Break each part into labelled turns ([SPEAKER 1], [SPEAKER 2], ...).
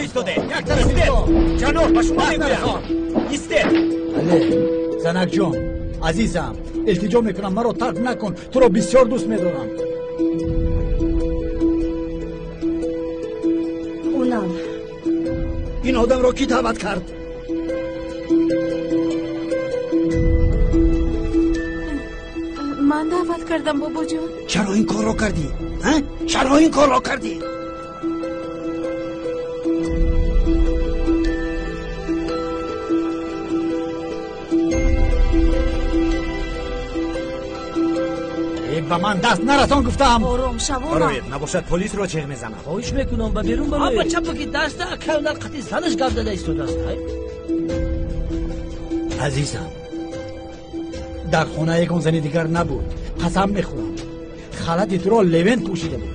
[SPEAKER 1] истодед? Як тараф истед! Ҷаноб, ба шумо мегӯям, истед!
[SPEAKER 2] Бале, занакҷон, азизам, илтиҷо мекунам, маро тарк накун, туро бисёр дӯст медорам.
[SPEAKER 3] Унал,
[SPEAKER 4] ин одамро кӣ даъват кард?
[SPEAKER 5] Ман даъват кардам, бобоҷон.
[SPEAKER 4] Чаро ин корро кардӣ? Чаро ин корро кардӣ?
[SPEAKER 2] Ба ман даст нарасон гуфтам.
[SPEAKER 3] Ором шав.
[SPEAKER 1] Бароед, набошад полисро чеғ мезанам.
[SPEAKER 6] Хоҳиш мекунам, ба берун бароед. Аба чапаки даста акай қати занаш гап зада истодааст.
[SPEAKER 2] Азизам, дар хона ягон зани дигар набуд, қасам мехӯрам. Халати туро Левент пӯшида буд.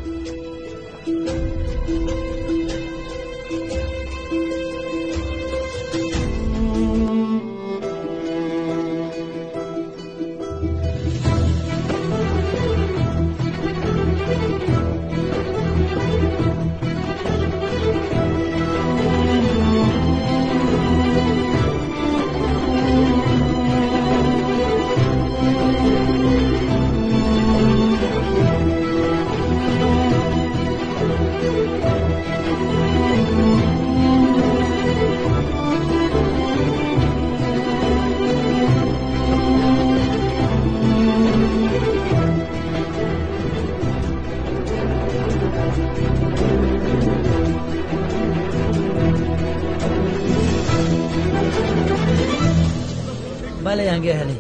[SPEAKER 6] Бале, янга ҳали,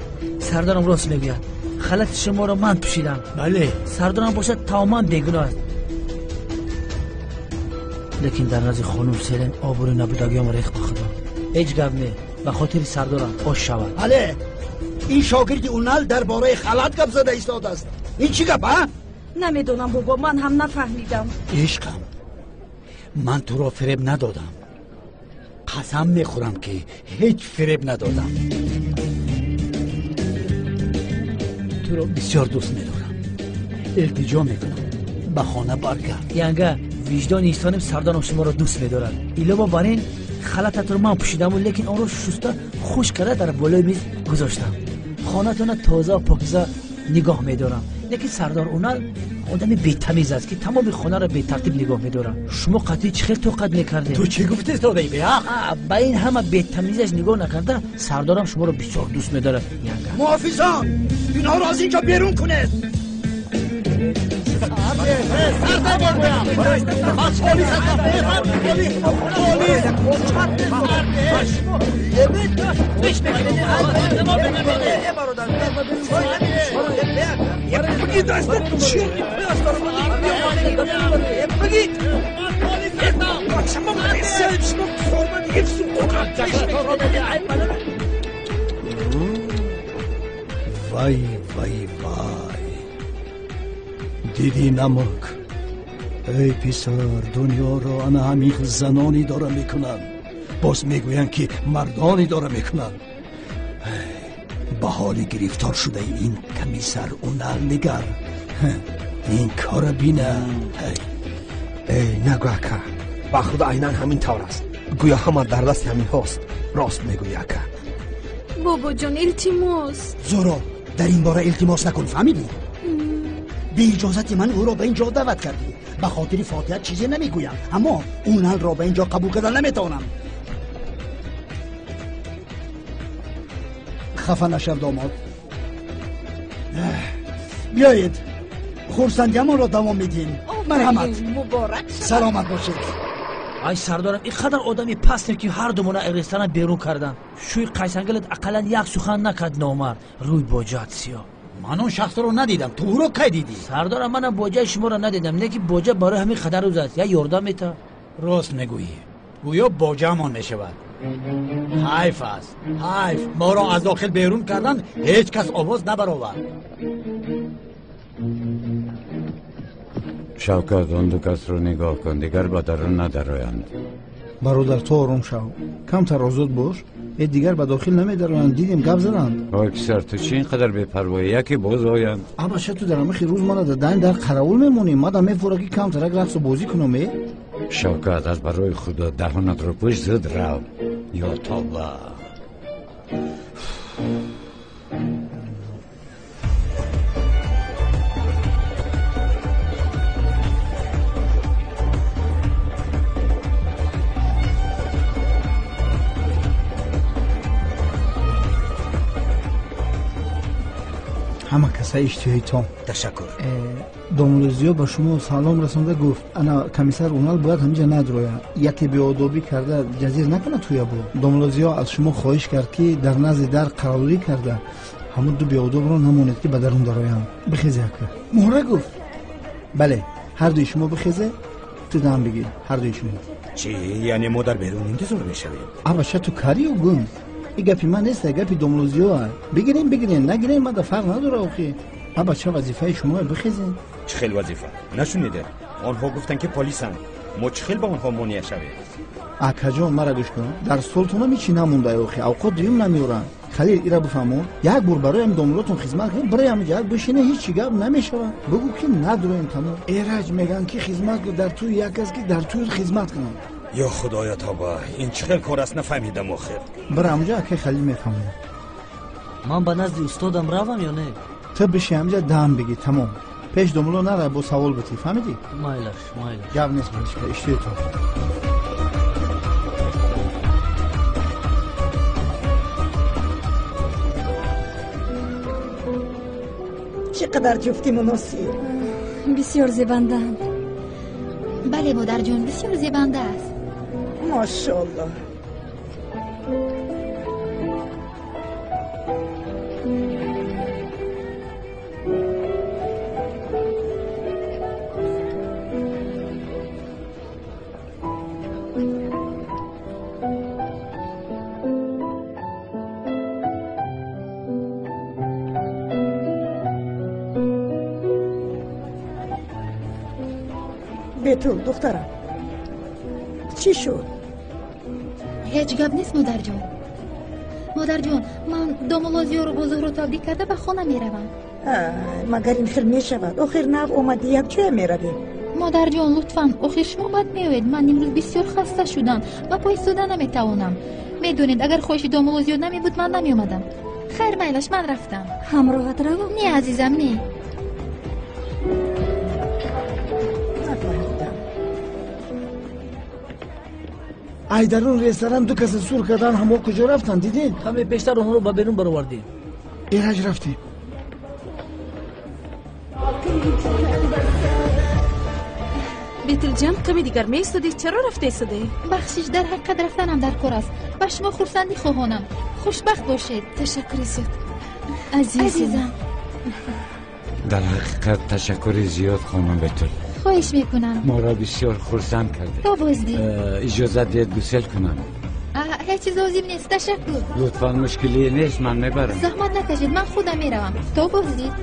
[SPEAKER 6] сардарам рост мегӯяд. Халати шуморо ман пӯшидам.
[SPEAKER 2] Бале.
[SPEAKER 6] Сардарам бошад тамоман бегуноҳ аст, лекин дар назди хонум Селен обрӯи набудагиам рехт. Ба худо, ҳеҷ гап не, ба хотири сардорам ош шавад.
[SPEAKER 4] Бале, ин шогирди Унал дар бораи халат гап зада истодааст. Ин чӣ гап, а?
[SPEAKER 3] Намедонам, бобо, ман ҳам нафаҳмидам.
[SPEAKER 2] Ишқам, ман туро фиреб надодам, қасам мехӯрам, ки ҳеҷ фиреб надодам. Туро бисёр дӯст медорам, илтиҷо мекунам, ба хона баргард.
[SPEAKER 6] Янга, виҷдони инсоним сардорам шуморо дӯст медорад. Илова бар ин, халататро ман пӯшидаму, лекин онро шуста, хушк карда, дар болои миз гузоштам. Хонатона тоза покиза нигоҳ медорам, лекин сардор Унал одами бетамиз аст, ки тамоми хонаро бетартиб нигоҳ медорам. Шумо қатъи чӣ хел тоқат мекардед?
[SPEAKER 2] Ту чӣ гуфти, истодаи беҳақ?
[SPEAKER 6] Ба ин ҳама бетамизаш нигоҳ накарда, сардорам шуморо бисёр дӯст медорад, янга.
[SPEAKER 4] Муҳофизон, инҳоро аз инҷо берун кунед!
[SPEAKER 7] Вай, вай, вай, дидӣ, намак? Эй писар, дунёро ана ҳамин хел занон идора мекунанд. Боз мегӯянд, ки мардон идора мекунанд. Ба ҳоли гирифтор шудаи ин комиссар Унал нигар, ин кора бина.
[SPEAKER 8] Эй, нагӯ, ака, ба худо, айнан ҳамин тавр аст. Гӯё ҳама дар дасти ҳаминҳост. Рост мегӯӣ, ака.
[SPEAKER 5] Бобоҷон, илтимос.
[SPEAKER 4] Зӯро, дар ин бора илтимос накун, фаҳмидӣ? Беиҷозати ман ӯро ба ин ҷо даъват кардӣ. Ба хотири фотиҳа чизе намегӯям, аммо Уналро ба ин ҷо қабул карда наметавонам. Хафа нашав, домод. Биёед, хурсандиамонро давом медиҳем. Марҳамат.
[SPEAKER 3] Муборак шавад.
[SPEAKER 4] Саломат бошед.
[SPEAKER 6] Ай сардорам, ин қадар одами пастем, ки ҳар думона ресторан берун кардан. Шӯи қайсангалат ақаллан як сухан накард, номард, рӯй боҷаат сиёҳ.
[SPEAKER 2] Ман он шахсро надидам, ту ӯро кай дидӣ?
[SPEAKER 6] Сардорам, манам боҷаи шуморо надидам, не ки боҷа барои ҳамин қадар рӯз аст, як ёрдам мета.
[SPEAKER 2] Рост мегӯӣ, гӯё боҷаамон мешавад. Ҳайф аст, ҳайф, моро аз дохил берун кардан, ҳеҷ кас овоз набаровард.
[SPEAKER 9] Шавкат, он ду касро нигоҳ кун, дигар ба дарун надароянд.
[SPEAKER 10] Бародар, ту ором шав, камтар озод бош. Э, дигар ба дохил намедароянд, дидем, гап заданд.
[SPEAKER 9] Ой, писар, ту чӣ ин қадар бепарвоӣ? Яке боз оянд.
[SPEAKER 10] Абаша, ту дар амихи рӯз мана дар дар қаравул мемонӣ. Мада мефора, ки камтарак рақсу бозӣ кунам, э.
[SPEAKER 9] Шавкат, аз барои худо даҳонатро пӯш, зуд рав. Ё тавба.
[SPEAKER 10] Ҳама каса иштиҳои том.
[SPEAKER 1] Ташаккур.
[SPEAKER 10] Домулло Зиё ба шумо салом расонда гуфт, ана комиссар Унал бояд ҳамиҷа надрояд, яке беодобӣ карда ҷазир накунад туя бо. Домулло Зиё аз шумо хоҳиш кард, ки дар назди дар қарорӣ карда ҳамун ду беодобро намонед, ки ба дарун дароянд. Бихезе ака. Муҳра гуфт. Бале, ҳардуи шумо бихезе, ту дам бигир, ҳардуи шумо.
[SPEAKER 1] Чӣ, яъне мо дар берун интизор мешавем?
[SPEAKER 10] Абаша, ту карию гум. И гапи ман нест, гапи домулло Зиё. Бигирем, бигирем, нагирем, мада фарқ надора охи. Абача, вазифаи шумо, бихезем.
[SPEAKER 1] Чӣ хел вазифа? Нашуниде? Онҳо гуфтанд, ки полисанд. Мо чӣ хел ба онҳо монеа шавем?
[SPEAKER 10] Акаҷон, мара гӯш кун. Дар столтонам ҳечи намонда охи. Авқот дуюм намеоранд. Халил, ира бифаҳмо. Як бор бароям домуллотон хизмат кунем, бароям як бишине, ҳечи гап намешавад. Бигӯ, ки надроем, тамом. Эраҷ, мегӯянд, ки хизмат дар тӯи як аст, ки дар тӯи хизмат кунанд.
[SPEAKER 1] Ё худоё тавба, ин чӣ хел кор аст, нафаҳмидам охир.
[SPEAKER 10] Бира ҳамҷа, акай Халил мефаҳмад.
[SPEAKER 6] Ман ба назди устодам равам ё не?
[SPEAKER 10] Ту биши ҳамҷа, дам бигӣ, тамом. Пеш домулло нара, бо савол битӣ, фаҳмидӣ?
[SPEAKER 6] Майлаш, майлаш.
[SPEAKER 10] Гап нест, бачка, иштиҳои то.
[SPEAKER 3] Чӣ қадар ҷуфти муносиб.
[SPEAKER 5] Бисёр зебандаанд.
[SPEAKER 11] Бале, модарҷон, бисёр зебанда аст.
[SPEAKER 3] Мошоаллоҳ. Бетул, духтарам, чӣ шуд?
[SPEAKER 11] Ҳеҷ гап нест, модарҷон. Модарҷон, ман домулло Зиёро бо Зуҳро табрик карда ба хона меравам.
[SPEAKER 3] Магар ин хел мешавад? Охир нав омадӣ, якҷоя меравем.
[SPEAKER 11] Модарҷон, лутфан, охир шумо бад меоед. Ман имрӯз бисёр хаста шудам ва по истода наметавонам. Медонед, агар хоҳиши домулло Зиё намебуд, ман намеомадам. Хайр, майлаш, ман рафтам.
[SPEAKER 5] Ҳамроҳат равам?
[SPEAKER 11] Не, азизам, не.
[SPEAKER 10] Ай, дарун ресторан ду каса сур кардан, ҳамо куҷо рафтанд, дидед?
[SPEAKER 6] Каме пештар онҳоро ба берун баровардем.
[SPEAKER 10] Эраҷ, рафтем.
[SPEAKER 5] Бетулҷон, каме дигар меистодӣ, чаро рафта истодӣ?
[SPEAKER 11] Бахшиш, дар ҳақиқат рафтанам дар кор аст. Ба шумо хурсандӣ хоҳонам. Хушбахт бошед.
[SPEAKER 5] Ташаккури зиёд, азизам.
[SPEAKER 9] Дар ҳақиқат ташаккури зиёд, хонум Бетул.
[SPEAKER 11] Хоҳиш мекунам.
[SPEAKER 9] Моро бисёр хурсанд кардед.
[SPEAKER 11] То боздид.
[SPEAKER 9] Иҷозат диҳед гусел кунам.
[SPEAKER 11] Ҳеҷ чиз лозим нест, ташаккур.
[SPEAKER 9] Лутфан, мушкиле нест, ман мебарам.
[SPEAKER 11] Заҳмат накашед, ман худам меравам. То боздид.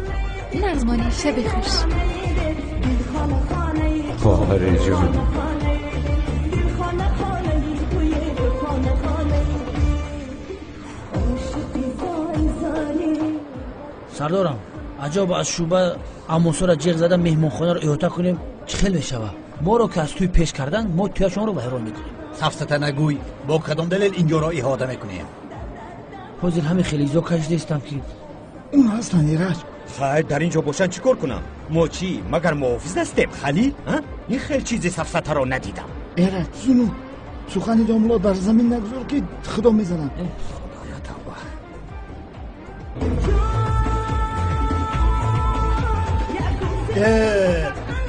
[SPEAKER 11] Нағз монед, шаби хуш.
[SPEAKER 9] Хоҳари ҷон.
[SPEAKER 6] Сардорам, аҷоб аз шӯъба амонсора ҷеғ зада меҳмонхонаро иҳота кунем, чӣ хел мешавад? Моро ки аз тӯй пеш карданд, мо тӯяшонро вайрон мекунем.
[SPEAKER 2] Сафсата нагӯй, бо кадом далел инҷоро иҳота мекунем?
[SPEAKER 6] Ҳозир ҳамин хеле изо кашидастам ки
[SPEAKER 10] он ҳастанд, Эраҷ.
[SPEAKER 1] Хайр, дар ин ҷо бошанд, чӣ кор кунам? Мо чӣ, магар муҳофиз ҳастем, Халил? Ин хел чизи сафсатаро надидам.
[SPEAKER 10] Эраҷ, зуну сухани домулло дар замин нагузор, ки худо мезанад.
[SPEAKER 1] Худоё тавба.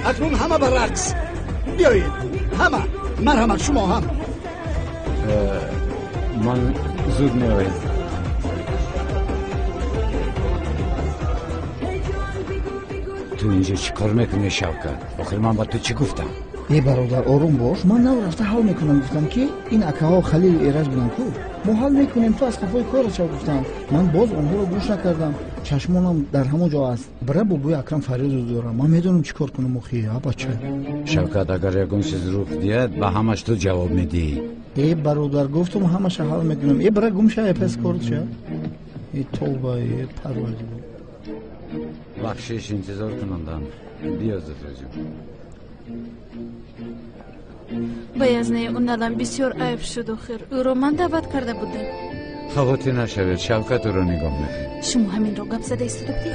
[SPEAKER 4] Акнун ҳама ба рақс биёед, ҳама, марҳамат, шумо ҳам.
[SPEAKER 9] Ман зуд меоям. Ту инҷо чӣ кор мекунӣ, Шавкат? Охир ман ба ту чӣ гуфтам?
[SPEAKER 10] Э, бародар, ором бош, ман нав рафта ҳал мекунам. Гуфтам, ки ин акаҳо Халилу Эраҷ буданд ку, мо ҳал мекунем, ту аз қафои кора шав, гуфтам. Ман боз онҳоро гӯш накардам, чашмонам дар ҳамон ҷо аст. Бира, бобои Акрам фарёду дорам, ман медонам чӣ кор кунам охи, а бача.
[SPEAKER 9] Шавкат, агар ягон чиз рух диҳад, ба ҳамаш ту ҷавоб медиҳӣ.
[SPEAKER 10] Э, бародар, гуфтум, ҳамаша ҳал мекунам. Э, бира, гум ша, э, пас корт ша. Э, тавба, э, парвардигор.
[SPEAKER 9] Бахшиш, интизор кунандам. Биё, Зуҳроҷон.
[SPEAKER 5] Ба язнаи Уналам бисёр айб шуд охир. Ӯро ман даъват карда будам.
[SPEAKER 9] Хавотир нашавед, Шавкат ӯро нигоҳ мекунад.
[SPEAKER 5] Шумо ҳаминро гап зада истода будед?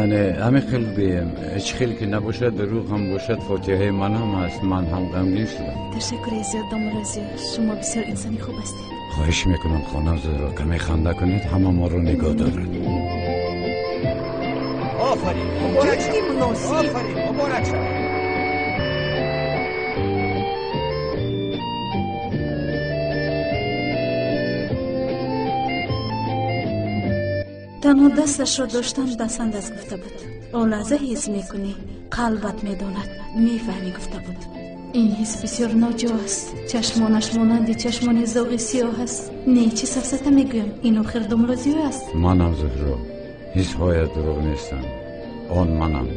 [SPEAKER 9] Яъне ҳамин хел гӯем, чӣ хел ки набошад, дурӯғ ҳам бошад, фотиҳаи ман ҳам аст. Ман ҳам ғамгин шудам.
[SPEAKER 5] Ташаккури зиёд, домулло Зиё. Шумо бисёр инсони хуб ҳастед.
[SPEAKER 9] Хоҳиш мекунам, хонам Зуҳро, каме ханда кунед, ҳама моро нигоҳ дорад.
[SPEAKER 1] Офарин, муборак шавад. Офарин, муборак шавад.
[SPEAKER 5] Танҳо дасташро доштан басанд аст, гуфта буд. Он лаҳза ҳис мекунӣ, қалбат медонад, мефаҳмӣ, гуфта буд. Ин ҳис бисёр ноҷо аст. Чашмонаш монанди чашмони зоғи сиёҳ аст. Не, чӣ сафсата мегӯям, ин охир домулло Зиё аст.
[SPEAKER 9] Манам Зуҳро, ҳисҳоят дурӯғ нестанд. Он манам.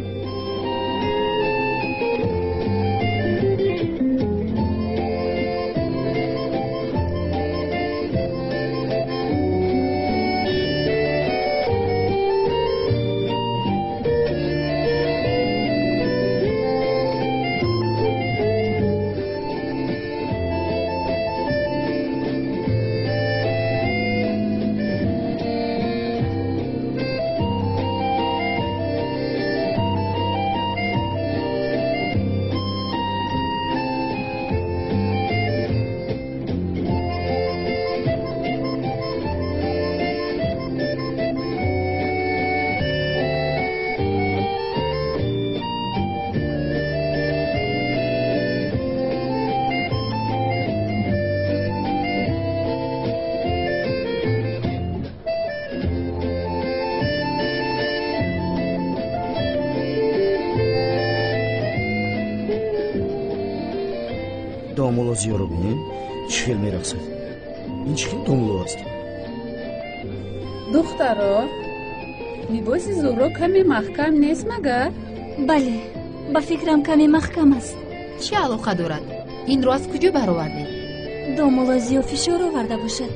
[SPEAKER 7] Домулло Зиёро бинем, чӣ хел мерақсад. Ин чӣ хел домулло аст?
[SPEAKER 12] Духтаро, либоси Зуҳро каме маҳкам нест магар?
[SPEAKER 5] Бале, ба фикрам каме маҳкам аст.
[SPEAKER 11] Чӣ алоқа дорад? Инро аз куҷо баровардед?
[SPEAKER 5] Домулло Зиё фишор оварда бошад.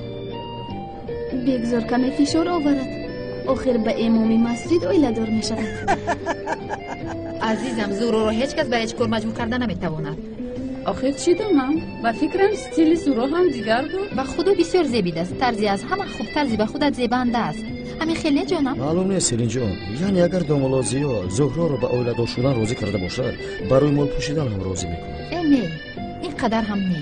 [SPEAKER 5] Бегзор каме фишор оварад. Охир ба имоми масҷид оиладор мешавад.
[SPEAKER 11] Азизам, Зуҳроро ҳеҷ кас ба ҳеҷ кор маҷбур карда наметавонад.
[SPEAKER 12] Охир чӣ донам? Ба фикрам стили Зуҳро ҳам дигар буд.
[SPEAKER 11] Ба худо бисёр зебидааст. Тарзи аз ҳама хуб, тарзи ба худат зебанда аст. Ҳамин хел не, ҷонам?
[SPEAKER 7] Маълум нест, Селинҷон. Яъне агар домулло Зиё Зуҳроро ба оиладор шудан розӣ карда бошад, барои мол пӯшидан ҳам розӣ мекунад.
[SPEAKER 11] Э, не, ин қадар ҳам не.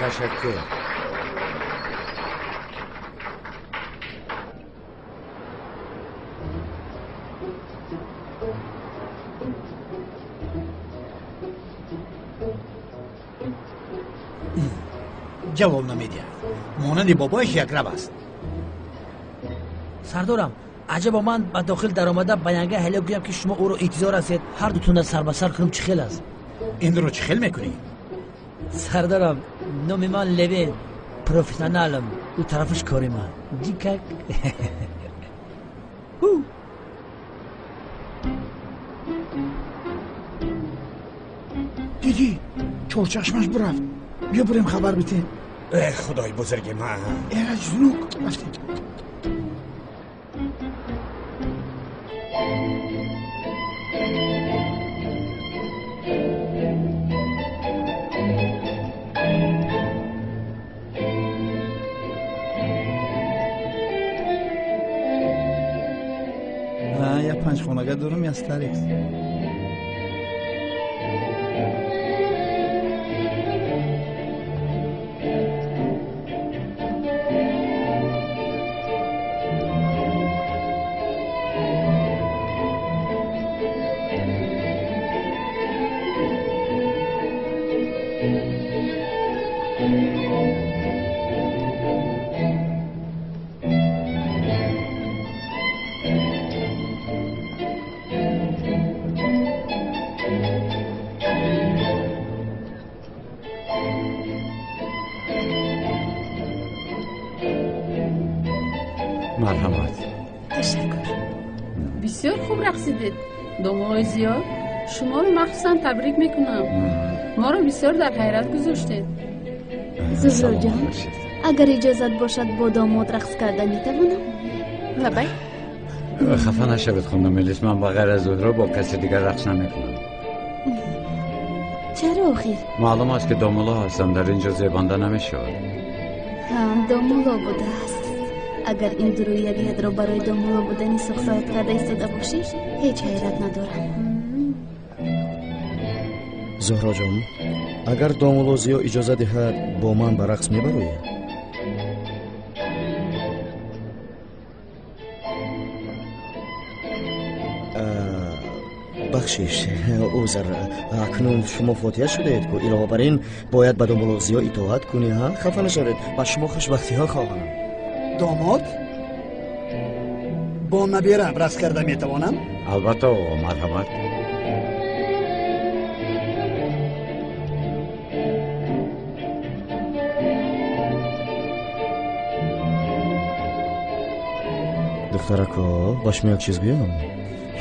[SPEAKER 9] Ташаккур.
[SPEAKER 2] Ҷавоб намедиҳад. Монанди бобояш якраб аст.
[SPEAKER 6] Сардорам, аҷабо ман ба дохил даромада ба янга ҳеле гӯям ки шумо ӯро интизор ҳастед. Ҳар дутона сар ба сар кунем, чӣ хел аст?
[SPEAKER 2] Инро чӣ хел мекунӣ?
[SPEAKER 6] Сардарам, номи ман Левен, профессионалам, ӯ тарафаш кори ман. Дикак.
[SPEAKER 10] Дидӣ, чорчашмаш бирафт. Биё бурем хабар битем.
[SPEAKER 1] Э, худои бузурги ман.
[SPEAKER 10] Эраҷ зунук, рафтем. Я панҷхонага дорам, я старикс.
[SPEAKER 5] Ташаккур.
[SPEAKER 12] Бисёр хуб рақсидед, домуллои Зиё. Шуморо махсусан табрик мекунам. Моро бисёр дар ҳайрат гузоштед.
[SPEAKER 5] Зуҳроҷон, агар иҷозат бошад, бо домод рақс карда метавонам?
[SPEAKER 11] Лабай.
[SPEAKER 9] Хафа нашавед, хонум Мелис, ман ба ғайр аз Зуҳро бо каси дигар рақс намекунам.
[SPEAKER 5] Чаро охир?
[SPEAKER 9] Маълум аст, ки домулло ҳастам, дар ин ҷо зебанда намешавад.
[SPEAKER 5] Ҳа, домулло будааст. Агар ин дурӯягиятро барои домулло будани сухсоят карда истода бошӣ, ҳеҷ ҳайрат надорам.
[SPEAKER 13] Зуҳроҷон, агар домулло Зиё иҷоза диҳад, бо ман ба рақс мебароӣ? Бахшиш, узр, акнун шумо фотиҳа шудаед ку, илова бар ин бояд ба домулло Зиё итоат кунӣ, ҳа? Хафа нашавед, ба шумо хушбахтиҳо хоҳам.
[SPEAKER 4] Домод, бо набираам рақс карда метавонам?
[SPEAKER 9] Албатта, оғо, марҳамат.
[SPEAKER 13] Духтарако, ба шумо як чиз гӯям.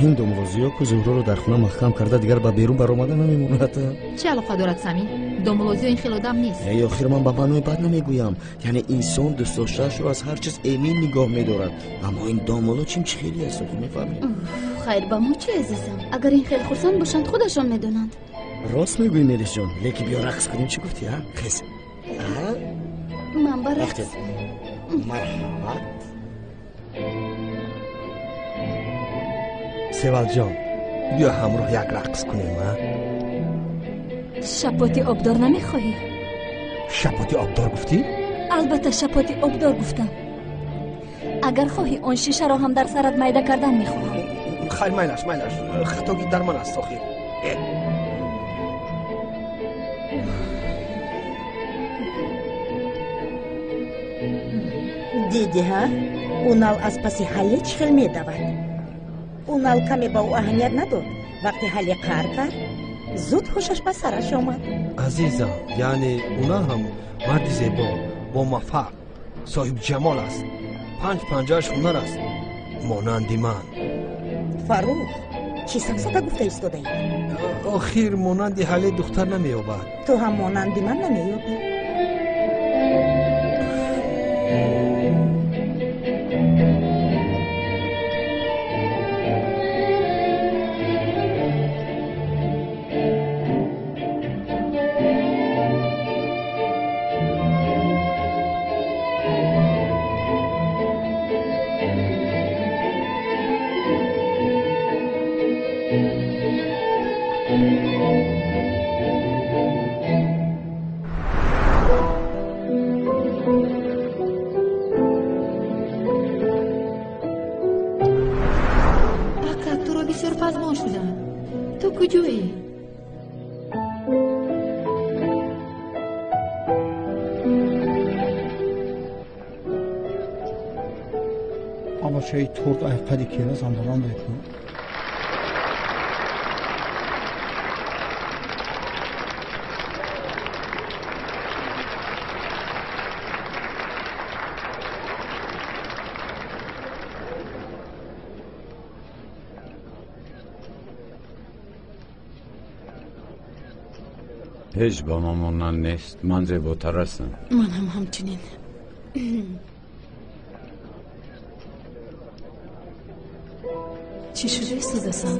[SPEAKER 13] Ин домулло Зиё ку Зуҳроро дар хона маҳкам карда, дигар ба берун баромада намемонад.
[SPEAKER 11] Чӣ алоқа дорад, Самим? Домулло Зиё ин хел одам нест.
[SPEAKER 13] Э, охир ман ба маънои бад намегӯям. Яъне инсон дӯстдоштаашро аз ҳар чиз эмин нигоҳ медорад. Аммо ин домулло чим чӣ хеле аст, охир мефаҳмед?
[SPEAKER 5] Хайр, ба мо чӣ, азизам? Агар ин хел хурсанд бошанд, худашон медонанд.
[SPEAKER 13] Рост мегӯӣ, Мелисҷон, лекин биё рақс кунем, чӣ гуфтӣ, а? Хез.
[SPEAKER 5] Ман ба рақс.
[SPEAKER 13] Марҳамат.
[SPEAKER 8] Севалҷон, биё ҳамроҳ як рақс кунем, а?
[SPEAKER 5] Шапоти обдор намехоҳӣ?
[SPEAKER 8] Шапоти обдор гуфтӣ?
[SPEAKER 5] Албатта, шапоти обдор гуфтам. Агар хоҳӣ, он шишаро ҳам дар сарат майда кардан мехоҳам.
[SPEAKER 8] Хайр, майлаш, майлаш, хатогӣ дар ман аст охир.
[SPEAKER 3] Дидӣ, ҳа? Унал аз паси Ҳалле чӣ хел медавад. Унал каме ба ӯ аҳамият надод. Вақте Ҳалле қаҳр кард, зуд ҳушаш ба сараш омад.
[SPEAKER 8] Азизам, яъне Унал ҳам марди зебо, бомуваффақ, соҳибҷамол аст. Панҷ панҷааш ҳунар аст, монанди ман.
[SPEAKER 3] Фаррух, чӣ сафсата гуфта истодаӣ?
[SPEAKER 8] Охир монанди Ҳалле духтар намеёбад.
[SPEAKER 3] Ту ҳам монанди ман намеёбӣ.
[SPEAKER 11] Ака, туро бисёр пазмон шудам. Ту куҷоӣ?
[SPEAKER 10] Абачаи торт айқади келасам баланд мекунам.
[SPEAKER 9] Ҳеҷ ба ман монанд нест, ман зеботар ҳастам.
[SPEAKER 5] Ман ҳам ҳамчунин. Чӣ шуда истодасам?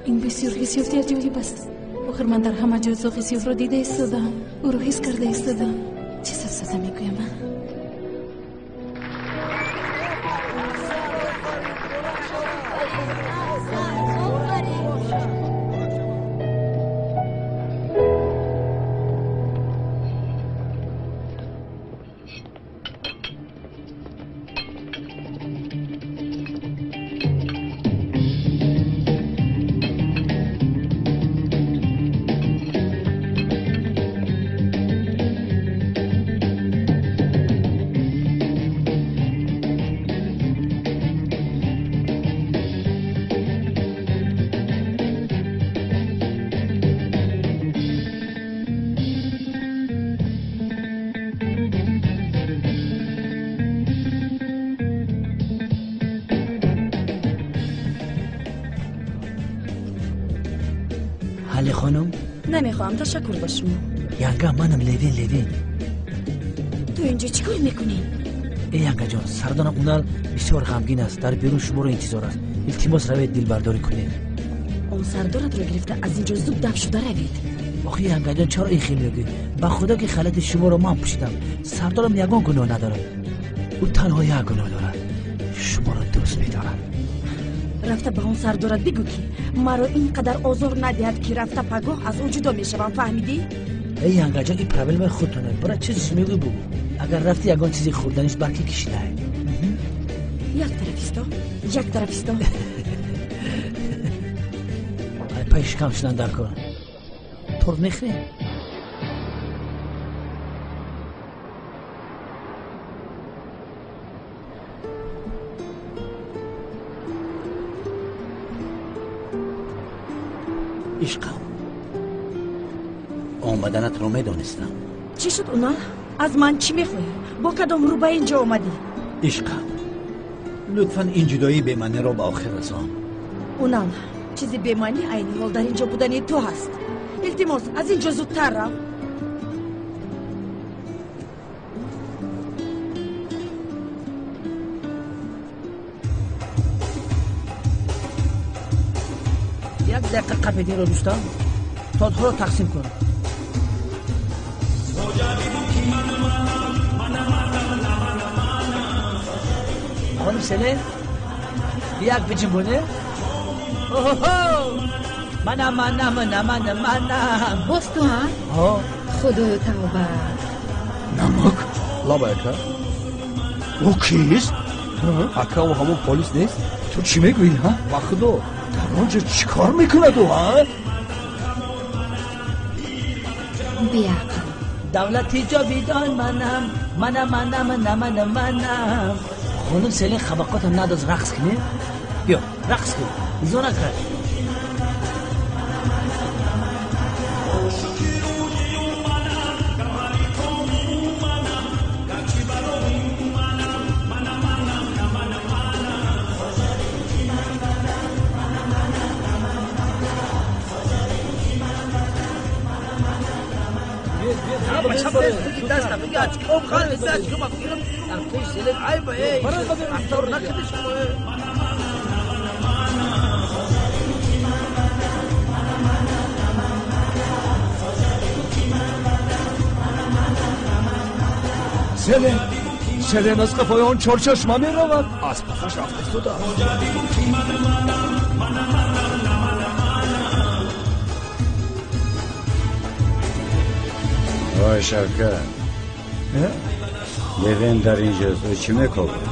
[SPEAKER 5] Ин бисёр ҳиссиёти аҷоиб аст. Охир ман дар ҳама ҷой зоғи сиёҳро дида истодаам, ӯро ҳис карда истодаам. Чӣ сафсата мегӯям, а?
[SPEAKER 6] Ҳале хонум?
[SPEAKER 5] Намехоҳам, ташаккур ба шумо.
[SPEAKER 6] Янга, манам Левин, Левин.
[SPEAKER 5] Ту инҷо чӣ кор мекунӣ?
[SPEAKER 6] Э янгаҷон, сардорам Унал бисёр ғамгин аст, дар берун шуморо интизор аст. Илтимос, равед, дилбардорӣ кунед.
[SPEAKER 5] Он сардоратро гирифта аз инҷо зуд даф шуда равед.
[SPEAKER 6] Охи янгаҷон, чаро ин хел мегӯӣ? Ба худо ки халати шуморо ман пӯшидам. Сардорам ягон гуноҳ надорад. Ӯ танҳо як гуноҳ дорад, шуморо дӯст медорад.
[SPEAKER 5] Рафта ба он сардорат бигӯ, ки маро ин қадар озор надиҳад, ки рафта пагоҳ аз ӯ ҷудо мешавам, фаҳмидӣ?
[SPEAKER 6] Эй янгаҷон, ин проблемаи худтона. Бара, чизе мегӯӣ бугӯ. Агар рафти ягон чизи хӯрданиш барки кишидай.
[SPEAKER 5] Як тараф исто, як тараф исто.
[SPEAKER 6] Ай пай шикам шудан дар кор. Торт мехӯрем?
[SPEAKER 14] Ишқам, омаданатро медонистам.
[SPEAKER 5] Чӣ шуд, Унал? Аз ман чӣ мехоҳӣ? Бо кадом рӯ ба инҷо омадӣ?
[SPEAKER 14] Ишқам, лутфан ин ҷудоии бемаъниро ба охир расон.
[SPEAKER 5] Унал, чизи бемаънӣ айни ҳол дар инҷо будани ту ҳаст. Илтимос, аз инҷо зудтар рав.
[SPEAKER 6] Як дақиқа қапединро дӯстам, тортҳоро тақсим кун. Хонум Селен, як биҷунбоне. Оҳо, манам, манам, манам, манам.
[SPEAKER 11] Боз ту, ҳа?
[SPEAKER 6] Ҳо.
[SPEAKER 11] Худоё, тавба.
[SPEAKER 7] Намак?
[SPEAKER 8] Лабай, ака.
[SPEAKER 7] Ӯ кист?
[SPEAKER 8] Ака, ӯ ҳамон полис нест?
[SPEAKER 7] Ту чӣ мегӯӣ, ҳа?
[SPEAKER 8] Ба худо.
[SPEAKER 7] Дар он ҷо чӣ кор мекунад ӯ, ҳа?
[SPEAKER 11] Беақл.
[SPEAKER 6] Давлати ҷовидон манам, манам, манам, манам, манам. Хонум Селен, хабақотам надоз, рақс кунем? Биё, рақс кун. Изо накард.
[SPEAKER 7] Селен, Селен аз қафои он чорчашма меравад. Аз пасаш рафта истодааст.
[SPEAKER 9] Ой, Шавкат, Левен дар инҷост, ӯ чӣ мекобад?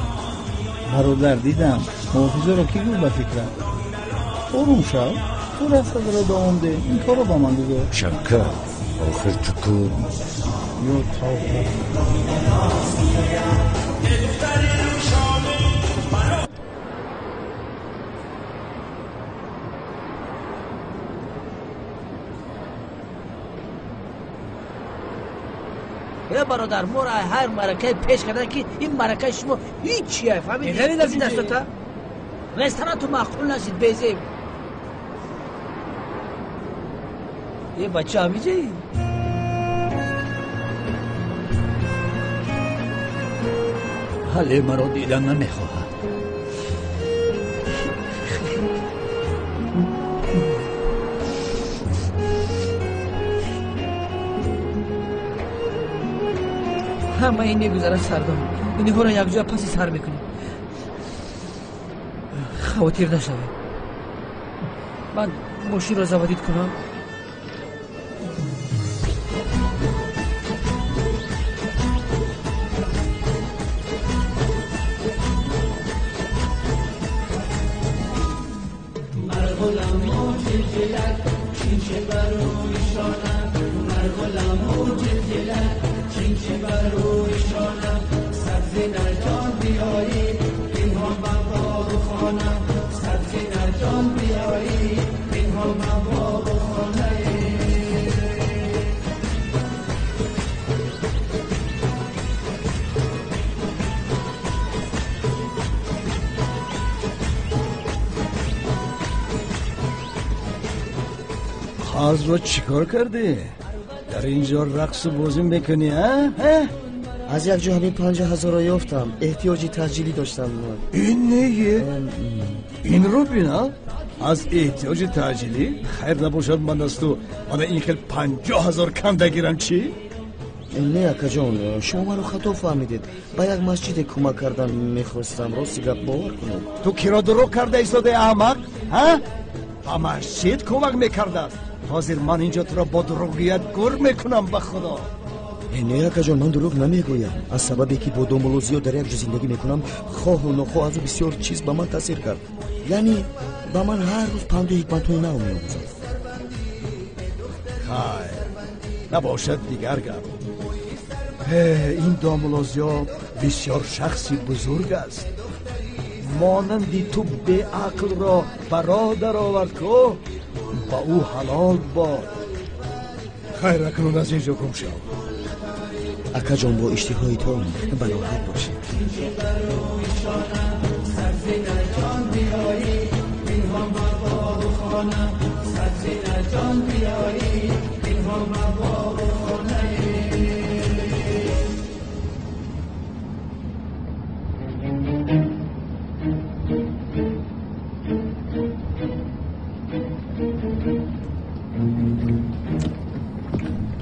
[SPEAKER 10] Бародар, дидам, муҳофизаро кӣ гуфт ба фикрам? Орум шав, ту рақсатро давом деҳ, ин корро ба ман гузор.
[SPEAKER 9] Шавкат, охир ту ку?
[SPEAKER 10] Ё тавба.
[SPEAKER 6] Э бародар, моро ҳар маъракае пеш кардан, ки ин маъракаи шумо ҳичия, фаҳмидӣ? Аз ин дастота ресторанту маъқул нашид, безеб. Э бача, ҳамиҷаи?
[SPEAKER 14] Ҳале маро дидан намехоҳад.
[SPEAKER 6] Ҳама ин мегузарад, сардор. Инҳоро якҷоя паси сар мекунем. Хавотир нашавед. Ман мошинро заводид кунам.
[SPEAKER 7] Қарзро чӣ кор кардӣ? Дар ин ҷо рақсу бозӣ мекунӣ, а?
[SPEAKER 13] Аз як ҷо ҳамин 50 000-ро ёфтам. Эҳтиёҷи таъҷилӣ доштам.
[SPEAKER 7] Ин не? Инро бина. Аз эҳтиёҷи таъҷилӣ? Хайр набошад ман аз ту мана ин хел 50 000 канда гирам чӣ?
[SPEAKER 13] Не, акаҷон, шумо маро хато фаҳмидед. Ба як масҷиде кӯмак кардан мехостам. Рости гап бовар кунед.
[SPEAKER 7] Ту киро дурӯғ карда истодаи, аҳмақ? Ҳа? Ба масҷид кӯмак мекардааст. Ҳозир ман инҷо туро бо дурӯғгӯят гур мекунам ба худо.
[SPEAKER 13] Не, акаҷон, ман дурӯғ намегӯям. Аз сабабе ки бо домулло Зиё дар як ҷо зиндагӣ мекунам, хоҳу нохоҳ аз ӯ бисёр чиз ба ман таъсир кард. Яъне ба ман ҳар рӯз панду ҳикматҳои нав меомӯзад.
[SPEAKER 7] Хайр, набошад дигар гап. Ин домулло Зиё бисёр шахси бузург аст. Монанди ту беақлро бародар овард ку, ба ӯ ҳалол бод. Хайр, акнун аз ин ҷо гум шав.
[SPEAKER 13] Акаҷон, бо иштиҳои том ба роҳат бошед.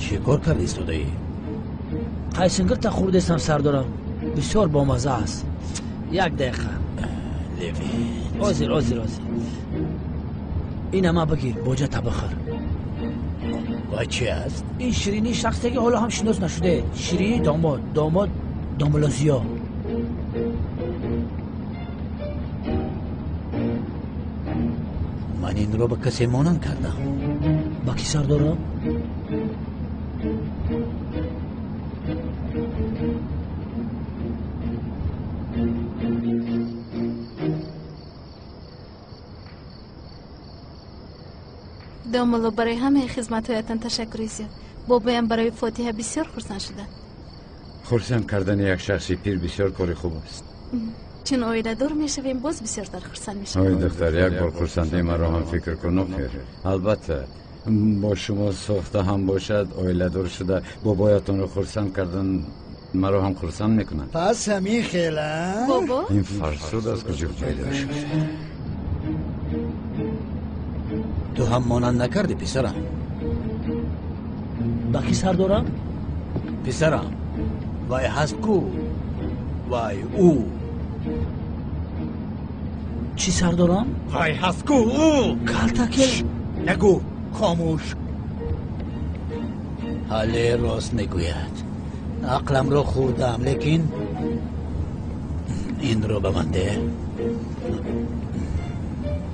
[SPEAKER 14] Чӣ кор карда истодаӣ?
[SPEAKER 6] Қайсингирта хӯрдестам, сардорам. Бисёр бомазза аст. Як дақиқа.
[SPEAKER 14] Левин.
[SPEAKER 6] Ҳозир, ҳозир, ҳозир. Ина ма бигир, боҷата бихӯр.
[SPEAKER 14] Вай чӣ аст?
[SPEAKER 6] Ин ширинии шахсе ки ҳоло ҳам шинос нашудед. Ширинии домод, домод домулло Зиё.
[SPEAKER 14] Ман инро ба касе монанд кардам.
[SPEAKER 6] Ба кӣ, сардорам?
[SPEAKER 5] Домулло, барои ҳамаи хизматҳоятон ташаккури зиёд. Бобоям барои фотиҳа бисёр хурсанд шуданд.
[SPEAKER 9] Хурсанд кардани як шахси пир бисёр кори хуб аст.
[SPEAKER 5] Чун оиладор мешавем, боз бисёртар хурсанд мешавем.
[SPEAKER 9] Ой духтар, як бор хурсандии маро ҳам фикр кун. Охир, албатта, бо шумо сохта ҳам бошад, оиладор шуда бобоятонро хурсанд кардан маро ҳам хурсанд мекунад.
[SPEAKER 4] Пас ҳамин хел, а?
[SPEAKER 5] Бобо?
[SPEAKER 9] Ин фарсуд аз куҷо пайдо шуд?
[SPEAKER 14] Ту ҳам монанд накардӣ, писарам.
[SPEAKER 6] Ба кӣ, сардорам?
[SPEAKER 14] Писарам, вай ҳаст ку, вай ӯ.
[SPEAKER 6] Чӣ, сардорам?
[SPEAKER 1] Вай ҳаст ку ӯ.
[SPEAKER 6] Калтакел.
[SPEAKER 1] Нагӯ, хомӯш.
[SPEAKER 14] Ҳале рост мегӯяд. Ақламро хӯрдам, лекин инро ба ман деҳ.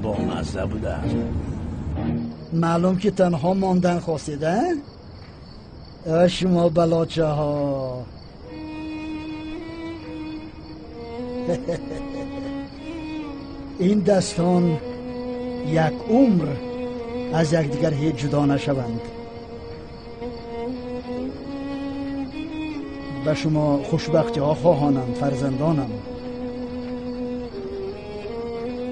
[SPEAKER 14] Бомазза будааст.
[SPEAKER 4] Маълум ки танҳо мондан хостед, а? Шумо балочаҳо. Ин дастон як умр аз якдигар ҳеҷ ҷудо нашаванд. Ба шумо хушбахтиҳо хоҳонам, фарзандонам.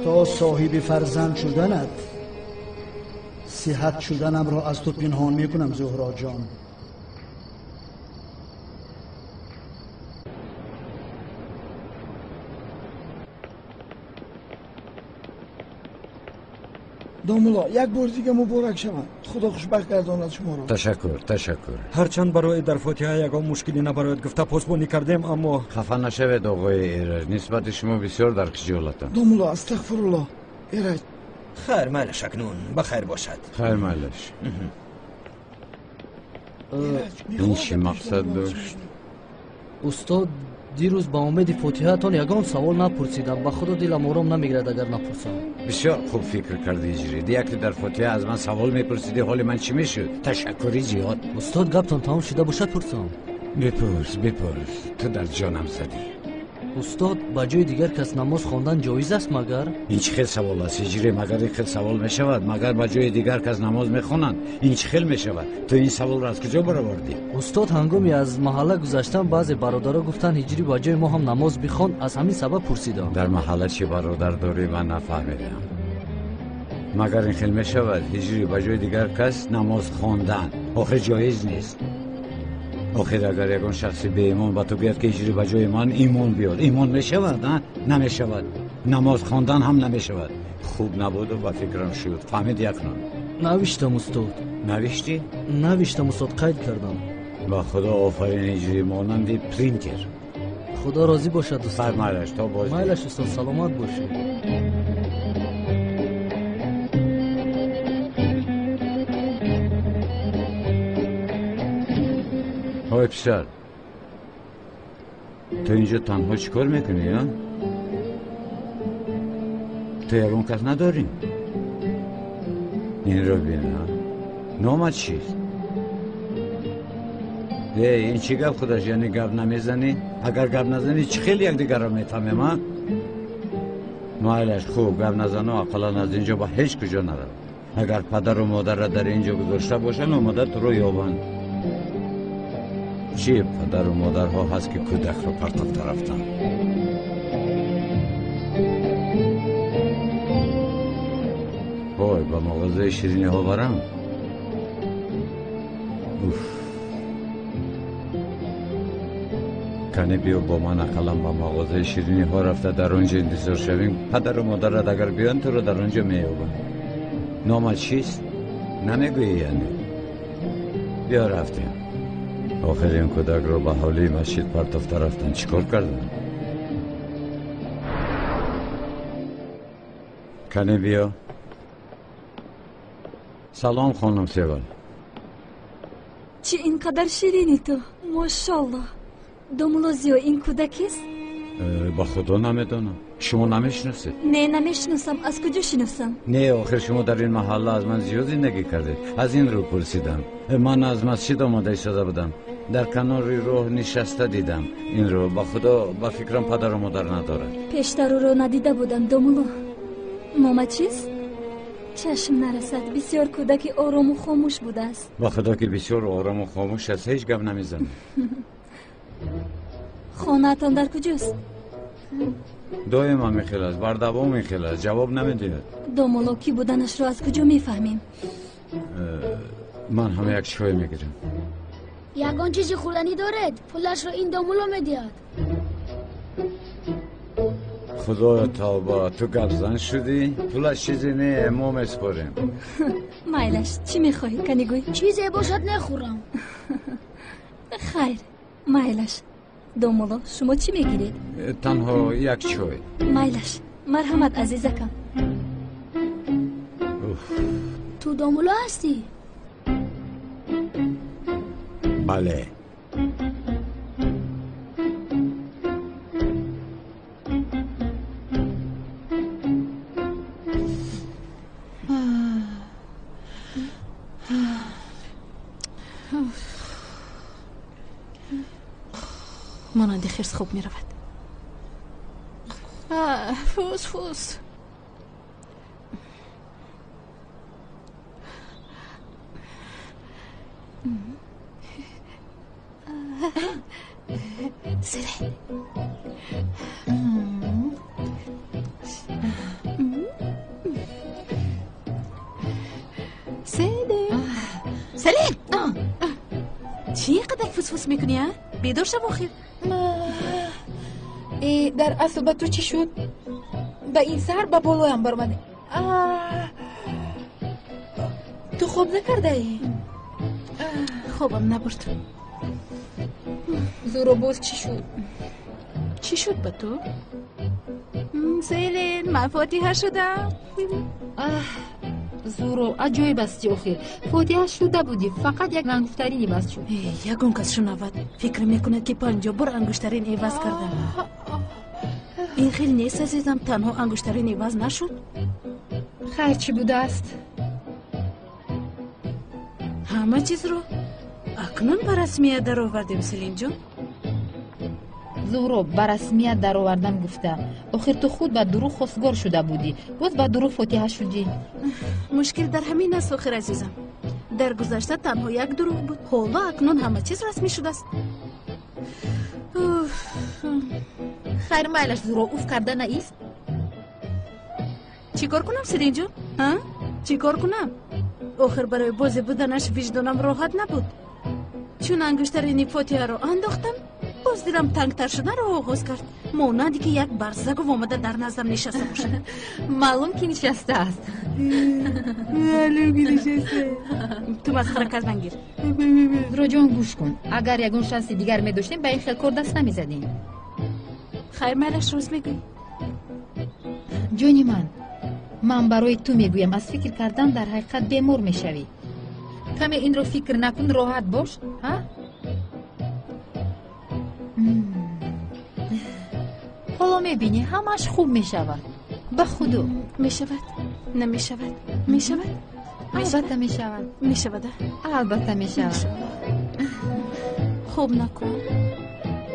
[SPEAKER 4] То соҳиби фарзанд шуданат, сиҳат шуданамро аз ту пинҳон мекунам, Зуҳроҷон.
[SPEAKER 10] Домулло, як бор дига муборак шавад. Худо хушбахт гардонад шуморо.
[SPEAKER 9] Ташаккур, ташаккур.
[SPEAKER 1] Ҳарчанд барои дар фотиҳа ягон мушкилӣ набарояд гуфта посбонӣ кардем, аммо
[SPEAKER 9] хафа нашавед, оғои Эраҷ. Нисбати шумо бисёр дар хиҷолатам.
[SPEAKER 10] Домулло, астағфируллоҳ. Эраҷ.
[SPEAKER 1] Хайр, майлаш, акнун ба хайр бошад.
[SPEAKER 9] Хайр, майлаш. Ин чӣ мақсад дошт?
[SPEAKER 15] Устод, дирӯз ба умеди фотиҳаатон ягон савол напурсидам. Ба худо дилам ором намегирад агар напурсам.
[SPEAKER 9] Бисёр хуб фикр кардӣ, Иҷрид. Яке дар фотиҳа аз ман савол мепурсидӣ, ҳоли ман чӣ мешуд? Ташаккури зиёд.
[SPEAKER 15] Устод, гаптон тамом шуда бошад, пурсам.
[SPEAKER 9] Бипурс, бипурс. Ту дар ҷонам задӣ.
[SPEAKER 15] Устод, ба ҷои дигар кас намоз хондан ҷоиз аст магар?
[SPEAKER 9] Ин чӣ хел савол аст, Иҷри? Магар ин хел савол мешавад? Магар ба ҷои дигар кас намоз мехонанд? Ин чӣ хел мешавад? Ту ин саволро аз куҷо баровардӣ?
[SPEAKER 15] Устод, ҳангоми аз маҳалла гузаштан баъзе бародаро гуфтанд Ҳиҷрӣ ба ҷои мо ҳам намоз бихон, аз ҳамин сабаб пурсидам.
[SPEAKER 9] Дар маҳалла чӣ бародар дорӣ, ман нафаҳмидам. Магар ин хел мешавад ҳиҷрӣ ба ҷои дигар кас намоз хондан? Охир ҷоиз нест. Охир агар ягон шахси беимон ба ту гӯяд ки ҳиҷрӣ ба ҷои ман имон биёр, имон мешавад? Намешавад. Намоз хондан ҳам намешавад. Хуб набуду ба фикрам шуд. Фаҳмидӣ акнун?
[SPEAKER 15] Навиштам устод.
[SPEAKER 9] Навиштӣ?
[SPEAKER 15] Навиштам устод, қайд кардам.
[SPEAKER 9] Ба худо офарин ҳиҷрӣ, монанди принтер.
[SPEAKER 15] Худо розӣ бошад устод.
[SPEAKER 9] Майлаш то боз.
[SPEAKER 15] Майлаш устод, саломат бошед.
[SPEAKER 9] Ой писар, ту инҷо танҳо чӣ кор мекунӣ, а? Ту ягон кас надорӣ? Инро бин, а? Номат чист? Эй, ин чӣ гап худаш, яъне гап намезанӣ? Агар гап назанӣ чӣ хел якдигарро мефаҳмем, а? Майлаш, хуб, гап назану ақаллан аз инҷо ба ҳеҷ куҷо нарав. Агар падару модарра дар инҷо гузошта бошанд, омода туро ёбанд. Чӣ падару модарҳо ҳаст ки кӯдакро партофта рафтанд? Ой, ба мағозаи шириниҳо барам? Уф, кане биё бо ман ақаллан ба мағозаи шириниҳо рафта дар он ҷо интизор шавем. Падару модарат агар биёнд, туро дар он ҷо меёбанд. Номат чист? Намегӯӣ яъне? Биё рафтем. Охир ин кӯдакро ба ҳавлии масҷид партофта рафтанд. Чӣ кор карданд? Кане биё. Салом хонум Севал.
[SPEAKER 16] Чӣ ин қадар ширинӣ ту, мошоллоҳ. Домулло Зиё ин кӯдак кист?
[SPEAKER 9] Ба худо намедонам. Шумо намешиносед?
[SPEAKER 16] Не, намешиносам. Аз куҷо шиносам?
[SPEAKER 9] Не, охир шумо дар ин маҳалла аз ман зиёд зиндагӣ кардед. Аз ин рӯ пурсидам. Ман аз масҷид омода истода будам. Дар канори роҳ нишаста дидам инро. Ба худо ба фикрам падару модар надорад.
[SPEAKER 16] Пештар ӯро надида будам, домулло. Нома чист? Чашм нарасад, бисёр кӯдаки орому хомӯш будааст.
[SPEAKER 9] Ба худо ки бисёр орому хомӯш аст, ҳеҷ гап намезанад.
[SPEAKER 16] Хонаатон дар куҷост?
[SPEAKER 9] Доим ҳамин хел аст, бардавом ин хел аст, ҷавоб намедиҳад.
[SPEAKER 16] Домулло кӣ буданашро аз куҷо мефаҳмем?
[SPEAKER 9] Ман ҳама як чой мегирам.
[SPEAKER 17] Ягон чизи хӯрданӣ доред? Пулашро ин домулло медиҳад.
[SPEAKER 9] Худоё тавба, ту гапзан шудӣ? Пулаш чизе не, мо меспорем.
[SPEAKER 16] Майлаш, чӣ мехоҳӣ, кани гӯй?
[SPEAKER 17] Чизе бошад нехӯрам.
[SPEAKER 16] Хайр, майлаш. Домулло, шумо чӣ мегиред?
[SPEAKER 9] Танҳо як чой.
[SPEAKER 16] Майлаш, марҳамат, азизакам.
[SPEAKER 17] Ту домулло ҳастӣ?
[SPEAKER 9] Бале.
[SPEAKER 5] Монанди хирс хоб меравад. Фус, фус. Селен. Селен. Селен! Чӣ қадар фусфус мекунӣ, а? Бедор шав охир.
[SPEAKER 11] Дар асл ба ту чӣ шуд? Ба ин саҳар ба болоям баромадӣ. Ту хоб накардаӣ?
[SPEAKER 5] Хобам набурд.
[SPEAKER 11] Зуро, боз чӣ шуд?
[SPEAKER 5] Чӣ шуд ба ту? Селен, ман фотиҳа шудам.
[SPEAKER 11] Зуро, аҷоиб асти охир. Фотиҳа шуда будӣ, фақат як ангуштарин иваз шуд.
[SPEAKER 5] Ягон кас шунавад, фикр мекунад ки 50 бор ангуштарин иваз кардам. Ин хел нест, азизам, танҳо ангуштарин иваз нашуд.
[SPEAKER 11] Хайр, чӣ будааст?
[SPEAKER 5] Ҳама чизро акнун ба расмият даровардем, Селинҷон.
[SPEAKER 11] Зуҳро, ба расмият даровардан гуфта. Охир ту худ ба дурӯғ хостгор шуда будӣ, боз ба дурӯғ фотиҳа шудӣ.
[SPEAKER 5] Мушкил дар ҳамин аст охир, азизам. Дар гузашта танҳо як дурӯғ буд, ҳоло акнун ҳама чиз расмӣ шудааст.
[SPEAKER 11] Хайр, майлаш, Зуро, уф карда наист.
[SPEAKER 5] Чӣ кор кунам, Селинҷон? Чӣ кор кунам? Охир барои бозӣ буданаш виҷдонам роҳат набуд. Чун ангуштарини Фотиҳаро андохтам, боз дилам тангтар шуданро оғоз кард, монанде ки як барзагов омада дар наздам нишаста бошад.
[SPEAKER 11] Маълум ки нишастааст.
[SPEAKER 5] Маълум ки нишаста. Ту масхара кардан гир.
[SPEAKER 11] Зуҳроҷон, гӯш кун, агар ягон шанси дигар медоштем, ба ин хел кор даст намезадем.
[SPEAKER 5] Хайр, майлаш, рост мегӯӣ.
[SPEAKER 11] Ҷони ман, ман барои ту мегӯям, аз фикр кардан дар ҳақиқат бемор мешавӣ. Каме инро фикр накун, роҳат бош, ҳа? Ҳоло мебинӣ, ҳамааш хуб мешавад. Ба худо.
[SPEAKER 5] Мешавад? Намешавад? Мешавад?
[SPEAKER 11] Албатта мешавад.
[SPEAKER 5] Мешавад?
[SPEAKER 11] Албатта мешавад.
[SPEAKER 5] Хоб накун.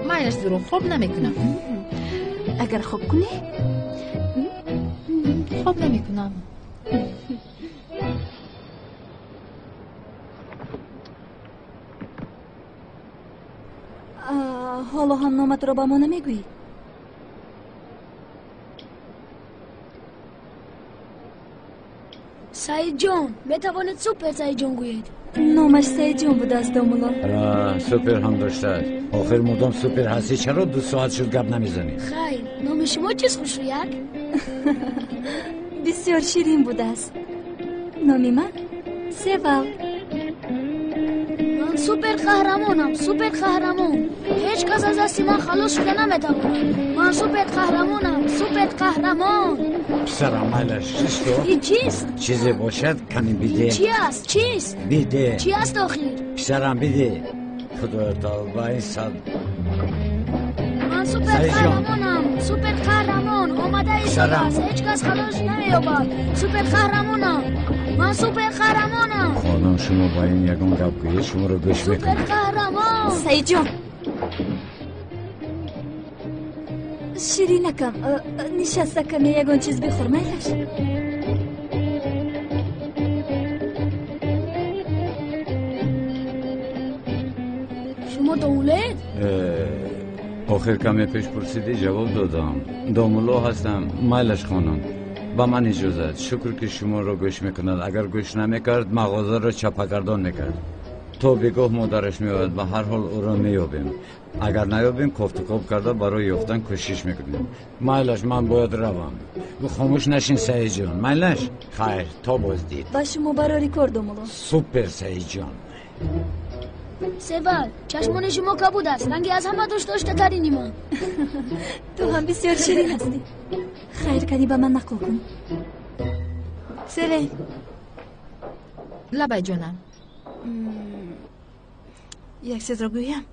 [SPEAKER 11] Майлаш, Зуҳро, хоб намекунам.
[SPEAKER 5] Агар хоб кунӣ?
[SPEAKER 11] Хоб намекунам.
[SPEAKER 16] Ҳоло ҳам номатро ба мо намегӯӣ?
[SPEAKER 17] Саидҷон, метавонед супер Саидҷон гӯед.
[SPEAKER 16] Номаш Саидҷон будааст, домулло.
[SPEAKER 9] Супер ҳам доштааст. Охир мудом супер ҳастӣ, чаро 2 соат шуд гап намезанӣ?
[SPEAKER 17] Хайр, номи шумо чист, хушрӯяк?
[SPEAKER 16] Бисёр ширин будааст. Номи ман Севал.
[SPEAKER 17] Ман супер қаҳрамонам, супер қаҳрамон. Ҳеҷ кас аз дасти ман халос шуда наметавонад. Ман супер қаҳрамонам, супер қаҳрамон.
[SPEAKER 9] Писарам, майлаш, чист?
[SPEAKER 17] Ин чист?
[SPEAKER 9] Чизе бошад, кани биде.
[SPEAKER 17] Чи аст? Чист?
[SPEAKER 9] Биде.
[SPEAKER 17] Чи аст охир?
[SPEAKER 9] Писарам, биде. Худоё, тавба, ин сад.
[SPEAKER 17] Ман супер қаҳрамонам, супер қаҳрамон. Омада истодааст, ҳеҷ кас халос намеёбад. Супер қаҳрамонам. Ман супер қаҳрамонам.
[SPEAKER 9] Хонум, шумо ба ин ягон гап гӯед, шуморо гӯш мекунад.
[SPEAKER 17] Супер қаҳрамон.
[SPEAKER 16] Саидҷон. Ширинакам, нишаста каме ягон чиз бихӯр, майлаш?
[SPEAKER 17] Шумо домуллоед?
[SPEAKER 9] Охир каме пеш пурсидӣ, ҷавоб додам. Домулло ҳастам, майлаш хонум. Ба ман иҷозат. Шукр ки шуморо гӯш мекунад. Агар гӯш намекард, мағозаро чапагардон мекард. То бегоҳ модараш меояд, ба ҳар ҳол ӯро меёбем. Агар наёбем, кофтукоб карда барои ёфтан кӯшиш мекунем. Майлаш, ман бояд равам. Хомӯш нашин, Саидҷон. Майлаш? Хайр, то боздид.
[SPEAKER 16] Ба шумо барори кор, домулло.
[SPEAKER 9] Супер, Саидҷон.
[SPEAKER 17] Севал, чашмони шумо кабуд аст, ранги аз ҳама дӯстдоштатарини ман.
[SPEAKER 16] Ту ҳам бисёр ширин ҳастӣ. Хайр, кани ба ман нақл кун.
[SPEAKER 5] Селе.
[SPEAKER 11] Лабай, ҷонам.
[SPEAKER 5] Як чизро гӯям.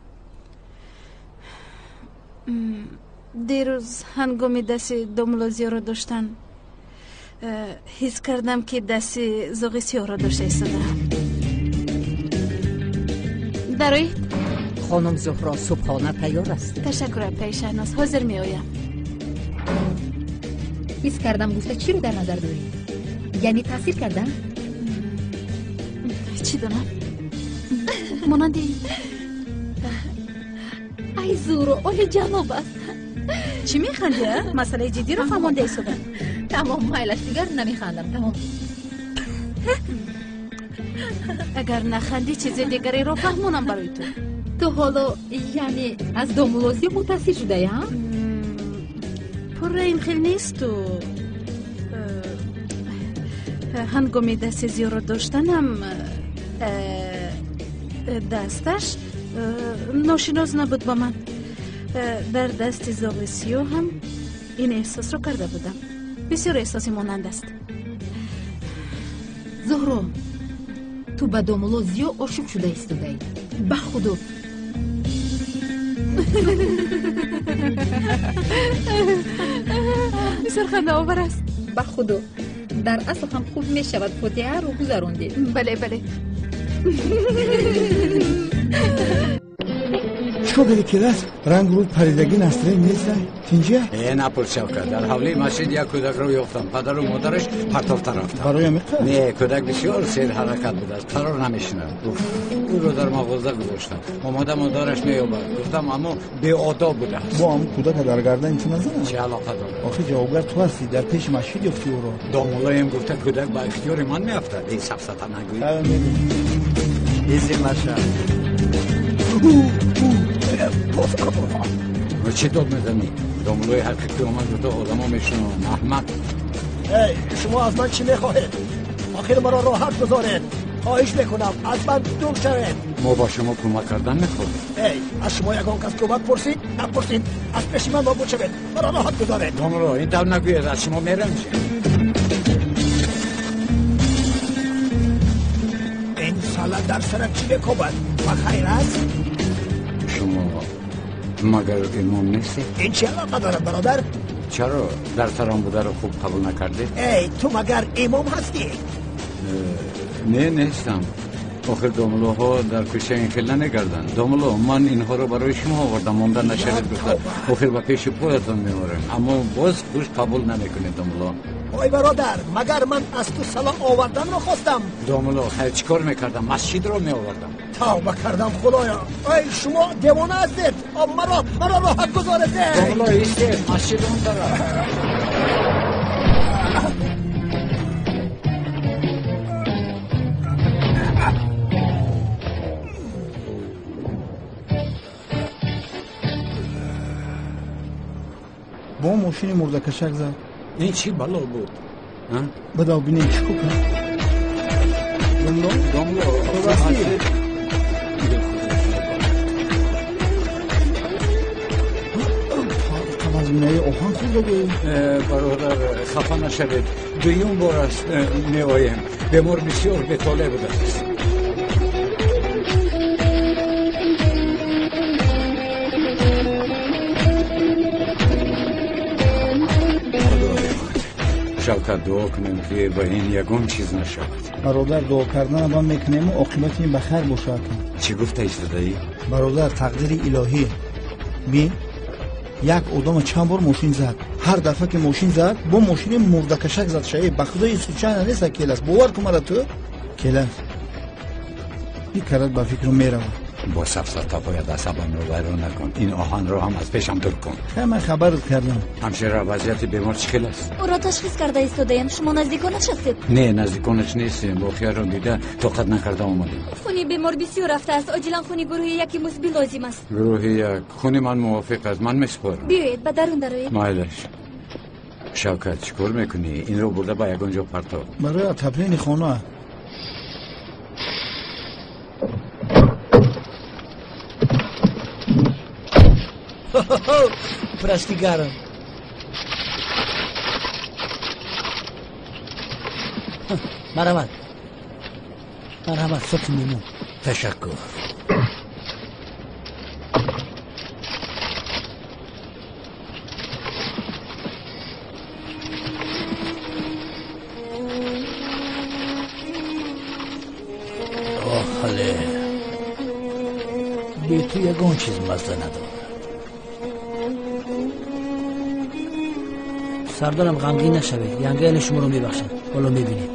[SPEAKER 5] Дирӯз ҳангоми дасти домулло Зиёро доштан, ҳис кардам, ки дасти зоғи сиёҳро дошта истодаам. Дароед.
[SPEAKER 18] Хонум Зуҳро, субҳона тайёр аст.
[SPEAKER 5] Ташаккур, апаи Шаҳноз, ҳозир меоям.
[SPEAKER 11] Ҳис кардам гуфта чиро дар назар дорӣ? Яъне таъсир кардам?
[SPEAKER 5] Чӣ донам? Монанди
[SPEAKER 11] ай Зуҳро, оли ҷаноб аст.
[SPEAKER 5] Чӣ механдӣ, а? Масъалаи ҷиддиро фаҳмонда истода.
[SPEAKER 11] Тамом, майлаш, дигар намехандам, тамом.
[SPEAKER 5] Агар нахандӣ, чизи дигареро фаҳмонам барои ту.
[SPEAKER 11] Ту ҳоло яъне аз домулло Зиё мутаассир шудаӣ, ҳа?
[SPEAKER 5] Пурра ин хел несту. Ҳангоми дасти Зиёро доштанам, дасташ ношинос набуд ба ман. Дар дасти зоғи сиёҳ ҳам ин эҳсосро карда будам. Бисёр эҳсоси монанд аст.
[SPEAKER 11] Зуҳро, ту ба домулло Зиё ошиқ шуда истодаӣ. Ба худо.
[SPEAKER 5] Бисёр хандаовар аст.
[SPEAKER 11] Ба худо, дар асл ҳам хуб мешавад, фотиҳаро гузарондед.
[SPEAKER 5] Бале, бале.
[SPEAKER 10] Чикор кардӣ, келас? Ранг рӯ паридагӣ, настроен нест, тинҷия?
[SPEAKER 9] Э, напурс, Шавкат. Дар ҳавлии масҷид як кӯдакро ёфтам. Падару модараш партофта рафтанд.
[SPEAKER 10] Барои амиқа?
[SPEAKER 9] Не, кӯдак бисёр серҳаракат будааст, қарор намешинад. Ӯро дар мағоза гузоштам. Омода модараш меёбад. Гуфтам, аммо беодоб будааст.
[SPEAKER 10] Бо ҳам кӯдака дар гардани ту назанад?
[SPEAKER 9] Чӣ алоқа дорад?
[SPEAKER 10] Охир ҷавобгар ту ҳастӣ, дар пеши масҷид ёфтӣ ӯро.
[SPEAKER 9] Домуллоем гуфта, кӯдак ба ихтиёри ман меафтад. Ин сафсата нагӯй.
[SPEAKER 14] Изи маша.
[SPEAKER 9] Чӣ дод мезанӣ? Домуллои ҳақиқӣ омад, гуфта одамо мешунаванд. Аҳмақ!
[SPEAKER 4] Эй, шумо аз ман чӣ мехоҳед? Охир маро роҳат гузоред. Хоҳиш мекунам, аз ман дур шавед.
[SPEAKER 9] Мо ба шумо кӯмак кардан мехоҳем.
[SPEAKER 4] Эй, аз шумо ягон кас кӯмак пурсид? Напурсид. Аз пеши ман нобуд шавед. Маро роҳат гузоред.
[SPEAKER 9] Домулло, ин тавр нагӯед, аз шумо меранҷем.
[SPEAKER 4] Ин сала дар сарат чӣ мекобад? Ба хайр аст?
[SPEAKER 9] Шумо магар имом нестед?
[SPEAKER 4] Ин чӣ алоқа дорад, бародар?
[SPEAKER 9] Чаро дар сарам бударо хуб қабул накардед?
[SPEAKER 4] Эй, ту магар имом ҳастӣ?
[SPEAKER 9] Не, нестам. Охир домуллоҳо дар кӯча ин хел намегарданд. Домулло, ман инҳоро барои шумо овардам, монда нашавед гуфта. Охир ба пеши поятон меорем. Аммо боз хуш қабул намекунед, домулло.
[SPEAKER 4] Ой, бародар, магар ман аз ту салом оварданро хостам?
[SPEAKER 9] Домулло, хайр, чӣ кор мекардам? Масҷидро меовардам.
[SPEAKER 4] Тавба кардам, худоё! Ой, шумо девона ҳастед! Маро роҳат гузоред!
[SPEAKER 9] Домулло, истед, масҷид он тараф.
[SPEAKER 10] Бо мошини мурдакашак зад.
[SPEAKER 9] Ин чӣ бало буд?
[SPEAKER 10] Бадав бинем, чӣ кор кард.
[SPEAKER 9] Домло, домло,
[SPEAKER 10] қавазминаи оҳан хӯрда гӯӣ.
[SPEAKER 9] Бародар, хафа нашавед. Дуюм бор аст меоем. Бемор бисёр бетолеъ будааст. Шавкат, дуо кунем, ки ба ин ягон чиз нашавад.
[SPEAKER 10] Бародар, дуо карданро бам мекунему, оқибати ин ба хайр бошад.
[SPEAKER 9] Чӣ гуфта истодаӣ?
[SPEAKER 10] Бародар, тақдири илоҳӣ. Бин, як одама чанд бор мошин зад. Ҳар дафъа ки мошин зад, бо мошини мурдакашак зад шаве. Ба худои случайно неста, келас. Бовар кун мара, ту келас. Бикарад ба фикру меравад.
[SPEAKER 9] Бо сафсата бояд асабамро вайрон накун. Ин оҳанро ҳам аз пешам дур кун.
[SPEAKER 10] Хай, ман хабарат кардам.
[SPEAKER 9] Ҳамшира, вазъияти бемор чӣ хел аст?
[SPEAKER 16] Ӯро ташхис карда истодаем. Шумо наздиконаш ҳастед?
[SPEAKER 9] Не, наздиконаш нестем. Воқеаро дида тоқат накарда омадем.
[SPEAKER 16] Хуни бемор бисёр рафтааст. Оҷилан хуни гурӯҳи яки мусбӣ лозим аст.
[SPEAKER 9] Гурӯҳи як. Хуни ман мувофиқ аст, ман месупорам.
[SPEAKER 16] Биёед, ба дарун дароед.
[SPEAKER 9] Майлаш. Шавкат, чӣ кор мекунӣ? Инро бурда ба ягон ҷо партов.
[SPEAKER 10] Барои отоплени хона.
[SPEAKER 6] Прости, гарм. Марҳамат, марҳамат, соки лиму.
[SPEAKER 14] Ташаккур. Оҳ, хале, бе ту ягон чиз мазза надорад.
[SPEAKER 6] Сардарам, ғамгин нашавед. Янгаели шуморо мебахшад. Ҳоло мебинед.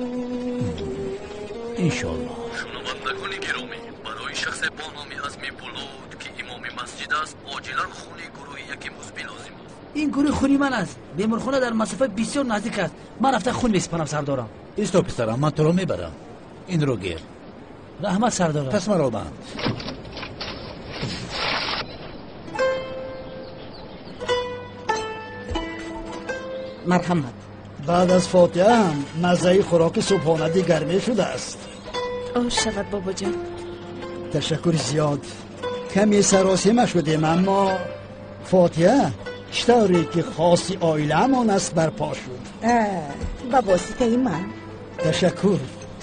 [SPEAKER 14] Иншоаллоҳ.
[SPEAKER 15] Шунавандагони гиромӣ, барои шахсе бо номи Азми Булуд, ки имоми масҷид аст, оҷилан хуни гурӯҳи яки мусбӣ лозим аст.
[SPEAKER 6] Ин гурӯҳи хуни ман аст. Беморхона дар масофаи бисёр наздик аст. Ман рафта хун месупорам, сардорам.
[SPEAKER 14] Исто, писарам, ман туро мебарам. Инро гир.
[SPEAKER 6] Раҳмат, сардорам.
[SPEAKER 14] Пас маро банд.
[SPEAKER 18] Марҳамат.
[SPEAKER 4] Баъд аз фотиҳа ҳам маззаи хӯроки субҳона дигар мешудааст.
[SPEAKER 5] Ош шавад, бобоҷон.
[SPEAKER 4] Ташаккури зиёд. Каме саросема шудем, аммо фотиҳа чӣ тавре ки хоси оилаамон аст барпо шуд.
[SPEAKER 3] Ба воситаи ман.
[SPEAKER 4] Ташаккур.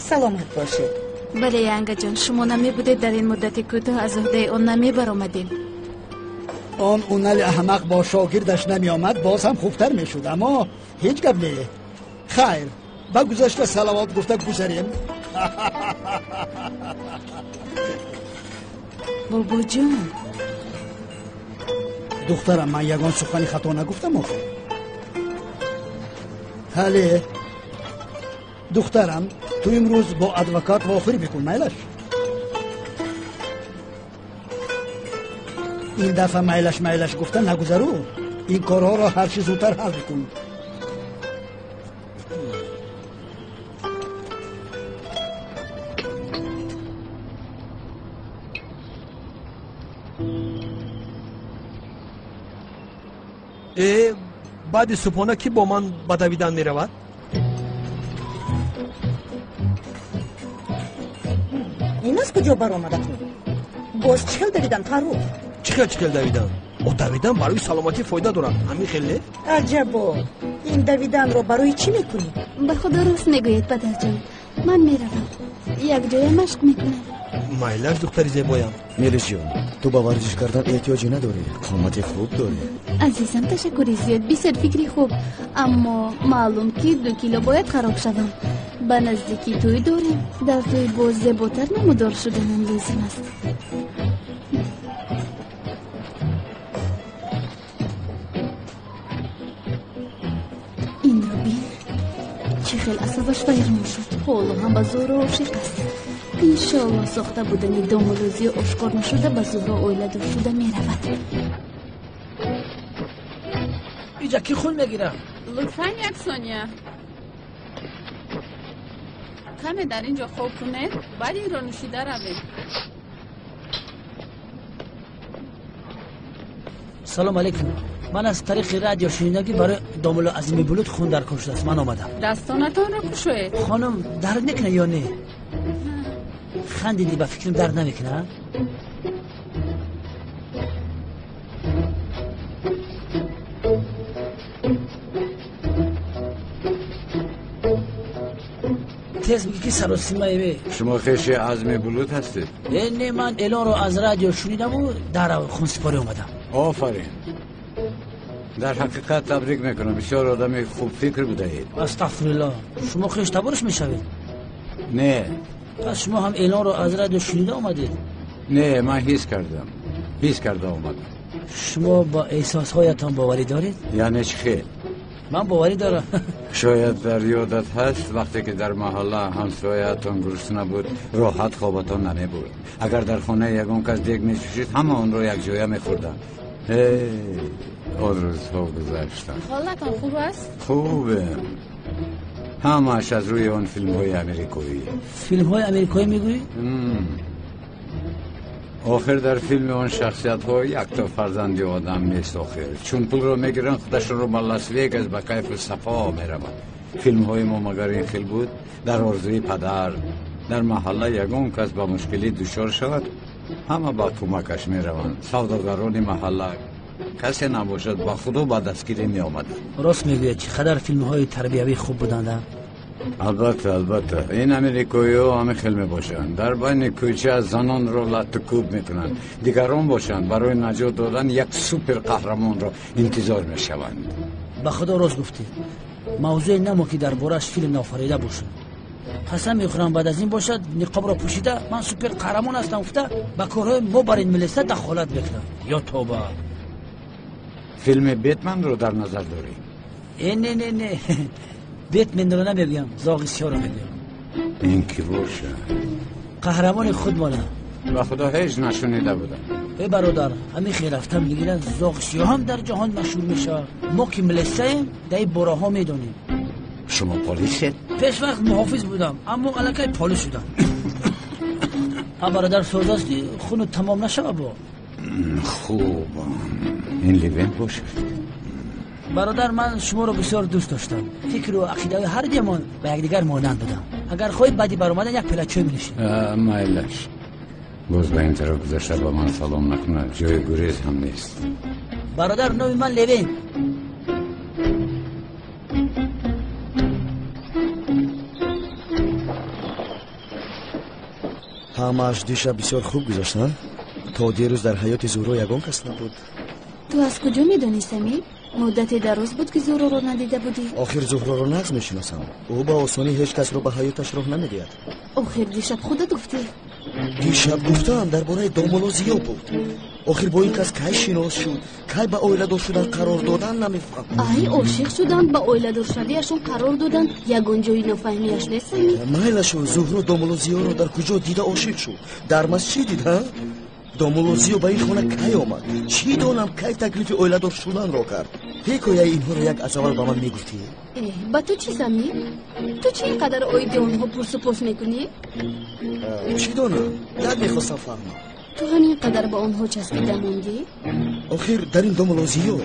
[SPEAKER 3] Саломат бошед.
[SPEAKER 5] Бале, янгаҷон, шумо намебудед, дар ин муддати кӯтоҳ аз уҳдаи он намебаромадем.
[SPEAKER 4] Он унали аҳмақ бо шогирдаш намеомад, боз ҳам хубтар мешуд, аммо ҳеҷ гап не. Хайр, ба гузашта салавот гуфта гузарем.
[SPEAKER 5] Бобоҷон,
[SPEAKER 4] Духтарам, ман ягон сухани хато нагуфтам охир. Ҳале духтарам, ту имрӯз бо адвокат вохӯрӣ бикун, майлаш? Ин дафъа майлаш майлаш гуфта нагузару, ин корҳоро ҳарчи зудтар ҳал бикун.
[SPEAKER 8] Баъди субҳона кӣ бо ман ба давидан меравад?
[SPEAKER 3] Ин аз куҷо баромада ту? Боз чӣ хел давидан, Фаррух?
[SPEAKER 8] Чӣ хел чӣ хел давидан? О, давидан барои саломатӣ фоида дорад, ҳамин хел не?
[SPEAKER 3] Аҷабо, ин давиданро барои чӣ мекунӣ?
[SPEAKER 16] Ба худо рост мегӯед, падарҷон. Ман меравам, якҷоя машқ мекунам.
[SPEAKER 8] Майлаш, духтари зебоям.
[SPEAKER 13] Мелисҷон, ту ба варзиш кардан эҳтиёҷе надорӣ, қомати хуб дорӣ.
[SPEAKER 16] Азизам, ташаккури зиёд, бисёр фикри хуб. Аммо маълум ки 2 кило бояд хароб шавам. Ба наздикӣ тӯй дорем. Дар тӯй боз зеботар намудор шуданам лозим аст. Инро бин, чӣ хел асабаш вайрон шуд. Ҳоло ҳам ба Зуҳро ошиқ аст. Иншоаллоҳ сохта будани домулло Зиё ошкор нашуда ба Зуҳро оиладор шуда меравад.
[SPEAKER 6] Иҷа ки хун мегирам?
[SPEAKER 12] Лутфан як сония. Каме дар ин ҷо хоб кунед, баъд инро нӯшида равед.
[SPEAKER 6] Салом алейкум. Ман аз тариқи радио шунидам, ки барои домулло Азими Булут хун даркор шудааст. Ман омадам.
[SPEAKER 12] Дастонатонро кушоед.
[SPEAKER 6] Хонум, дард мекунад ё не? Хандидӣ, ба фикрам дард намекунад? Тез бигӣ, ки саросимаеве.
[SPEAKER 9] Шумо хеши Азми Булут ҳастед?
[SPEAKER 6] Не, ман эълонро аз радио шунидаму дар хунсипорӣ омадам.
[SPEAKER 9] Офарин. Дар ҳақиқат табрик мекунам, бисёр одами хубфикр будаед.
[SPEAKER 6] Астағфируллоҳ, шумо хеш табориш мешавед?
[SPEAKER 9] Не.
[SPEAKER 6] Пас шумо ҳам эълонро аз радио шунида омадед?
[SPEAKER 9] Не, ман ҳис кардам, ҳис карда омадам.
[SPEAKER 6] Шумо ба эҳсосҳоятон боварӣ доред?
[SPEAKER 9] Яъне чӣ хел?
[SPEAKER 6] Ман боварӣ дорам.
[SPEAKER 9] Шояд дар ёдат ҳаст, вақте ки дар маҳалла ҳамсояатон гурусна буд, роҳат хобатон намебурд. Агар дар хонаи ягон кас дег мечӯшид, ҳама онро якҷоя мехӯрданд. Эй, он рӯзҳо гузаштанд.
[SPEAKER 12] Ҳолатон хуб аст?
[SPEAKER 9] Хубе. Ҳамааш аз рӯи он филмҳои америкоӣ.
[SPEAKER 6] Филмҳои америкоӣ мегӯӣ?
[SPEAKER 9] Охир дар филми он шахсиятҳо якто фарзанди одам нест охир. Чун пулро мегиранд, худашонро ба Лас-Вегас ба кайфу сафо мераванд. Филмҳои мо магар ин хел буд? Дар орзуи падар, дар маҳалла ягон кас ба мушкилӣ дучор шавад, ҳама ба кӯмакаш мераванд. Савдогарони маҳалла касе набошад, ба худо ба дастгирӣ меомаданд.
[SPEAKER 6] Рост мегӯяд, чӣ қадар филмҳои тарбиявӣ хуб буданд.
[SPEAKER 9] Албатта, албатта, ин америкоиҳо ҳамин хел мебошанд. Дар байни кӯча занонро латтукӯб мекунанд, дигарон бошанд барои наҷот додан як супер қаҳрамонро интизор мешаванд.
[SPEAKER 6] Ба худо рост гуфтӣ. Мавзӯе намо ки дар борааш филм наофарида бошад. Қасам мехӯрам, баъд аз ин бошад ниқобро пӯшида ман супер қаҳрамон ҳастам гуфта ба корҳои мо бар ин милиса дахолат мекунам. Ё тоба.
[SPEAKER 9] Филми Бетманро дар назар дорӣ?
[SPEAKER 6] Не, не, не, Бетменро намегӯям, зоғи сиёҳро мегӯям.
[SPEAKER 9] Ин ки бошад?
[SPEAKER 6] Қаҳрамони худмона.
[SPEAKER 9] Ба худо ҳеҷ нашунида будам.
[SPEAKER 6] Эй бародар, ҳамин хел рафтам мегиранд, зоғи сиёҳ ҳам дар ҷаҳон машҳур мешавад. Мо ки милисаем, дар ин бораҳо медонем.
[SPEAKER 9] Шумо полисед?
[SPEAKER 6] Пеш вақт муҳофиз будам, аммо аллакай полис шудам. А бародар, соз аст ки хуну тамом нашава бо.
[SPEAKER 9] Хуб, ин Левен бошад.
[SPEAKER 6] Бародар, ман шуморо бисёр дӯст доштам. Фикру ақидаҳои ҳар дуямон ба якдигар монанд будам. Агар хоҳӣ, баъди баромадан як пила чой менӯшем.
[SPEAKER 9] Майлаш. Боз ба ин тараф гузашта ба ман салом накунад, ҷои гурез ҳам нест.
[SPEAKER 6] Бародар, номи ман Левен.
[SPEAKER 13] Ҳамааш дишаб бисёр хуб гузашт, а? То дирӯз дар ҳаёти Зуҳро ягон кас набуд.
[SPEAKER 16] Ту аз куҷо медонӣ, Самир? Муддате дароз буд, ки Зуҳроро надида будӣ.
[SPEAKER 13] Охир Зуҳроро нағз мешиносам. Ӯ ба осонӣ ҳеҷ касро ба ҳаёташ роҳ намедиҳад.
[SPEAKER 16] Охир дишаб худат гуфтӣ.
[SPEAKER 13] Дишаб гуфтам дар бораи домулло Зиё буд. Охир бо ин кас кай шинос шуд, кай ба оиладор шудан қарор додан, намефаҳмам.
[SPEAKER 16] Ай, ошиқ шуданд, ба оиладоршавиашон қарор доданд, ягон ҷои нофаҳмиаш нест, Самир.
[SPEAKER 13] Майлашу, Зуҳро домулло Зиёро дар куҷо дида ошиқ шуд? Дар масҷид дид, ҳа? Домулло Зиё ба ин хона кай омад? Чӣ донам, кай таклифи оиладор шуданро кард? Ҳикояи инҳоро як аз аввал ба ман мегуфтӣ?
[SPEAKER 16] Ба ту чӣ, Самир? Ту чӣ ин қадар оиди онҳо пурсу пос мекунӣ?
[SPEAKER 13] Чӣ донам, як мехостам фаҳмам.
[SPEAKER 16] Ту ҳамин қадар ба онҳо часпида мондӣ?
[SPEAKER 13] Охир дар ин домулло Зиё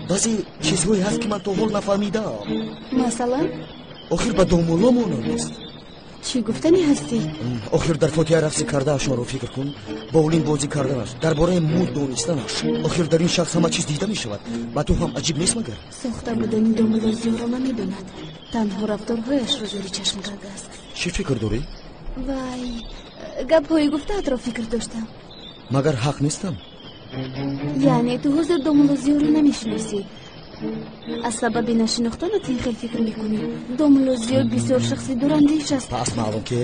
[SPEAKER 13] баъзе чизҳое ҳаст, ки ман то ҳол нафаҳмидаам.
[SPEAKER 16] Масалан?
[SPEAKER 13] Охир ба домулло монанд нест.
[SPEAKER 16] Чӣ гуфтанӣ ҳастӣ?
[SPEAKER 13] Охир дар фотиҳа рақси кардаашонро фикр кун, боулинг бозӣ карданаш, дар бораи муд донистанаш. Охир дар ин шахс ҳама чиз дида мешавад. Ба ту ҳам аҷиб нест магар?
[SPEAKER 16] Сохта будани домулло Зиёро намедонад, танҳо рафторҳояшро зери чашм кардааст.
[SPEAKER 13] Чӣ фикр дорӣ?
[SPEAKER 16] Вай, гапҳои гуфтаатро фикр доштам.
[SPEAKER 13] Магар ҳақ нестам?
[SPEAKER 16] Яъне ту ҳозир домулло Зиёро намешиносӣ? Аз сабаби нашинохтанат ин хел фикр мекунӣ? Домулло Зиё бисёр шахси дурандеш аст.
[SPEAKER 13] Пас маълум ки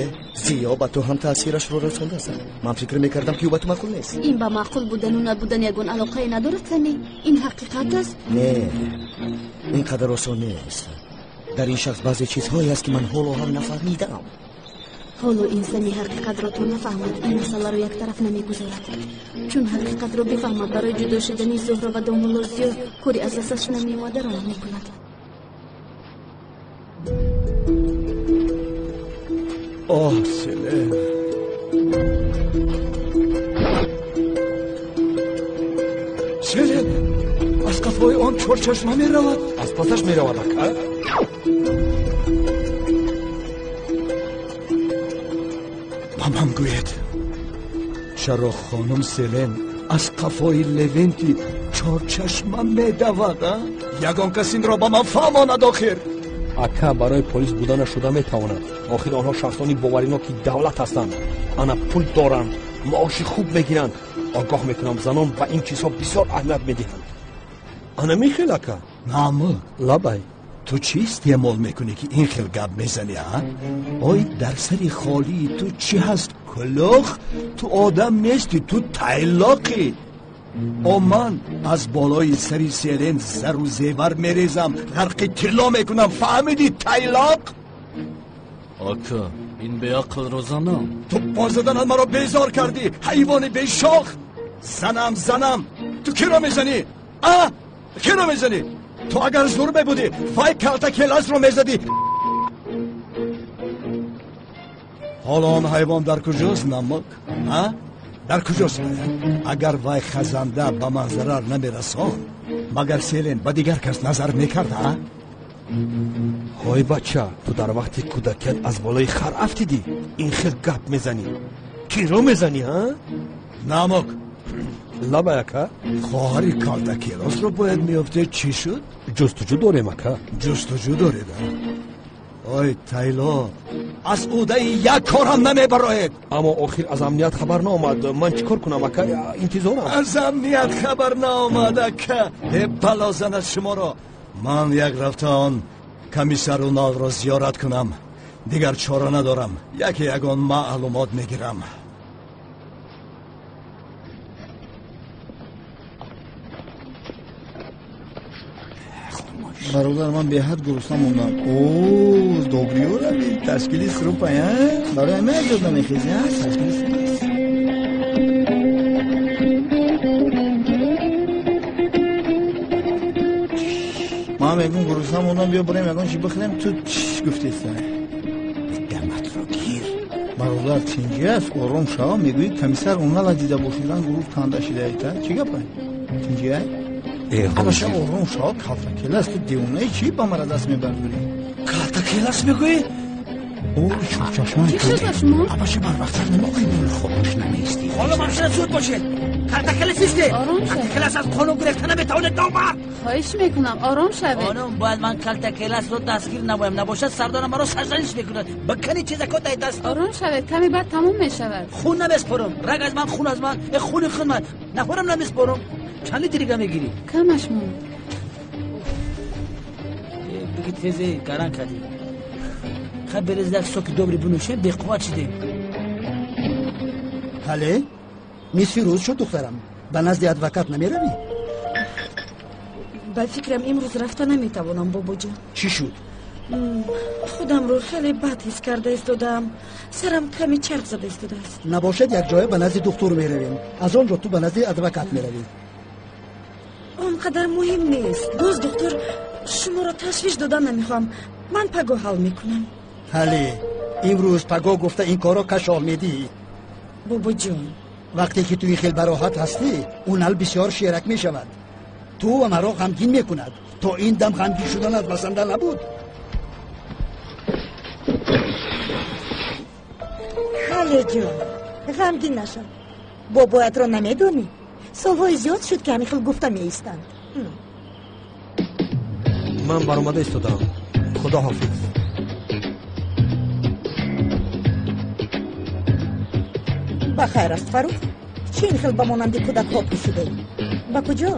[SPEAKER 13] Зиё ба ту ҳам таъсирашро расондааст. Ман фикр мекардам, ки ӯ ба ту маъқул нест.
[SPEAKER 16] Ин ба маъқул будану набудан ягон алоқае надорад, Сами. Ин ҳақиқат аст.
[SPEAKER 13] Не, ин қадар осон нест. Дар ин шахс баъзе чизҳое аст, ки ман ҳоло ҳам нафаҳмидаам.
[SPEAKER 16] Ҳоло ин Сами ҳақиқатро то нафаҳмад, ин масъаларо яктараф намегузорад. Чун ҳақиқатро бифаҳмад, барои ҷудо шудани Зуҳро ва домулло Зиё кори аз дасташ намеомадаро мекунад.
[SPEAKER 7] Оҳ, Селен, Селен, аз қафои он чорчашма меравад.
[SPEAKER 8] Аз пасаш меравад, ака.
[SPEAKER 7] Ба ман гӯед, чаро хонум Селен аз қафои Левенти чорчашма медавад? Ягон кас инро ба ман фаҳмонад охир.
[SPEAKER 8] Ака, барои полис буданаш шуда метавонад. Охир онҳо шахсони бовариноки давлат ҳастанд. Ана пул доранд, маоши хуб мегиранд. Огоҳ мекунам, занон ба ин чизҳо бисёр аҳамият медиҳанд. Ана михел, ака.
[SPEAKER 7] Намук.
[SPEAKER 8] Лабай.
[SPEAKER 7] Ту чӣ истеъмол мекунӣ, ки ин хел гап мезанӣ, а? Ой, дар сари холии ту чӣ ҳаст, кулух? Ту одам нестӣ, ту тайлоқӣ. О, ман аз болои сари Селен зару зевар мерезам, ғарқи тилло мекунам, фаҳмидӣ, тайлоқ?
[SPEAKER 15] Ака, ин беақлро занам.
[SPEAKER 7] Ту бо заданат маро безор кардӣ, ҳайвони бешох. Занам, занам, ту киро мезанӣ, а? Киро мезанӣ? Ту агар зур мебудӣ, вай калта келасро мезадӣ. Ҳоло он ҳайвон дар куҷост, намук? А? Дар куҷост? Агар вай хазанда ба ман зарар намерасон, магар Селен ба дигар кас назар мекард, а?
[SPEAKER 8] Ҳой бача, ту дар вақти кӯдакият аз болои хар афтидӣ, ин хел гап мезанӣ. Киро мезанӣ, ҳа?
[SPEAKER 7] Намук.
[SPEAKER 8] Лабай, ака.
[SPEAKER 7] Хоҳари калтакелосро бояд меёфтед, чӣ шуд?
[SPEAKER 8] Ҷустуҷӯ дорем, ака.
[SPEAKER 7] Ҷустуҷӯ доред, а? Ой, тайло, аз ӯдаи як кор ҳам намебароед.
[SPEAKER 8] Аммо охир аз амният хабар наомад. Ман чӣ кор кунам, ака? Интизорам.
[SPEAKER 7] Аз амният хабар наомад, ака. Э, бало занад шуморо. Ман як рафта он комиссар Уналро зиёрат кунам. Дигар чора надорам. Яке ягон маълумот мегирам.
[SPEAKER 10] Бародар, ман беҳад гурусна мондам. О, добриёра ташкили срупа, барои ҳама эҷод намехези, ташкили срупа. Ман мегӯм гурусна мондам, биё бурем ягон чи бихӯрем, ту чиш гуфтеста?
[SPEAKER 4] Даматро гир.
[SPEAKER 10] Бародар, тинҷи аст, ором шава, мегӯӣ комиссар Унала дида бошидан гурӯҳ танда шидаита. Чӣ гапа? Тинҷи ай? Абаша ором шава, калтакелас, ту девонаи чӣ ба мара даст мебардорӣ?
[SPEAKER 4] Калтакелас мегӯӣ?
[SPEAKER 10] О, чорчашмаи
[SPEAKER 12] Чӣ шуд ба шумо?
[SPEAKER 4] Абаша барвақттар намоқӣ.
[SPEAKER 14] Хомӯш намеистӣ.
[SPEAKER 6] Ҳоло машина зуд бошед. Калтакелас исте.
[SPEAKER 12] Ором шавед.
[SPEAKER 6] Калтакелас аз қонун гурехта наметавонад, номард.
[SPEAKER 12] Хоҳиш мекунам, ором шавед.
[SPEAKER 6] Хонум, бояд ман калтакеласро дастгир намоям, набошад сардорам маро сарзаниш мекунад. Бикани чизако дай даст.
[SPEAKER 12] Ором шавед, каме баъд тамом мешавад.
[SPEAKER 6] Хун намеспорам. Раг аз ман, хун аз ман, э хуни хун ман. Нахӯрам намеспорам. Чанд литрига мегирӣ?
[SPEAKER 12] Камаш монд.
[SPEAKER 6] Биги тезе гаран кардӣ. Хай берез як соки добри бинӯшем, беқувват шидем.
[SPEAKER 4] Ҳале, нисфи рӯз шуд, духтарам. Ба назди адвокат намеравӣ?
[SPEAKER 5] Ба фикрам имрӯз рафта наметавонам, бобоҷон.
[SPEAKER 4] Чӣ шуд?
[SPEAKER 5] Худамро хеле бад ҳис карда истодаам. Сарам каме чарх зада истодааст.
[SPEAKER 4] Набошад, якҷоя ба назди духтур меравем. Аз он ҷо ту ба назди адвокат меравӣ.
[SPEAKER 5] Он қадар муҳим нест. Боз духтур, шуморо ташвиш додан намехоҳам. Ман пагоҳ ҳал мекунам.
[SPEAKER 4] Ҳале, имрӯз пагоҳ гуфта ин корро кашол медиҳӣ.
[SPEAKER 5] Бобоҷон,
[SPEAKER 4] вақте ки ту ин хел бароҳат ҳастӣ, Унал бисёр шерак мешавад. Ту ва маро ғамгин мекунад. То ин дам ғамгин шуданат басанда набуд.
[SPEAKER 3] Ҳалеҷон, ғамгин нашав. Бобоятро намедонӣ? Солҳои зиёд шуд, ки ҳамин хел гуфта меистанд.
[SPEAKER 8] Ман баромада истодаам. Худо ҳофиз.
[SPEAKER 3] Ба хайр аст, Фарух. Чӣ ин хел ба монанди кӯдакҳо пӯшидаӣ? Ба куҷо?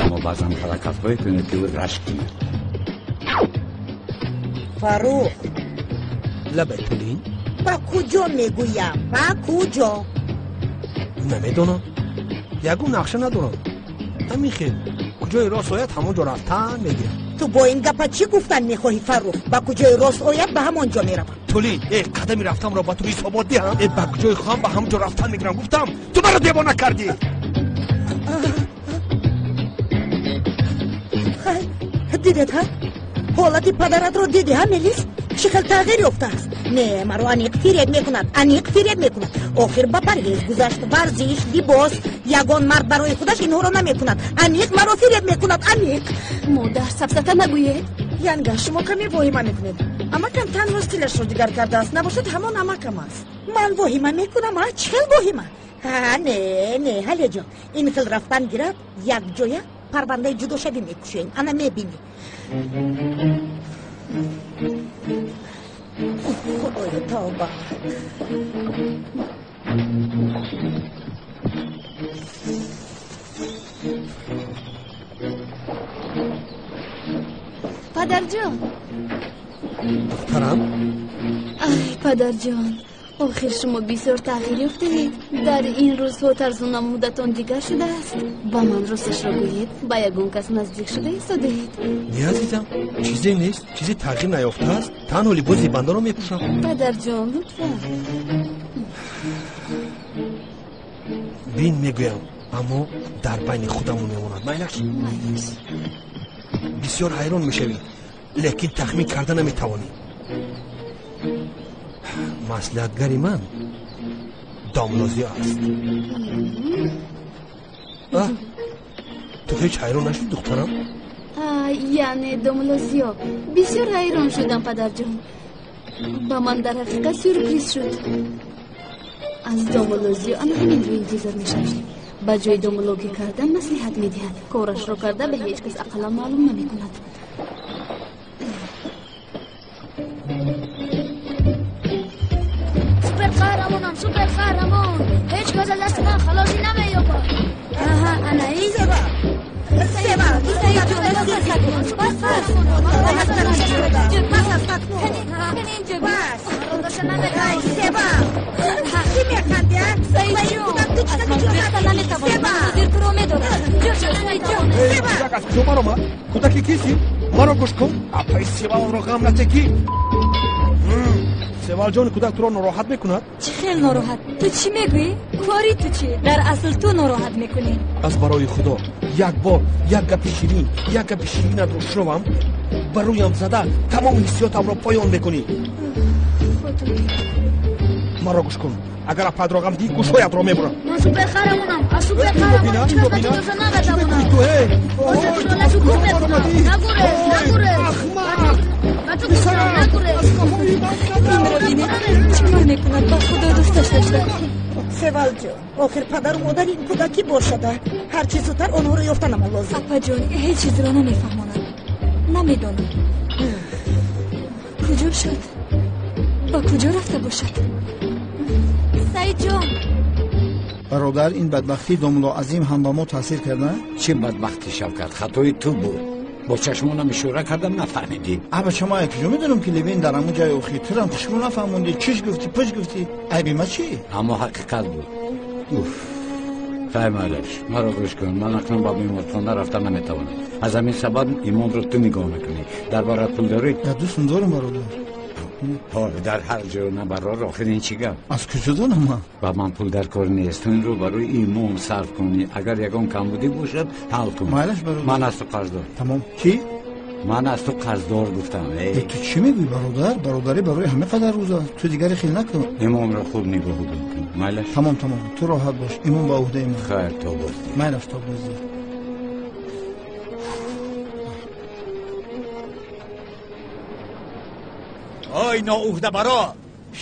[SPEAKER 9] Аммо баъзан ҳаракатҳое кунед, ки ӯ рашк кунад.
[SPEAKER 3] Фарух.
[SPEAKER 8] Лабай, Тулин.
[SPEAKER 3] Ба куҷо мегӯям? Ба куҷо?
[SPEAKER 8] Намедонам. Ягон нақша надорам. Ҳамин хел куҷои рост ояд, ҳамон ҷо рафтан мегирам.
[SPEAKER 3] Ту бо ин гапа чӣ гуфтан мехоҳӣ, Фарух? Ба куҷои рост ояд, ба ҳамон ҷо меравам.
[SPEAKER 8] Тулин, қадами рафтамро ба ту ҳисобот диҳам? Ба куҷои хоҳам, ба ҳамон ҷо рафтан мегирам. Гуфтам, ту маро девона кардӣ.
[SPEAKER 3] Хай, дидед ҳа? Ҳолати падаратро дидӣ ҳа, Мелис? Чӣ хел тағйир ёфтааст? Не, маро аниқ фиреб мекунад, аниқ фиреб мекунад. Охир ба парҳез гузашт, варзиш, либос. Ягон мард барои худаш инҳоро намекунад. Аниқ маро фиреб мекунад, аниқ.
[SPEAKER 16] Модар, сафсата нагӯед.
[SPEAKER 5] Янга, шумо каме воҳима мекунед. Амакам танҳо стилашро дигар кардааст. Набошад, ҳамон амакам аст.
[SPEAKER 3] Ман воҳима мекунам, а? Чӣ хел воҳима? Ҳа, не, не, ҳалеҷон. Ин хел рафтан гирад, якҷоя парвандаи ҷудошавӣ мекушоем. Ана мебинӣ. Худоё, тавба.
[SPEAKER 16] Падарҷон.
[SPEAKER 8] Духтарам?
[SPEAKER 16] Ай, падарҷон, охир шумо бисёр тағйир ёфтаед. Дар ин рӯзҳо тарзу намудатон дигар шудааст. Ба ман росташро гӯед, ба ягон кас наздик шуда истодаед?
[SPEAKER 8] Не, азизам, чизе нест, чизе тағйир наёфтааст. Танҳо либоси бандаро мепӯшам.
[SPEAKER 16] Падарҷон, лутфан.
[SPEAKER 8] Бин, мегӯям, аммо дар байни худамон мемонад. Майлаш?
[SPEAKER 16] Майлаш.
[SPEAKER 8] Бисёр ҳайрон мешавӣ, лекин тахмин карда наметавонӣ. Маслиҳатгари ман домлозиё аст. Ту ҳеҷ ҳайрон нашудӣ, духтарам?
[SPEAKER 16] Яъне домлозиё. Бисёр ҳайрон шудам, падарҷон. Ба ман дар ҳақиқат сюрприз шуд. Аз домлозиё ана ҳаминро интизор мешавем. Ба ҷои домлогӣ кардан маслиҳат медиҳад. Корашро карда ба ҳеҷ кас ақаллан маълум намекунад.
[SPEAKER 17] Супер қаҳрамонам, супер қаҳрамон. Ҳеҷ кас аз дасти ман халосӣ намеёбад.
[SPEAKER 16] Аҳа, ана ин.
[SPEAKER 3] Сева! Сева! Сева! Чӣ механди, а?
[SPEAKER 8] Кӯдак аз куҷо баромад? Кӯдаки кисӣ? Маро гӯш кун. Апаи Севалро ғам натекӣ. Севалҷони кӯдак туро нороҳат мекунад?
[SPEAKER 19] Чӣ хел нороҳат? Ту чӣ мегӯӣ? Кори ту чӣ? Дар асл ту нороҳат мекунӣ.
[SPEAKER 8] Аз барои Худо як бор як гапи ширин, як гапи ширинатро шунавам, ба рӯям зада тамоми ҳиссиётамро поён мекунӣ. Маро гӯш кун. Агар апаатро ғам дидӣ, гӯшҳоятро мебурам.
[SPEAKER 17] Ман супер қаҳрамонам, аз супер қаҳрамон ҳеҷ кас ба ҷудоша наметавонам. Ҳозир туро мекунам. Нагурез, нагурез.
[SPEAKER 8] Ахмақ!
[SPEAKER 17] Ба ту гуфтам, нагурез.
[SPEAKER 19] Инро бинед, чӣ кор мекунад? Ба Худо дӯсташ дошта.
[SPEAKER 3] Севалҷон, охир падару модари ин кӯдак кӣ бошада? Ҳарчи зудтар онҳоро ёфтанамон лозим.
[SPEAKER 19] Апаҷон, ҳеҷ чизро намефаҳмонам. Намедонам. Куҷо шуд? Ба куҷо рафта бошад? Саидҷон.
[SPEAKER 10] Бародар, ин бадбахтии домулло Азим ҳам ба мо таъсир карда?
[SPEAKER 9] Чӣ бадбахтӣ, Шавкат? Хатои ту буд. Бо чашмонам ишора кардам, нафаҳмидӣ.
[SPEAKER 10] Абача, ман куҷо медонам, ки Левин дар ҳамон ҷои охир. Турам хушрӯ нафаҳмондӣ. Чиш гуфтӣ, пуш гуфтӣ. Айби ма чӣ?
[SPEAKER 9] Аммо ҳақиқат буд. Уф. Хай майлаш, маро гӯш кун. Ман акнун ба беморхона рафта наметавонам. Аз ҳамин сабаб имомро ту нигоҳ мекунӣ. Дар барат пул дорӣ?
[SPEAKER 10] Дар дӯстам дорам, бародар.
[SPEAKER 9] Дар ҳар ҷо набарор, охир ин чӣ гап?
[SPEAKER 10] Аз куҷо донам ман?
[SPEAKER 9] Ба ман пул дар кор нест. Ту инро барои имом сарф кунӣ. Агар ягон камбудӣ бошад, ҳал кун.
[SPEAKER 10] Майлаш, бародар.
[SPEAKER 9] Ман аз ту қарздор.
[SPEAKER 10] Тамом. Чӣ?
[SPEAKER 9] Ман аз ту қарздор гуфтам.
[SPEAKER 10] Ту чӣ мегӯӣ, бародар? Бародарӣ барои ҳама қадар рӯз аст. Ту дигаре хел накун.
[SPEAKER 9] Имомро хуб нигоҳ кун. Майлаш?
[SPEAKER 10] Тамом, тамом. Ту роҳат бош. Имом ба уҳдаи ман.
[SPEAKER 9] Хайр, то боздид.
[SPEAKER 10] Майлаш, то боздид.
[SPEAKER 2] Ой, ноуҳдабаро!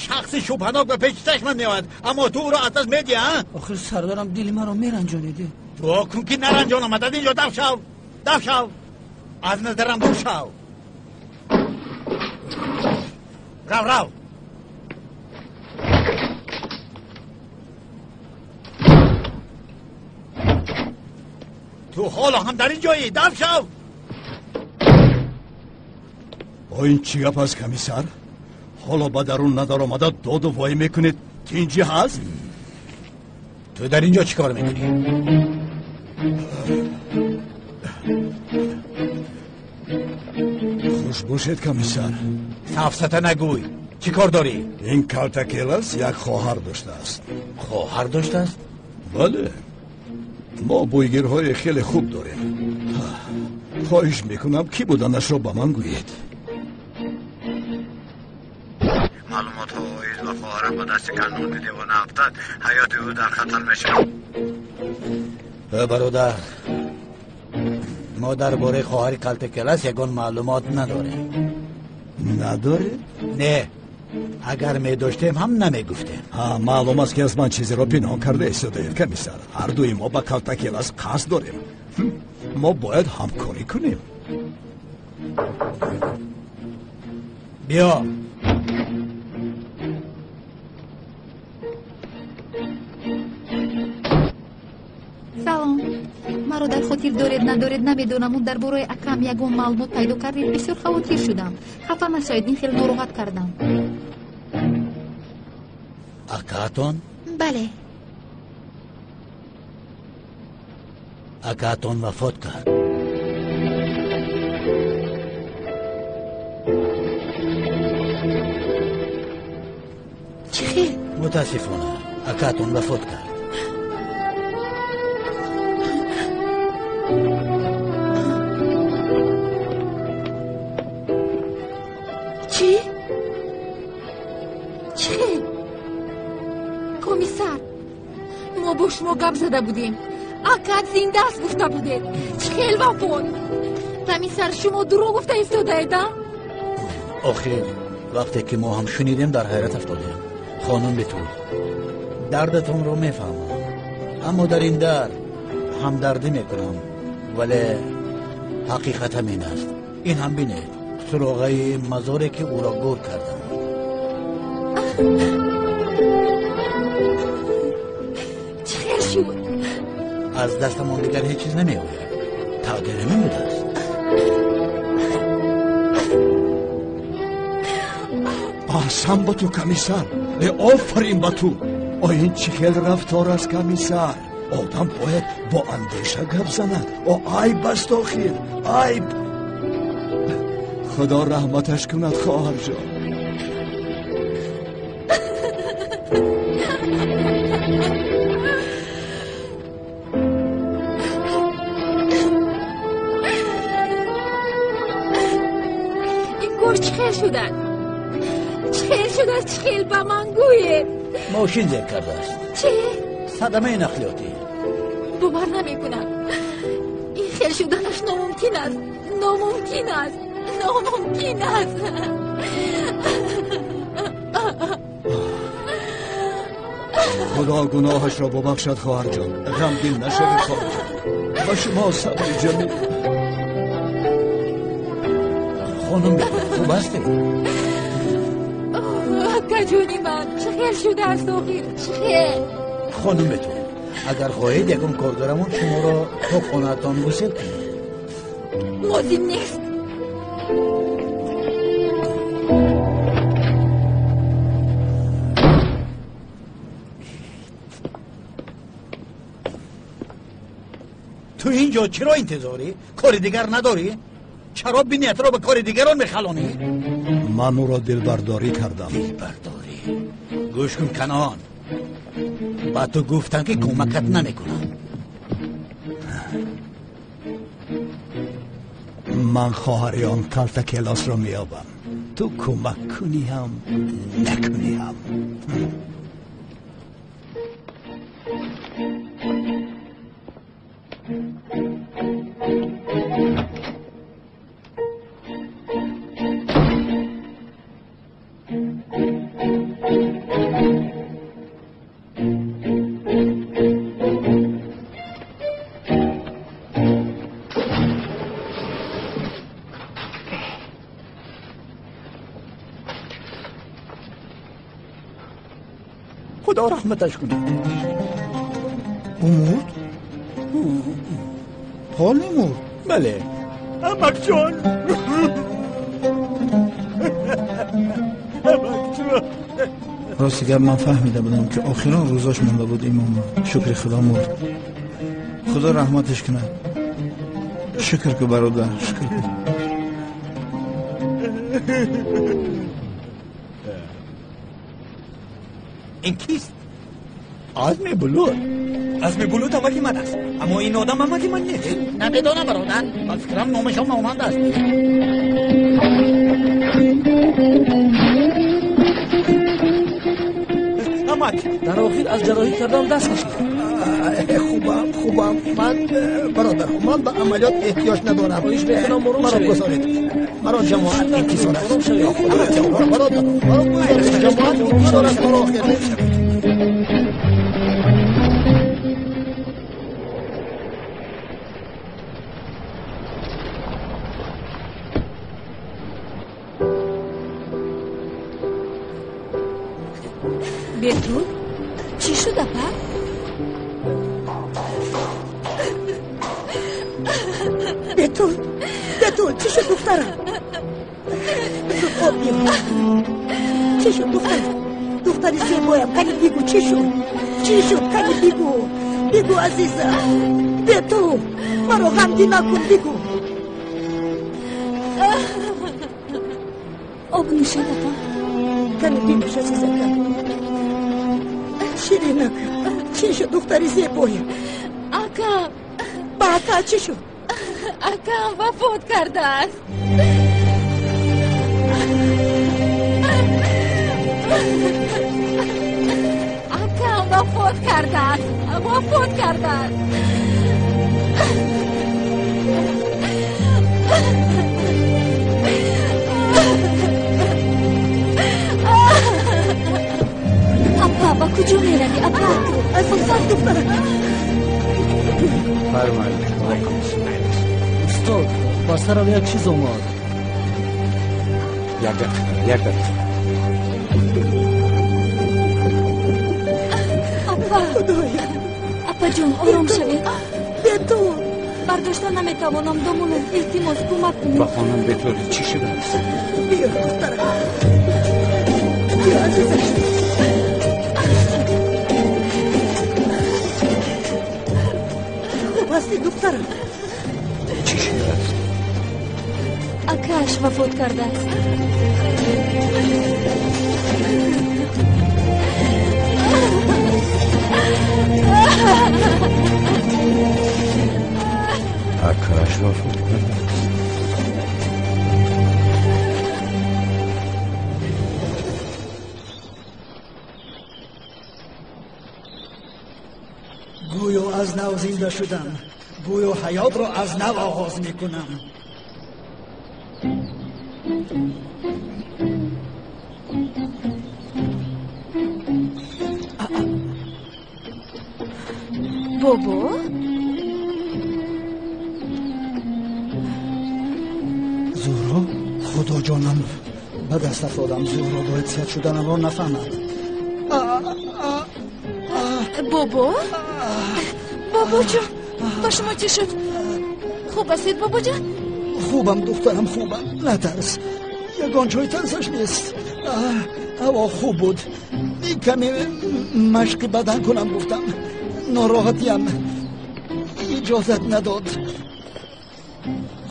[SPEAKER 2] Шахси шубҳанок ба пеши чашмам меояд, аммо ту ӯро аз даст медиҳӣ, а?
[SPEAKER 6] Охир сардарам дили маро меранҷонидӣ.
[SPEAKER 2] Дуо кун ки наранҷонам. Аз ин ҷо даф шав, даф шав, аз назарам дур шав. Рав, рав. Ту ҳоло ҳам дар ин ҷоӣ, даф шав.
[SPEAKER 7] О, ин чӣ гап аст, комиссар? Ҳоло ба дарун надаромада доду вой мекунед. Тинҷӣ ҳаст?
[SPEAKER 2] Ту дар ин ҷо чӣ кор мекунӣ?
[SPEAKER 7] Хуш бошед, комиссар.
[SPEAKER 2] Сафсата нагӯй. Чӣ кор дорӣ?
[SPEAKER 7] Ин калтакелас як хоҳар доштааст.
[SPEAKER 2] Хоҳар доштааст?
[SPEAKER 7] Бале. Мо бӯйгирҳои хеле хуб дорем. Хоҳиш мекунам, кӣ буданашро ба ман гӯед.
[SPEAKER 9] Маълумотҳо оид ба хоҳарам ба дасти канони девона афтад, ҳаёти ӯ дар хатар мешавад.
[SPEAKER 2] Бародар, мо дар бораи хоҳари калтакелас ягон маълумот надорем.
[SPEAKER 7] Надоред?
[SPEAKER 2] Не, агар медоштем ҳам намегуфтем.
[SPEAKER 7] Маълум аст, ки аз ман чизеро пинҳон карда истодаед, комиссар. Ҳардуи мо ба калтакелас қасд дорем. Мо бояд ҳамкорӣ кунем.
[SPEAKER 2] Биё.
[SPEAKER 11] Салом. Маро дар хотир доред, надоред, намедонам. Дар бораи акам ягон маълумот пайдо кардед, бисёр хавотир шудам. Хафа нашавед, ин хеле нороҳат кардам.
[SPEAKER 2] Акаатон?
[SPEAKER 11] Бале.
[SPEAKER 2] Акаатон вафот кард.
[SPEAKER 11] Чӣ хел?
[SPEAKER 2] Мутаассифона, акаатон вафот кард.
[SPEAKER 5] Чӣ? Чӣ хел? Комиссар, мо бо шумо гап зада будем. Акат зинда аст гуфта будед. Чӣ хел вафот? Комиссар, шумо дурӯғ гуфта истодаед, а?
[SPEAKER 2] Охир, вақте ки мо ҳам шунидем, дар ҳайрат афтодем. Хонум Бетул, дардатонро мефаҳмам, аммо дар ин дард ҳамдардӣ мекунам, вале ҳақиқат ҳамин аст. Ин ҳам бинед, суроғаи мазоре ки ӯро гур кардам.
[SPEAKER 5] Чӣ хел шуд?
[SPEAKER 2] Аз дастамон дигар ҳеҷ чиз намеояд. Тақдир ҳамин будааст.
[SPEAKER 7] Аҳсан ба ту, комиссар. Офарин ба ту. О, ин чӣ хел рафтор аст, комиссар? Одам бояд бо андеша гап занад. О, айб аст охир, айб. Худо раҳматаш кунад, хоҳарҷон.
[SPEAKER 5] Ин кор чӣ хел шудад? Чӣ хел шудааст? Чӣ хел, ба ман гӯед?
[SPEAKER 2] Мошин зер кардааст.
[SPEAKER 5] Чӣ?
[SPEAKER 2] Садамаи нақлиётӣ.
[SPEAKER 5] Бовар намекунам. Ин хел шуданаш номумкин аст. Номумкин аст. Номумкин аст.
[SPEAKER 7] Худо гуноҳашро бубахшад, хоҳарҷон. Ғамгин нашавед, хоҳарҷон. Ба шумо сабри ҷамил.
[SPEAKER 2] Хонум, хуб ҳастед?
[SPEAKER 5] Акаҷони ман, чӣ хел шудааст охир? Чӣ хел?
[SPEAKER 2] Хонум Бетул, агар хоҳед, ягон коргарамон шуморо то хонаатон гусел кунад.
[SPEAKER 5] Лозим нест.
[SPEAKER 2] Инҷо чаро интизорӣ? Кори дигар надорӣ? Чаро биниятро ба кори дигарон мехалонӣ?
[SPEAKER 7] Ман ӯро дилбардорӣ кардам.
[SPEAKER 2] Дилбардорӣ? Гӯш кун, Канон, ба ту гуфтам, ки кӯмакат намекунам.
[SPEAKER 7] Ман хоҳари он калта келосро меёбам. Ту кӯмак кунӣ ҳам, накунӣ ҳам.
[SPEAKER 4] Худо раҳматаш кунад. Ӯ мурд? Полни мурд?
[SPEAKER 1] Бале. Амакҷон. Амакҷон.
[SPEAKER 10] Рости гап, ман фаҳмида будам, ки охирон рӯзош монда буд имома. Шукри Худо, мурд. Худо раҳматаш кунад. Шукр ку, бародар, шукр ку.
[SPEAKER 1] Ин кист?
[SPEAKER 4] Азми Булут.
[SPEAKER 1] Азми Булут амаки ман аст, аммо ин одам амаки ман нест.
[SPEAKER 2] Намедонам, бародар, ба фикрам, номашон монанд аст.
[SPEAKER 1] Амак.
[SPEAKER 6] Дар охир аз ҷарроҳӣ кардан даст кашид.
[SPEAKER 4] Хубам, хубам ман, бародар, ман ба амалиёт эҳтиёҷ надорам.
[SPEAKER 6] Хоҳиш мекунам, ором
[SPEAKER 4] маро
[SPEAKER 6] шавед.
[SPEAKER 4] Гузоред, маро ҷамоат интизор аст.
[SPEAKER 6] Ором шавед.
[SPEAKER 4] Бародар, маро гузоред, ҷамоат интизор аст маро.
[SPEAKER 19] Бетул, чӣ шуд, апа?
[SPEAKER 3] Бетул, Бетул, чӣ шуд, духтарам? Зуд об биёр. Чӣ шуд, духтарам? Духтари зебоям, кани бигӯ, чӣ шуд? Чӣ шуд, кани бигӯ, бигӯ, азизам. Бетул, маро ғамгин накун, бигӯ.
[SPEAKER 19] Об нӯшед, апа.
[SPEAKER 3] Кани бинӯш, азизакам. Ширинак, чӣ шуд, духтари зебоям?
[SPEAKER 11] Акам.
[SPEAKER 3] Ба ака чӣ шуд?
[SPEAKER 11] Акам вафот кардааст. Акам вафот кардааст, вафот кардааст.
[SPEAKER 19] Апа, ба куҷо меравӣ, апа?
[SPEAKER 3] Азизам, духтарам.
[SPEAKER 9] Фармоед.
[SPEAKER 15] Устод, ба сарам як чиз омад.
[SPEAKER 8] Як дақиқа, як дақиқа.
[SPEAKER 19] Апа.
[SPEAKER 3] Худоя.
[SPEAKER 19] Апаҷон, ором шавед.
[SPEAKER 3] Бетул.
[SPEAKER 19] Бардошта наметавонам, домулло, илтимос, кӯмак кунед.
[SPEAKER 9] Ба хонум Бетул чӣ шудааст?
[SPEAKER 3] Биё, духтарам, биё, азизам. Хуб ҳастӣ, духтарам?
[SPEAKER 9] Чӣ шудааст?
[SPEAKER 19] Акааш вафот кардааст.
[SPEAKER 9] Акааш вафот кардааст.
[SPEAKER 4] Гӯё аз нав зинда шудам, гӯё ҳаётро аз нав оғоз мекунам.
[SPEAKER 5] Бобо.
[SPEAKER 4] Зуҳро, худо ҷонам, ба даст афтодам. Зуҳро бояд сиҳат шуданамро нафаҳмад.
[SPEAKER 5] Бобо, бобоҷон, ба шумо чӣ шуд? Хуб ҳастед, бобоҷон?
[SPEAKER 4] Хубам, духтарам, хубам, натарс, ягон ҷой тарсаш нест. Ҳаво хуб буд, каме машқи бадан кунам гуфтам. Нороҳатиям Иҷозат надод.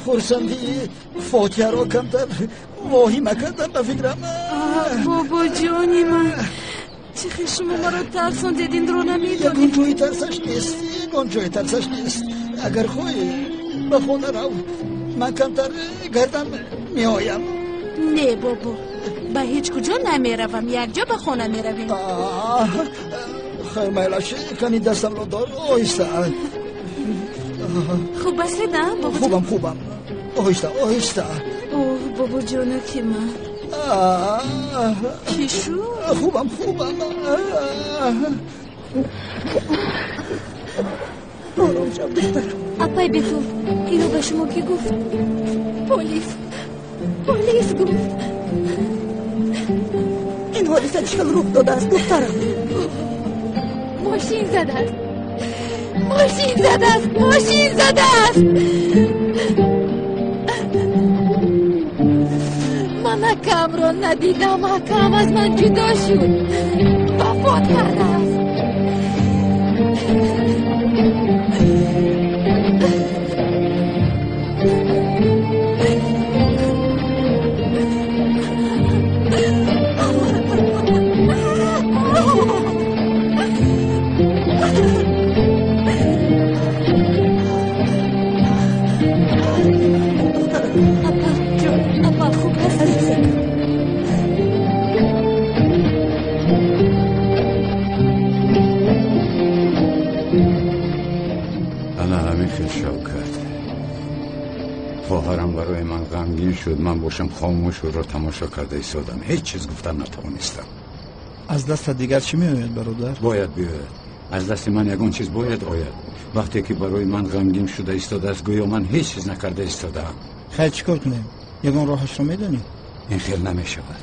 [SPEAKER 4] Хурсандии Фотиҳаро камтар воҳима кардам ба фикрам.
[SPEAKER 5] Бобоҷони ман, чӣ хел шумо маро тарсондед, инро намедонед.
[SPEAKER 4] Ягон ҷои тарсаш нест, ягон ҷои тарсаш нест. Агар хоҳӣ ба хона рав, ман камтар гардам меоям.
[SPEAKER 5] Не бобо, ба ҳеҷ куҷо намеравам, якҷо ба хона меравем.
[SPEAKER 4] Хайр майлаш, кани дастамро дор, оҳиста.
[SPEAKER 5] Хуб ҳастед, а бобоҷон?
[SPEAKER 4] Хубам, хубам. Оҳиста, оҳиста.
[SPEAKER 5] Оҳ, бобоҷонаки ман. Чӣ шуд?
[SPEAKER 4] Хубам, хубам.
[SPEAKER 3] Ором шав, духтарам.
[SPEAKER 16] Апай Бетул, инро ба шумо кӣ гуфт? Полис. Полис гуфт.
[SPEAKER 3] Ин ҳодиса чӣ хел рух додааст, духтарам?
[SPEAKER 11] Мошин задааст. Мошин задааст. Мошин задааст. Ман акамро надидам. Акам аз ман ҷудо шуд. Вафот кардааст.
[SPEAKER 9] Хоҳарам барои ман ғамгин шуд. Ман бошам хомӯш ӯро тамошо карда истодам. Ҳеҷ чиз гуфтан натавонистам.
[SPEAKER 10] Аз дастат дигар чӣ меояд, бародар?
[SPEAKER 9] Бояд биёяд. Аз дасти ман ягон чиз бояд ояд. Вақте ки барои ман ғамгин шуда истодааст, гӯё ман ҳеҷ чиз накарда истодаам.
[SPEAKER 10] Хайр, чӣ кор кунем? Ягон роҳашро медонӣ?
[SPEAKER 9] Ин хел намешавад.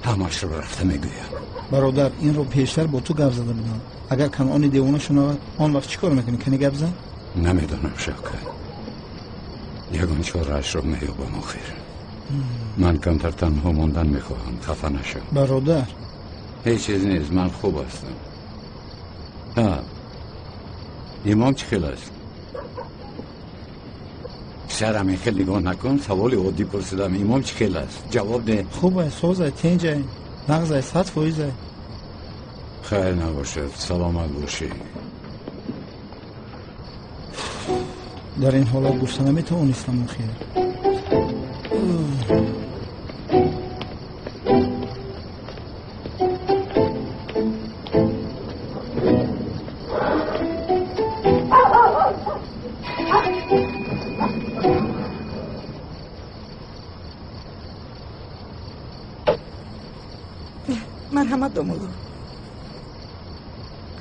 [SPEAKER 9] Ҳамашро рафта мегӯям.
[SPEAKER 10] Бародар, инро пештар бо ту гап зада будам. Агар Канъони девона шунавад, он вақт чӣ кор мекунӣ? Кани гап зан?
[SPEAKER 9] Намедонам, Шавкат. Ягон чораашро меёбам охир. Ман камтар танҳо мондан мехоҳам, хафа нашав.
[SPEAKER 10] Бародар,
[SPEAKER 9] ҳеҷ чиз нест, ман хуб ҳастам. Ҳа, имом чӣ хел аст? Писарам, ин хел нигоҳ накун, саволи оддӣ пурсидам. Имом чӣ хел аст? Ҷавоб деҳ.
[SPEAKER 10] Хуб ай, созай, тенҷай, нағзай, 100%.
[SPEAKER 9] Хайр набошад, саломат бошӣ.
[SPEAKER 10] Дар ин ҳолат гуфта наметавонистам охир.
[SPEAKER 3] Марҳамат, домулло.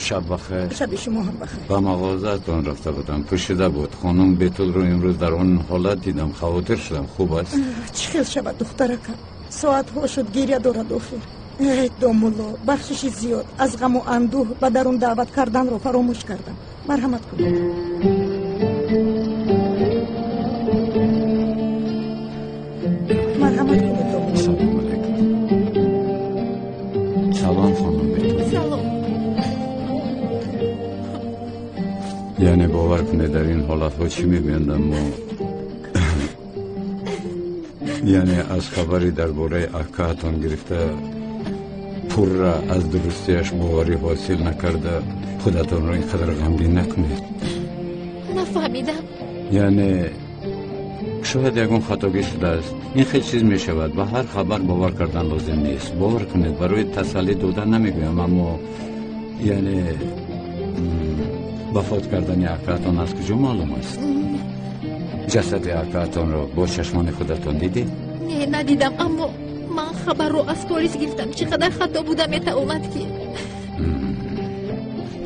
[SPEAKER 9] Шаб бахайр.
[SPEAKER 3] Шаби шумо ҳам бахайр.
[SPEAKER 9] Ба мағозаатон рафта будам, пӯшида буд. Хонум Бетулро имрӯз дар он ҳолат дидам, хавотир шудам. Хуб аст?
[SPEAKER 3] Чӣ хел шавад, духтаракам? Соатҳо шуд гиря дорад охир. Эй домулло, бахшиши зиёд. Аз ғаму андӯҳ ба дарун даъват карданро фаромӯш кардам. Марҳамат кунед. Марҳамат кунед, домулло.
[SPEAKER 9] Салом алайкум. Салом, хонум Бетул.
[SPEAKER 11] Салом.
[SPEAKER 9] Яъне бовар кунед, дар ин ҳолатҳо чӣ мегӯянд, аммо яъне аз хабари дар бораи акаатон гирифта пурра аз дурустияш боварӣ ҳосил накарда худатонро ин қадар ғамгин накунед.
[SPEAKER 11] Нафаҳмидам.
[SPEAKER 9] Яъне шояд ягон хатогӣ шудааст. Ин хел чиз мешавад. Ба ҳар хабар бовар кардан лозим нест. Бовар кунед, барои тасаллӣ додан намегӯям, аммо яъне вафот кардани акаатон аз куҷо маълум аст? Ҷасади акаатонро бо чашмони худатон дидед?
[SPEAKER 11] Не, надидам, аммо ман хабарро аз полис гирифтам. Чӣ қадар хато буда метавонад ки?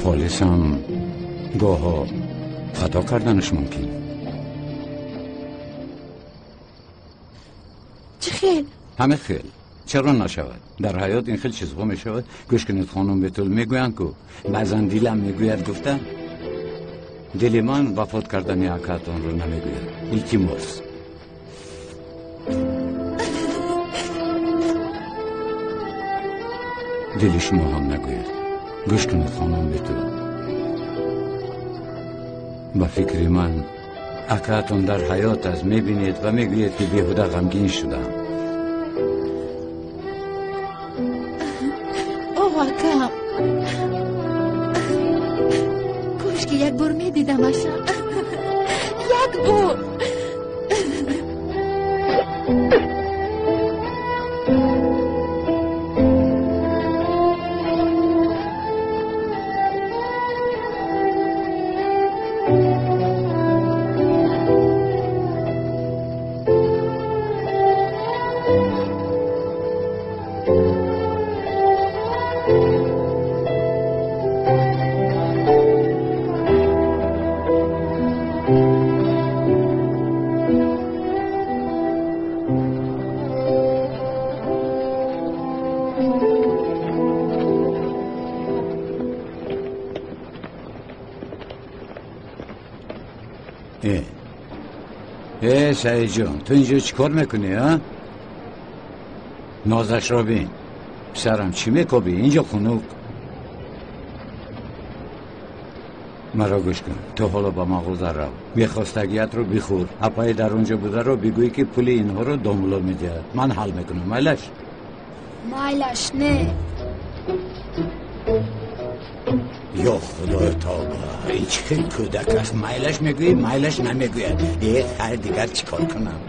[SPEAKER 9] Полисам гоҳо хато карданаш мумкин.
[SPEAKER 11] Чӣ хел?
[SPEAKER 9] Ҳама хел. Чаро нашавад? Дар ҳаёт ин хел чизҳо мешавад. Гӯш кунед, хонум Бетул, мегӯянд ку баъзан дилам мегӯяд гуфта, дили ман вафот кардани акаатонро намегӯяд. Илтимос. Дили шумо ҳам нагӯяд. Гӯш кунед, хонум Бетул. Ба фикри ман акаатон дар ҳаёт аст, мебинед ва мегӯед ки беҳуда ғамгин шудам.
[SPEAKER 11] О, акам, кош ки як бор медидамаша, як бор.
[SPEAKER 9] سعید جان، تو اینجا چیکار میکنی ها؟ نازش را بین. پسرم چی میکوبی؟ اینجا خنک. مرا گوش کن، تو حالا با مغازه رو میخواستگیت رو بخور، اپای در اونجا بوده رو بگویی که پول اینها رو داملا میده، من حل میکنم. مایلش؟
[SPEAKER 17] مایلش نه.
[SPEAKER 9] یا خدای توبه، این چه کودک است؟ مایلش میگویی، مایلش نمیگوید. ای خیر، دیگر چیکار کنم؟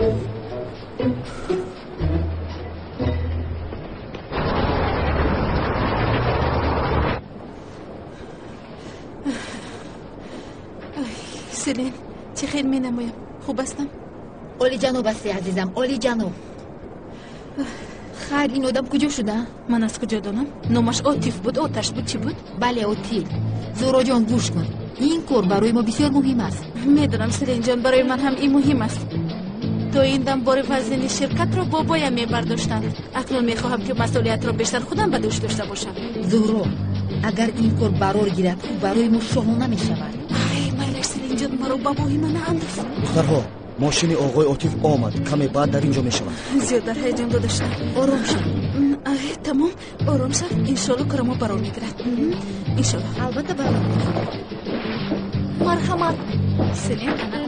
[SPEAKER 5] селин, чӣ хел менамоям? Хуб ҳастам?
[SPEAKER 11] Оли ҷаноб ҳастӣ, азизам, оли ҷаноб. Хайр, ин одам куҷо шуда?
[SPEAKER 5] Ман аз куҷо донам? Номаш Отиф буд, оташ буд, чӣ буд?
[SPEAKER 11] Бале, Отиф. Зуҳроҷон, гӯш кун, ин кор барои мо бисёр муҳим аст.
[SPEAKER 5] Медонам, Селинҷон, барои ман ҳам ин муҳим аст. То ин дам бори вазини ширкатро бобоям мебардоштанд. Акнун мехоҳам, ки масъулиятро бештар худам ба дӯш дошта бошам.
[SPEAKER 11] Зуҳро, агар ин кор барор гирад, ӯ барои мо шоҳона мешавад.
[SPEAKER 5] Ай, майлаш, Селинҷон, маро ба воҳима наандоз.
[SPEAKER 13] Духтарҳо, мошини оғои Отиф омад, каме баъд дар ин ҷо мешавад.
[SPEAKER 5] Зиёд дар ҳаяҷон дода шудам.
[SPEAKER 11] Ором шав.
[SPEAKER 5] Тамом, ором шав. Иншолло корамо барор мегирад. Иншолло.
[SPEAKER 11] Албатта барор мегирад.
[SPEAKER 5] Марҳамат. Селин, ана.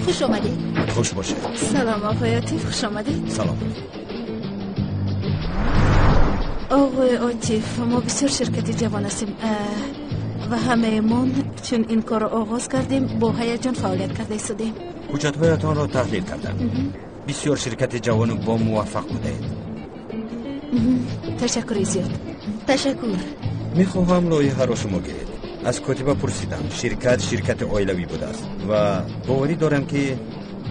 [SPEAKER 11] Хуш омадед.
[SPEAKER 13] Хуш бошед.
[SPEAKER 5] Салом, оғои Отиф, хуш омадед.
[SPEAKER 13] Салом.
[SPEAKER 5] Оғои Отиф, мо бисёр ширкати ҷавон ҳастем ва ҳамаемон чун ин корро оғоз кардем, бо ҳаяҷон фаъолият карда истодем.
[SPEAKER 1] Ҳуҷҷатҳоятонро таҳлил кардам. Бисёр ширкати ҷавону бо муваффақ будаед.
[SPEAKER 5] Ташаккури зиёд.
[SPEAKER 11] Ташаккур.
[SPEAKER 1] Мехоҳам лоиҳаро шумо гиред. Аз котиба пурсидам, ширкат ширкати оилавӣ будааст ва боварӣ дорам, ки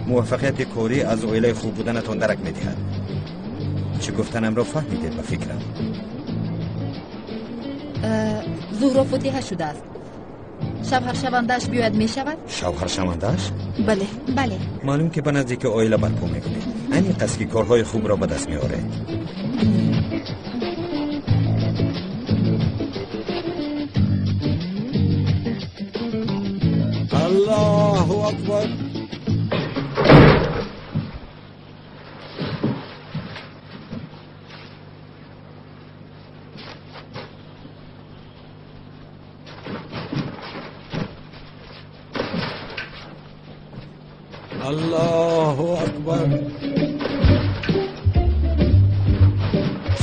[SPEAKER 1] муваффақияти корӣ аз оилаи хуб буданатон дарак медиҳад. Чӣ гуфтанамро фаҳмидед ба фикрам?
[SPEAKER 11] Зуҳро фотиҳа шудааст. Шавҳаршавандааш биёяд мешавад?
[SPEAKER 1] Шавҳаршавандааш?
[SPEAKER 5] Бале.
[SPEAKER 11] Бале.
[SPEAKER 1] Маълум ки ба наздики оила барпо мекунед. Аниқ аст, ки корҳои хубро ба даст меоред.
[SPEAKER 9] Аллоҳу акбар. Аллоҳу акбар.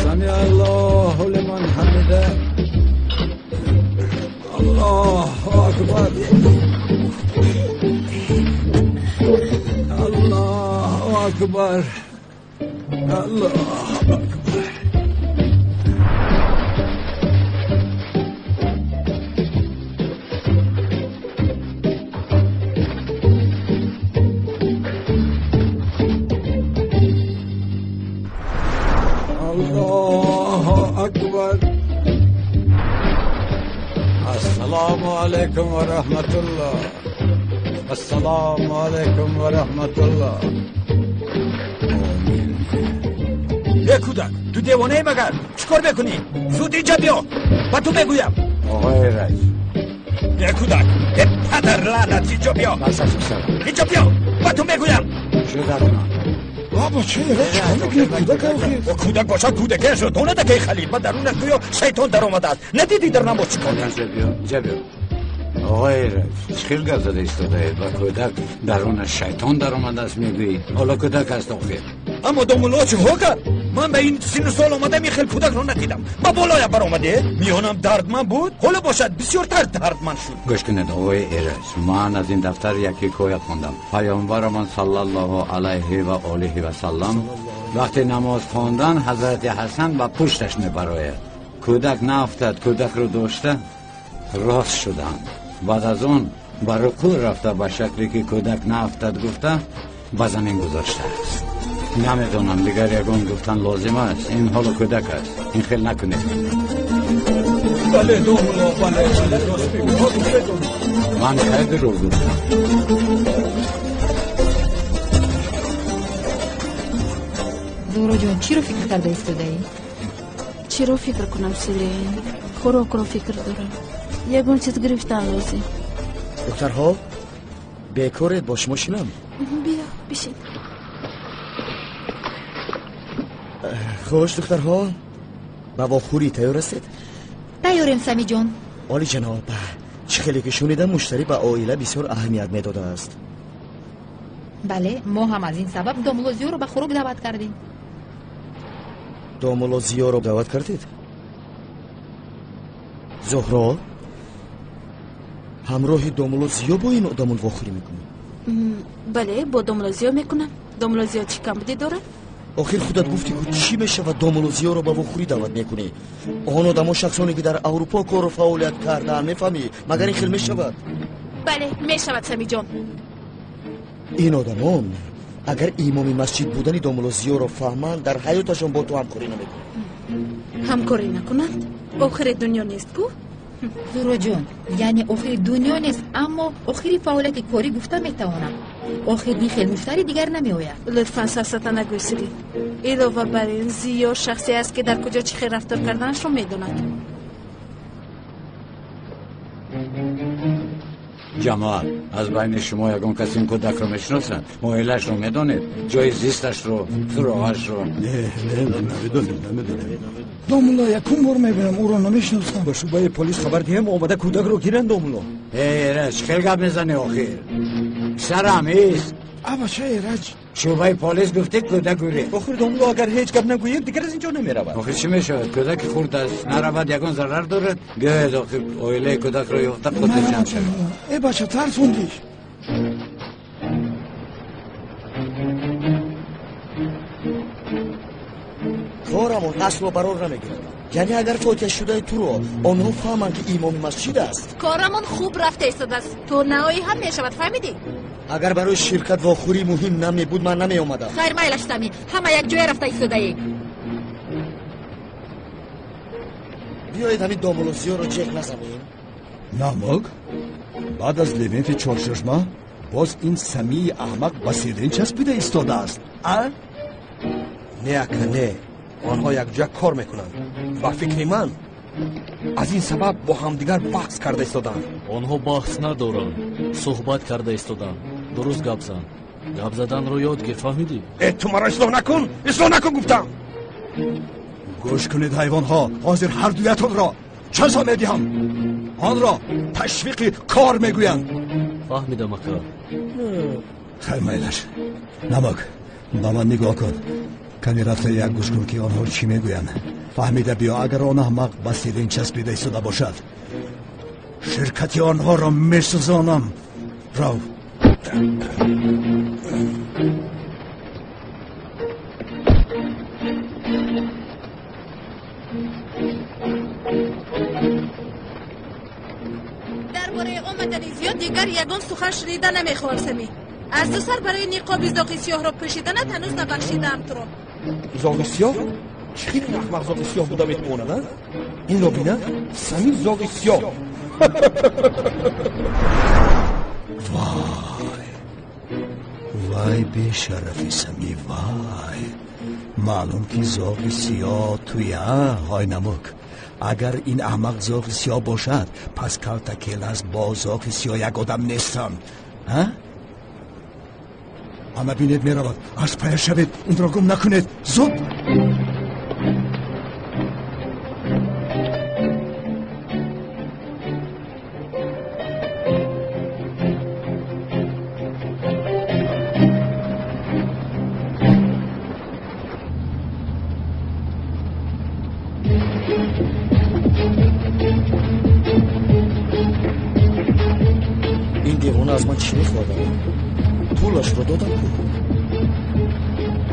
[SPEAKER 9] Сами Аллоҳу лиман ҳамида. Аллоҳу акбар. Аллоҳу акбар. Аллоҳу акбар. Аллоҳу акбар. Ассалому алайкум ва раҳматуллоҳ. Ассалому алайкум ва раҳматуллоҳ. Омин.
[SPEAKER 1] Э кӯдак, ту девонаи магар? Чӣ кор мекунӣ? Зуд инҷа биё, ба ту мегӯям.
[SPEAKER 9] Оғои раис.
[SPEAKER 1] Э кӯдак, э падар лаънат, инҷо биё.
[SPEAKER 9] Бас аст, писарам.
[SPEAKER 1] Инҷо биё, ба ту мегӯям.
[SPEAKER 9] Шуд акнун.
[SPEAKER 7] Бача, чикор мекунӣ? Кӯдак охир.
[SPEAKER 1] Кӯдак бошад, кӯдакиашро донад, акай Халил. Ба дарунаш гӯё шайтон даромадааст. Надидӣ дар намоз чӣ кор кард?
[SPEAKER 9] Ҷа биё. Оғои Эраҷ, чӣ хел гап зада истодаед? Ба кӯдак дарунаш шайтон даромадааст мегӯӣ. Ҳоло кӯдак аст охир.
[SPEAKER 1] Аммо домулло чиҳо кард? Ман ба ин синну сол омадам, ин хел кӯдакро надидам. Ба болоя баромаде, миёнам дардманд буд, ҳоло бошад бисёртар дардманд шуд.
[SPEAKER 9] Гӯш кунед, оғои Эраҷ, ман аз ин дафтар як ҳикоя хондам. Паёмбарамон саллаллоҳу алайҳи ва олиҳи васаллам вақте намоз хондан, ҳазрати Ҳасан ба пушташ мебарояд. Кӯдак наафтад, кӯдакро дошта рост шуданд. Баъд аз он ба рукӯъ рафта, ба шакле ки кӯдак наафтад гуфта, ба замин гузоштааст. Намедонам, дигар ягон гуфтан лозим аст. Ин ҳоло кӯдак аст, ин хел накунед.
[SPEAKER 1] Бале, домулло, бале, рост мегӯӣ.
[SPEAKER 9] Ман кай дурӯғ гуфтам?
[SPEAKER 11] Зуҳроҷон, чиро фикр карда истодаӣ?
[SPEAKER 5] Чиро фикр кунам, Селин? Хӯрокро фикр дорам. Ягон чиз гирифтан лозим.
[SPEAKER 13] Духтарҳо, бекоред, бо шумо шинам?
[SPEAKER 5] Биё, бишин.
[SPEAKER 13] Хуш, духтарҳо, ба вохӯрӣ тайёр ҳастед?
[SPEAKER 11] Тайёрем, Самиҷон.
[SPEAKER 13] Оли ҷаноб, чӣ хеле ки шунидам, муштарӣ ба оила бисёр аҳамият медодааст.
[SPEAKER 11] Бале, мо ҳам аз ин сабаб домулло Зиёро ба хӯрок даъват кардем.
[SPEAKER 13] Домулло Зиёро даъват кардед? Зуҳро, ҳамроҳи домулло Зиё бо ин одамон вохӯрӣ мекунӣ?
[SPEAKER 5] Бале, бо домулло Зиё мекунам. Домулло Зиё чӣ камбудӣ дорад?
[SPEAKER 13] Охир худат гуфтӣ, ку чӣ мешавад домулло Зиёро ба вохӯрӣ даъват мекунӣ? Он одамо шахсоне ки дар Аврупо кору фаъолият кардаанд, мефаҳмӣ? Магар ин хел мешавад?
[SPEAKER 5] Бале, мешавад, Самиҷон.
[SPEAKER 13] Ин одамон агар имоми масҷид будани домулло Зиёро фаҳманд, дар ҳаёташон бо ту ҳамкорӣ намекунанд.
[SPEAKER 5] Ҳамкорӣ накунанд? Охири дунё нест ку?
[SPEAKER 11] Зуҳроҷон, яъне охири дунё нест, аммо охири фаъолияти корӣ гуфта метавонам. Охир ин хел муштари дигар намеояд.
[SPEAKER 5] Лутфан сафсата нагӯй, Селин. Илова бар ин, Зиё шахсе аст, ки дар куҷо чӣ хел рафтор карданашро медонад.
[SPEAKER 9] Ҷамоат, аз байни шумо ягон кас ин кӯдакро мешиносад? Оилаашро медонед? Ҷои зисташро, суроғашро?
[SPEAKER 7] Не, не, намедонем, намедонем.
[SPEAKER 10] Домулло, якум бор мебинам, ӯро намешиносам.
[SPEAKER 1] Ба шӯъбаи полис хабар диҳем, омада кӯдакро гиранд, домулло.
[SPEAKER 9] Э, Эраҷ, хел гап мезанӣ охир? Сарам ист.
[SPEAKER 10] А бача, Эраҷ.
[SPEAKER 9] Шӯъбаи полис гуфтӣ кӯдак гурехт.
[SPEAKER 1] Охир домулло, агар ҳеҷ гап нагӯем, дигар аз ин ҷо намеравад.
[SPEAKER 9] Охир чӣ мешавад? Кӯдаки хурд аст, наравад, ягон зарар дорад? Биёед, охир оилаи кӯдакро ёфта хотирҷамъ шавед.
[SPEAKER 10] Э бача, тарсондиш.
[SPEAKER 13] Корамон асло барор намегирад. Яъне агар фотиҳа шудаи туро онҳо фаҳманд, ки имоми масҷид аст.
[SPEAKER 5] Корамон хуб рафта истодааст. То наоӣ ҳам мешавад, фаҳмидӣ?
[SPEAKER 13] Агар барои ширкат вохӯрӣ муҳим намебуд, ман намеомадам.
[SPEAKER 11] Хайр, майлаш, Сами, ҳама якҷоя рафта истодаем.
[SPEAKER 13] Биёед ҳамин домулло Зиёро ҷеғ назанем.
[SPEAKER 7] Намак, баъд аз левенти чорчашма боз ин Самии аҳмақ ба Селин часпида истодааст, а?
[SPEAKER 8] Не, ака, не. Онҳо якҷоя кор мекунанд. Ба фикри ман, аз ин сабаб бо ҳамдигар баҳс карда истоданд.
[SPEAKER 15] Онҳо баҳс надоранд, суҳбат карда истоданд. Дуруст гап зан. Гап заданро ёд гир, фаҳмидӣ?
[SPEAKER 8] Э, ту маро ислоҳ накун! Ислоҳ накун гуфтам!
[SPEAKER 7] Гӯш кунед, ҳайвонҳо, ҳозир ҳар дуятонро ҷазо медиҳам. Онро ташвиқи кор мегӯянд.
[SPEAKER 15] Фаҳмидам, ака.
[SPEAKER 7] Хайр, майлаш. Намак, ба ман нигоҳ кун. Каме рафта як гӯш кун, ки онҳо чӣ мегӯянд. Фаҳмида биё, агар он аҳмақ ба Селин часпида истода бошад, ширкати онҳоро месӯзонам. Рав.
[SPEAKER 5] Дар бораи омадани Зиё дигар ягон сухан шунида намехоҳам, Сами. Аз ду сар барои ниқоби зоғи сиёҳро пӯшиданат ҳанӯз набахшидаам туро.
[SPEAKER 8] Зоғи сиёҳ? Чӣ хел ин аҳмақ зоғи сиёҳ буда метавонад, а? Инро бина, Сами зоғи сиёҳ.
[SPEAKER 7] Вай, вай, бешарафи Сами, вай. Маълум ки зоғи сиёҳ туя, ҳой намук. Агар ин аҳмақ зоғи сиёҳ бошад, пас калтакелас бо зоғи сиёҳ як одам нестанд. А? Ана бинед меравад. Аз пая шавед, инро гум накунед. Зуд!
[SPEAKER 13] Ин девона аз ман чӣ мехоҳад? Пулашро додам ку.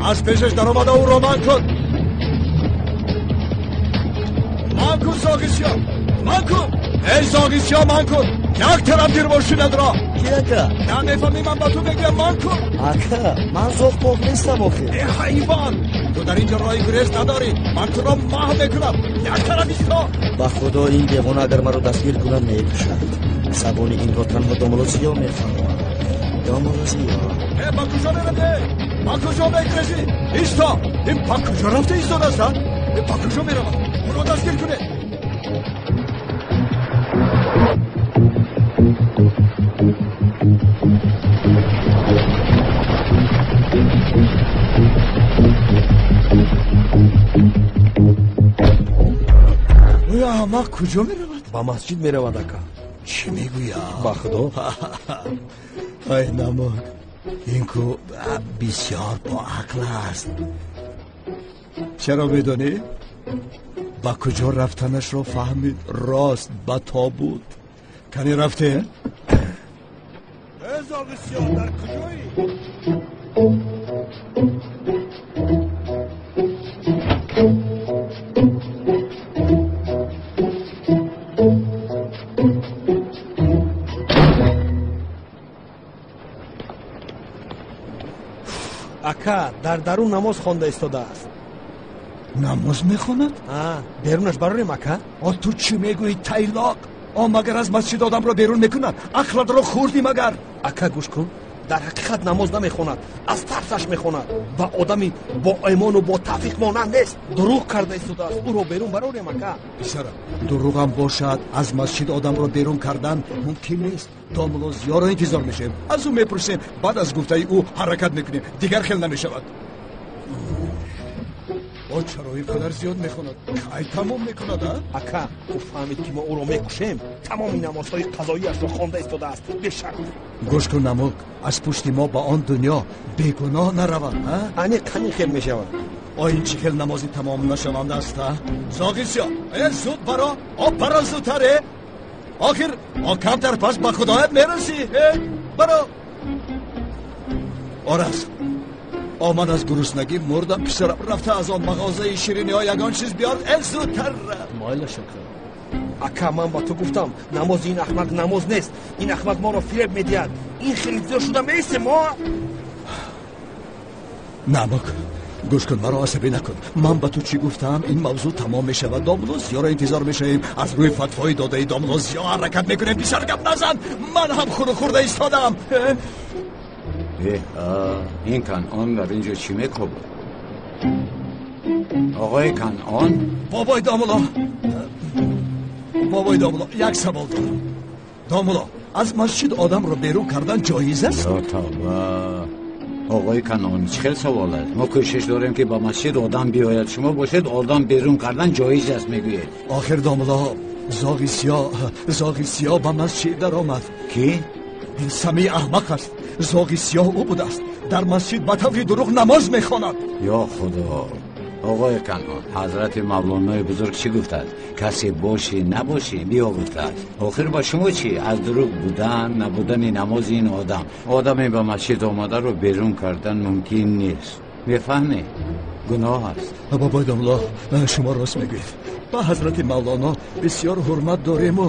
[SPEAKER 7] Аз пешаш даромада ӯро ман кун. Ман кун зоғи сиёҳ. Ман кун. Эй зоғи сиёҳ ман кун. Як тараф гир мошинатро.
[SPEAKER 13] Ки ака?
[SPEAKER 7] Намефаҳмӣ ман ба ту мегӯям ман кун.
[SPEAKER 13] Ака, ман зоғпоқ нестам охир.
[SPEAKER 7] Э ҳайвон, ту дар инҷо роҳи гурез надорӣ. Ман туро маҳв мекунам. Як тараф исто.
[SPEAKER 13] Ба худо ин девона агар маро дастгир кунад мекушад. Забони инро танҳо домулло Зиё мефаҳмад. Домулло Зиё.
[SPEAKER 7] Э, ба куҷо меравӣ? Ба куҷо мегурезӣ? Исто! Ин ба куҷо рафта истодааст? Ин ба куҷо меравад? Ӯро дастгир кунед. Оё аҳмақ куҷо меравад?
[SPEAKER 8] Ба масҷид меравад ака.
[SPEAKER 7] Чӣ мегӯям?
[SPEAKER 8] Ба худо.
[SPEAKER 7] Ай намак, ин ку бисёр боақл аст. Чаро медонӣ? Ба куҷо рафтанашро фаҳмид. Рост ба тобут. Кани рафте? Э зоғи сиёҳ, дар куҷоӣ?
[SPEAKER 8] Ака, дар дарун намоз хонда истодааст.
[SPEAKER 7] Намоз мехонад?
[SPEAKER 8] Берунаш барорем ака?
[SPEAKER 7] О ту чӣ мегӯӣ тайлоқ? О магар аз масҷид одамро берун мекунад? Ақлатро хӯрдӣ магар?
[SPEAKER 8] Ака гӯш кун, дар ҳақиқат намоз намехонад, аз тарсаш мехонад ва одами бо имону бо тавфиқ монанд нест. Дурӯғ карда истодааст. Ӯро берун барорем ака.
[SPEAKER 7] Писарам, дурӯғам бошад, аз масҷид одамро берун кардан мумкин нест. Домулло Зиёро интизор мешавем, аз ӯ мепурсем, баъд аз гуфтаи ӯ ҳаракат мекунем, дигар хел намешавад. О чаро ин қадар зиёд мехонад? Кай тамом мекунад, а?
[SPEAKER 8] Ака, ӯ фаҳмид ки мо ӯро мекушем. Тамоми намозҳои қазоияшро хонда истодааст. Бешарм.
[SPEAKER 7] Гӯш кун намук, аз пушти мо ба он дунё бегуноҳ наравад, а?
[SPEAKER 8] Аниқ ҳамин хел мешавад.
[SPEAKER 7] О ин чӣ хел намози тамом нашаванда аст, а? Зоғи сиёҳ, э зуд баро, о баро зудтар, э? Охир, о камтар пас ба худоят мерасӣ, э? Баро. Ораз, о ман аз гуруснагӣ мурдам, писарам. Рафта аз он мағозаи шириниҳо ягон чиз биёр, э зудтар.
[SPEAKER 6] Майлаш ака.
[SPEAKER 8] Ака, ман ба ту гуфтам, намози ин аҳмақ намоз нест. Ин аҳмақ моро фиреб медиҳад. Ин хеле зиёд шуда меистем мо.
[SPEAKER 7] Намак, гӯш кун, маро асабӣ накун. Ман ба ту чӣ гуфтам? Ин мавзӯъ тамом мешавад. Домулло Зиёро интизор мешавем. Аз рӯи фатвои додаи домулло Зиё ҳаракат мекунем. Писар, гап назан. Ман ҳам хуру хӯрда истодам.
[SPEAKER 9] Ин Канъон дар инҷо чӣ мекобад? Оғои Канъон?
[SPEAKER 7] Бобои домулло, бобои домулло, як савол дорам. Домулло, аз масҷид одамро берун кардан ҷоиз аст?
[SPEAKER 9] Ё тавба! Оғои Канъон, чӣ хел савол аст? Мо кӯшиш дорем ки ба масҷид одам биёяд. Шумо бошед одам берун кардан ҷоиз аст мегӯед.
[SPEAKER 7] Охир домулло, зоғи сиёҳ ба масҷид даромад.
[SPEAKER 9] Кӣ?
[SPEAKER 7] Ин самии аҳмақ аст. Зоғи сиёҳ ӯ будааст. Дар масҷид ба таври дурӯғ намоз мехонад.
[SPEAKER 9] Ё худо! Оғои Канъон, ҳазрати мавлонои бузург чӣ гуфтааст? Касе бошӣ набошӣ биё гуфтааст. Охир ба шумо чӣ? Аз дурӯғ будан, набудани намози ин одам. Одаме ба масҷид омадаро берун кардан мумкин нест. Мефаҳмӣ? Гуноҳ аст.
[SPEAKER 7] Бобои домулло, шумо рост мегӯед. Ба ҳазрати мавлоно бисёр ҳурмат дориму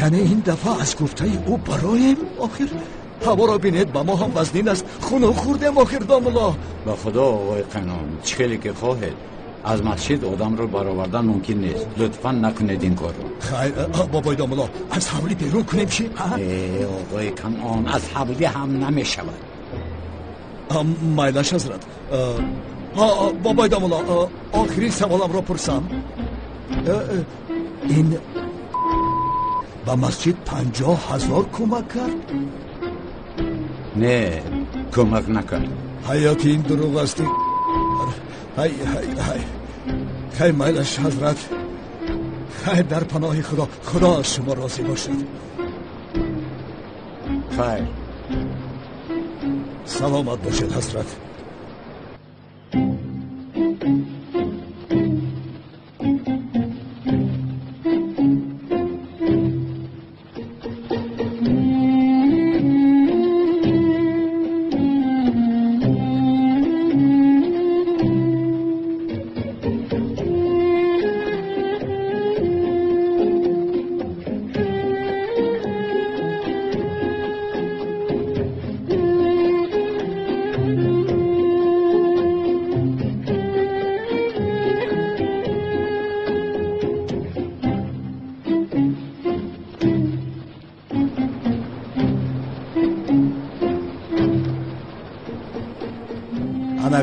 [SPEAKER 7] яъне ин дафъа аз гуфтаи ӯ бароем. Охир ҳаворо бинед, ба мо ҳам вазнин аст. Хуну хӯрдем охир домулло.
[SPEAKER 9] Ба худо оғои Канъон, чӣ хеле ки хоҳед, аз масҷид одамро баровардан мумкин нест. Лутфан накунед ин корро.
[SPEAKER 7] Хайр, бобои домулло, аз ҳавлӣ берун кунем чӣ?
[SPEAKER 9] Э, оғои Канъон, аз ҳавлӣ ҳам намешавад.
[SPEAKER 7] Майлаш ҳазрат. Бобои домулло, охирин саволамро пурсам. Ин ба масҷид 50 000 кӯмак кард?
[SPEAKER 9] Не, кӯмак накард.
[SPEAKER 7] Ҳаёти ин дурӯғ аст. Ҳай ҳай ҳай. Хай майлаш ҳазрат. Хайр дар паноҳи Худо. Худо аз шумо розӣ бошад.
[SPEAKER 9] Хайр.
[SPEAKER 7] Саломат бошед ҳазрат.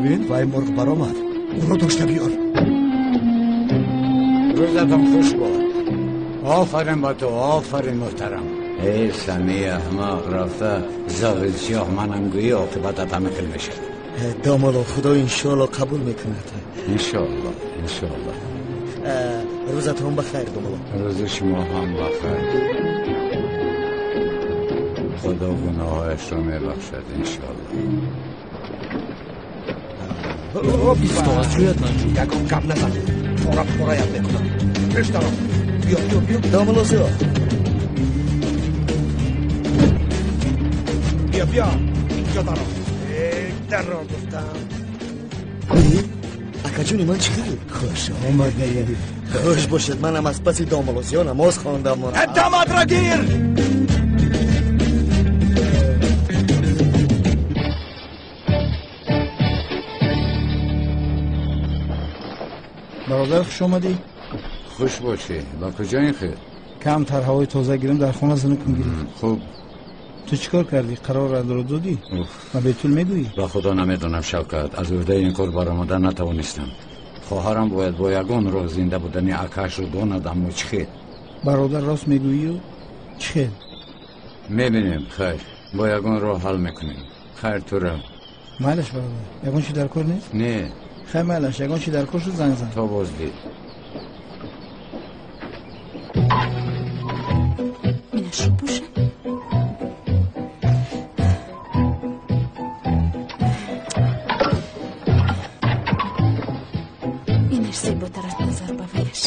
[SPEAKER 7] Бин вай мурғ баромад. Ӯро дошта биёр.
[SPEAKER 9] Рӯзатон хуш бод. Офарин ба ту, офарин муҳтарам. Эй Самии аҳмақ, рафта зоғи сиёҳ манам гӯӣ, оқибатат ҳама хел мешавад.
[SPEAKER 13] Домоло, Худо иншоалло қабул мекунад.
[SPEAKER 9] Иншоалло, иншоалло.
[SPEAKER 13] Рӯзатон ба хайр, домоло.
[SPEAKER 9] Рӯзи шумо ҳам ба хайр. Худо гуноҳҳояшро мебахшад иншоалло.
[SPEAKER 8] Исто аз ҷоят манҷӯ.
[SPEAKER 20] Ягон гап назан. Пора пораят мекунам. Пеш даро. Биё, биё, биё.
[SPEAKER 13] Домоло зиё.
[SPEAKER 20] Биё, биё. Инҷо даро. Даро гуфтам.
[SPEAKER 13] Акаҷони ман чӣ хел?
[SPEAKER 7] Хуш омадед.
[SPEAKER 13] Хуш бошед. Манам аз паси домоло зиё намоз хондам.
[SPEAKER 20] Дамадро гир!
[SPEAKER 10] Бародар, хуш омадӣ.
[SPEAKER 9] Хуш бошӣ. Ба куҷо ин хел?
[SPEAKER 10] Камтар ҳавои тоза гирем, дар хона зинукум гирифт.
[SPEAKER 9] Хуб.
[SPEAKER 10] Ту чӣ кор кардӣ? Қарорро додӣ? Ба Бетул мегӯӣ?
[SPEAKER 9] Ба Худо намедонам, Шавкат. Аз уҳдаи ин кор баромада натавонистам. Хоҳарам бояд бо ягон роҳ зинда будани акаашро донад, аммо чӣ хел?
[SPEAKER 10] Бародар, рост мегӯию чӣ хел?
[SPEAKER 9] Мебинем, хайр. Бо ягон роҳ ҳал мекунем. Хайр, тура.
[SPEAKER 10] Майлаш, бародар. Ягон чӣ дар кор нест?
[SPEAKER 9] Не.
[SPEAKER 10] Хай майлаш, ягон чӣ дар кор шуд, занг зан.
[SPEAKER 9] То боздид.
[SPEAKER 5] Минашро пӯшам. Инаш зеботар аз назар ба ваяш.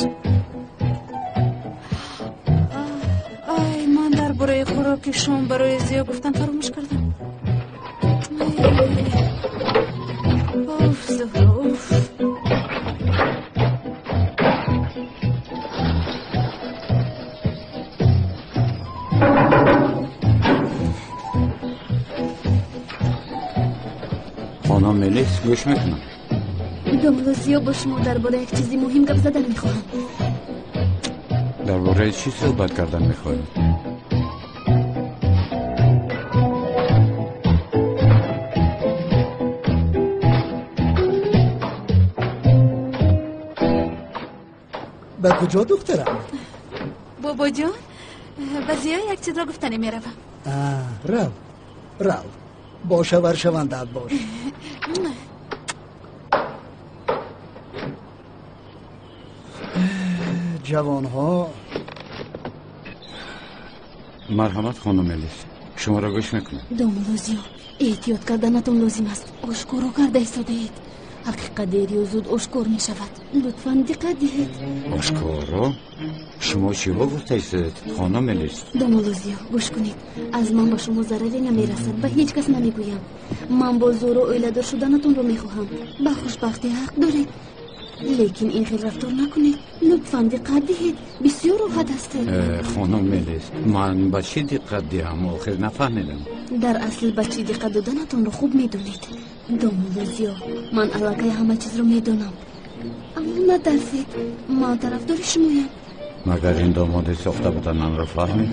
[SPEAKER 5] Ай, ман дар бораи хӯроки шом барои Зиё гуфтан фаромӯш кардам. Уф, Зуҳро, уф.
[SPEAKER 9] Хонум Мелис, гӯш мекунам.
[SPEAKER 16] Домулло Зиё, бо шумо дар бораи як чизи муҳим гап задан мехоҳам.
[SPEAKER 9] Дар бораи чӣ суҳбат кардан мехоҳед?
[SPEAKER 4] Ба куҷо, духтарам?
[SPEAKER 5] Бобоҷон, ба Зиё як чизро гуфтане меравам.
[SPEAKER 4] Рав, рав. Бо шаваршавандаат бош. Ҷавонҳо.
[SPEAKER 9] Марҳамат, хонум Мелис, шуморо гӯш мекунам.
[SPEAKER 16] Домулло Зиё, эҳтиёт карданатон лозим аст. Ошкоро карда истодаед. Ҳақиқат дер ё зуд ошкор мешавад. Лутфан диққат диҳед.
[SPEAKER 9] Ошкоро? Шумо чиҳо гуфта истодаед, хонум Мелис?
[SPEAKER 16] Домулло Зиё, гӯш кунед. Аз ман ба шумо зараре намерасад, ба ҳеҷ кас намегӯям. Ман бо зӯру оиладор шуданатонро мехоҳам. Ба хушбахтӣ ҳақ доред. Лекин ин хел рафтор накунед. Лутфан диққат диҳед. Бисёр роҳат ҳастед.
[SPEAKER 9] Хонум Мелис, ман ба чӣ диққат диҳам? Охир нафаҳмидам.
[SPEAKER 16] Дар асл ба чӣ диққат доданатонро хуб медонед. Домулло Зиё, ман аллакай ҳама чизро медонам. Аммо натарсед, ман тарафдори шумоям.
[SPEAKER 9] Магар ин домоди сохта буданамро фаҳмид?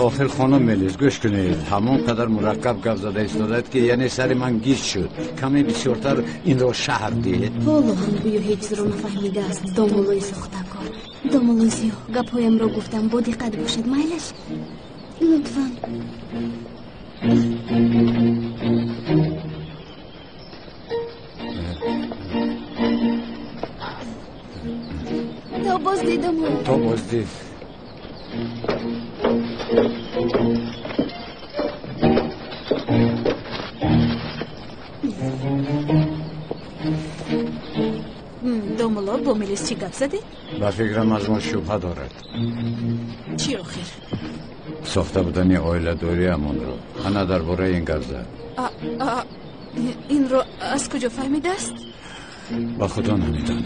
[SPEAKER 9] Охир хонум Мелис, гӯш кунед. Ҳамон қадар мураккаб гап зада истодаед, ки яъне сари ман гиҷ шуд. Каме бисёртар инро шаҳр диҳед.
[SPEAKER 16] Ҳоло ҳам гӯё ҳеҷ чизро нафаҳмидааст домуллои сохтакор. Домулло Зиё, гапҳоямро гуфтам, бо диққат бошед, майлаш? Лутфан. Боздид, домулло.
[SPEAKER 9] То боздид.
[SPEAKER 5] Домулло, бо Мелис чӣ гап задед?
[SPEAKER 9] Ба фикрам, аз мо шубҳа дорад.
[SPEAKER 5] Чӣ охир?
[SPEAKER 9] Сохта будани оиладориамонро. Ана дар бораи ин гап зад.
[SPEAKER 5] Инро аз куҷо фаҳмидааст?
[SPEAKER 9] Ба худо, намедонам.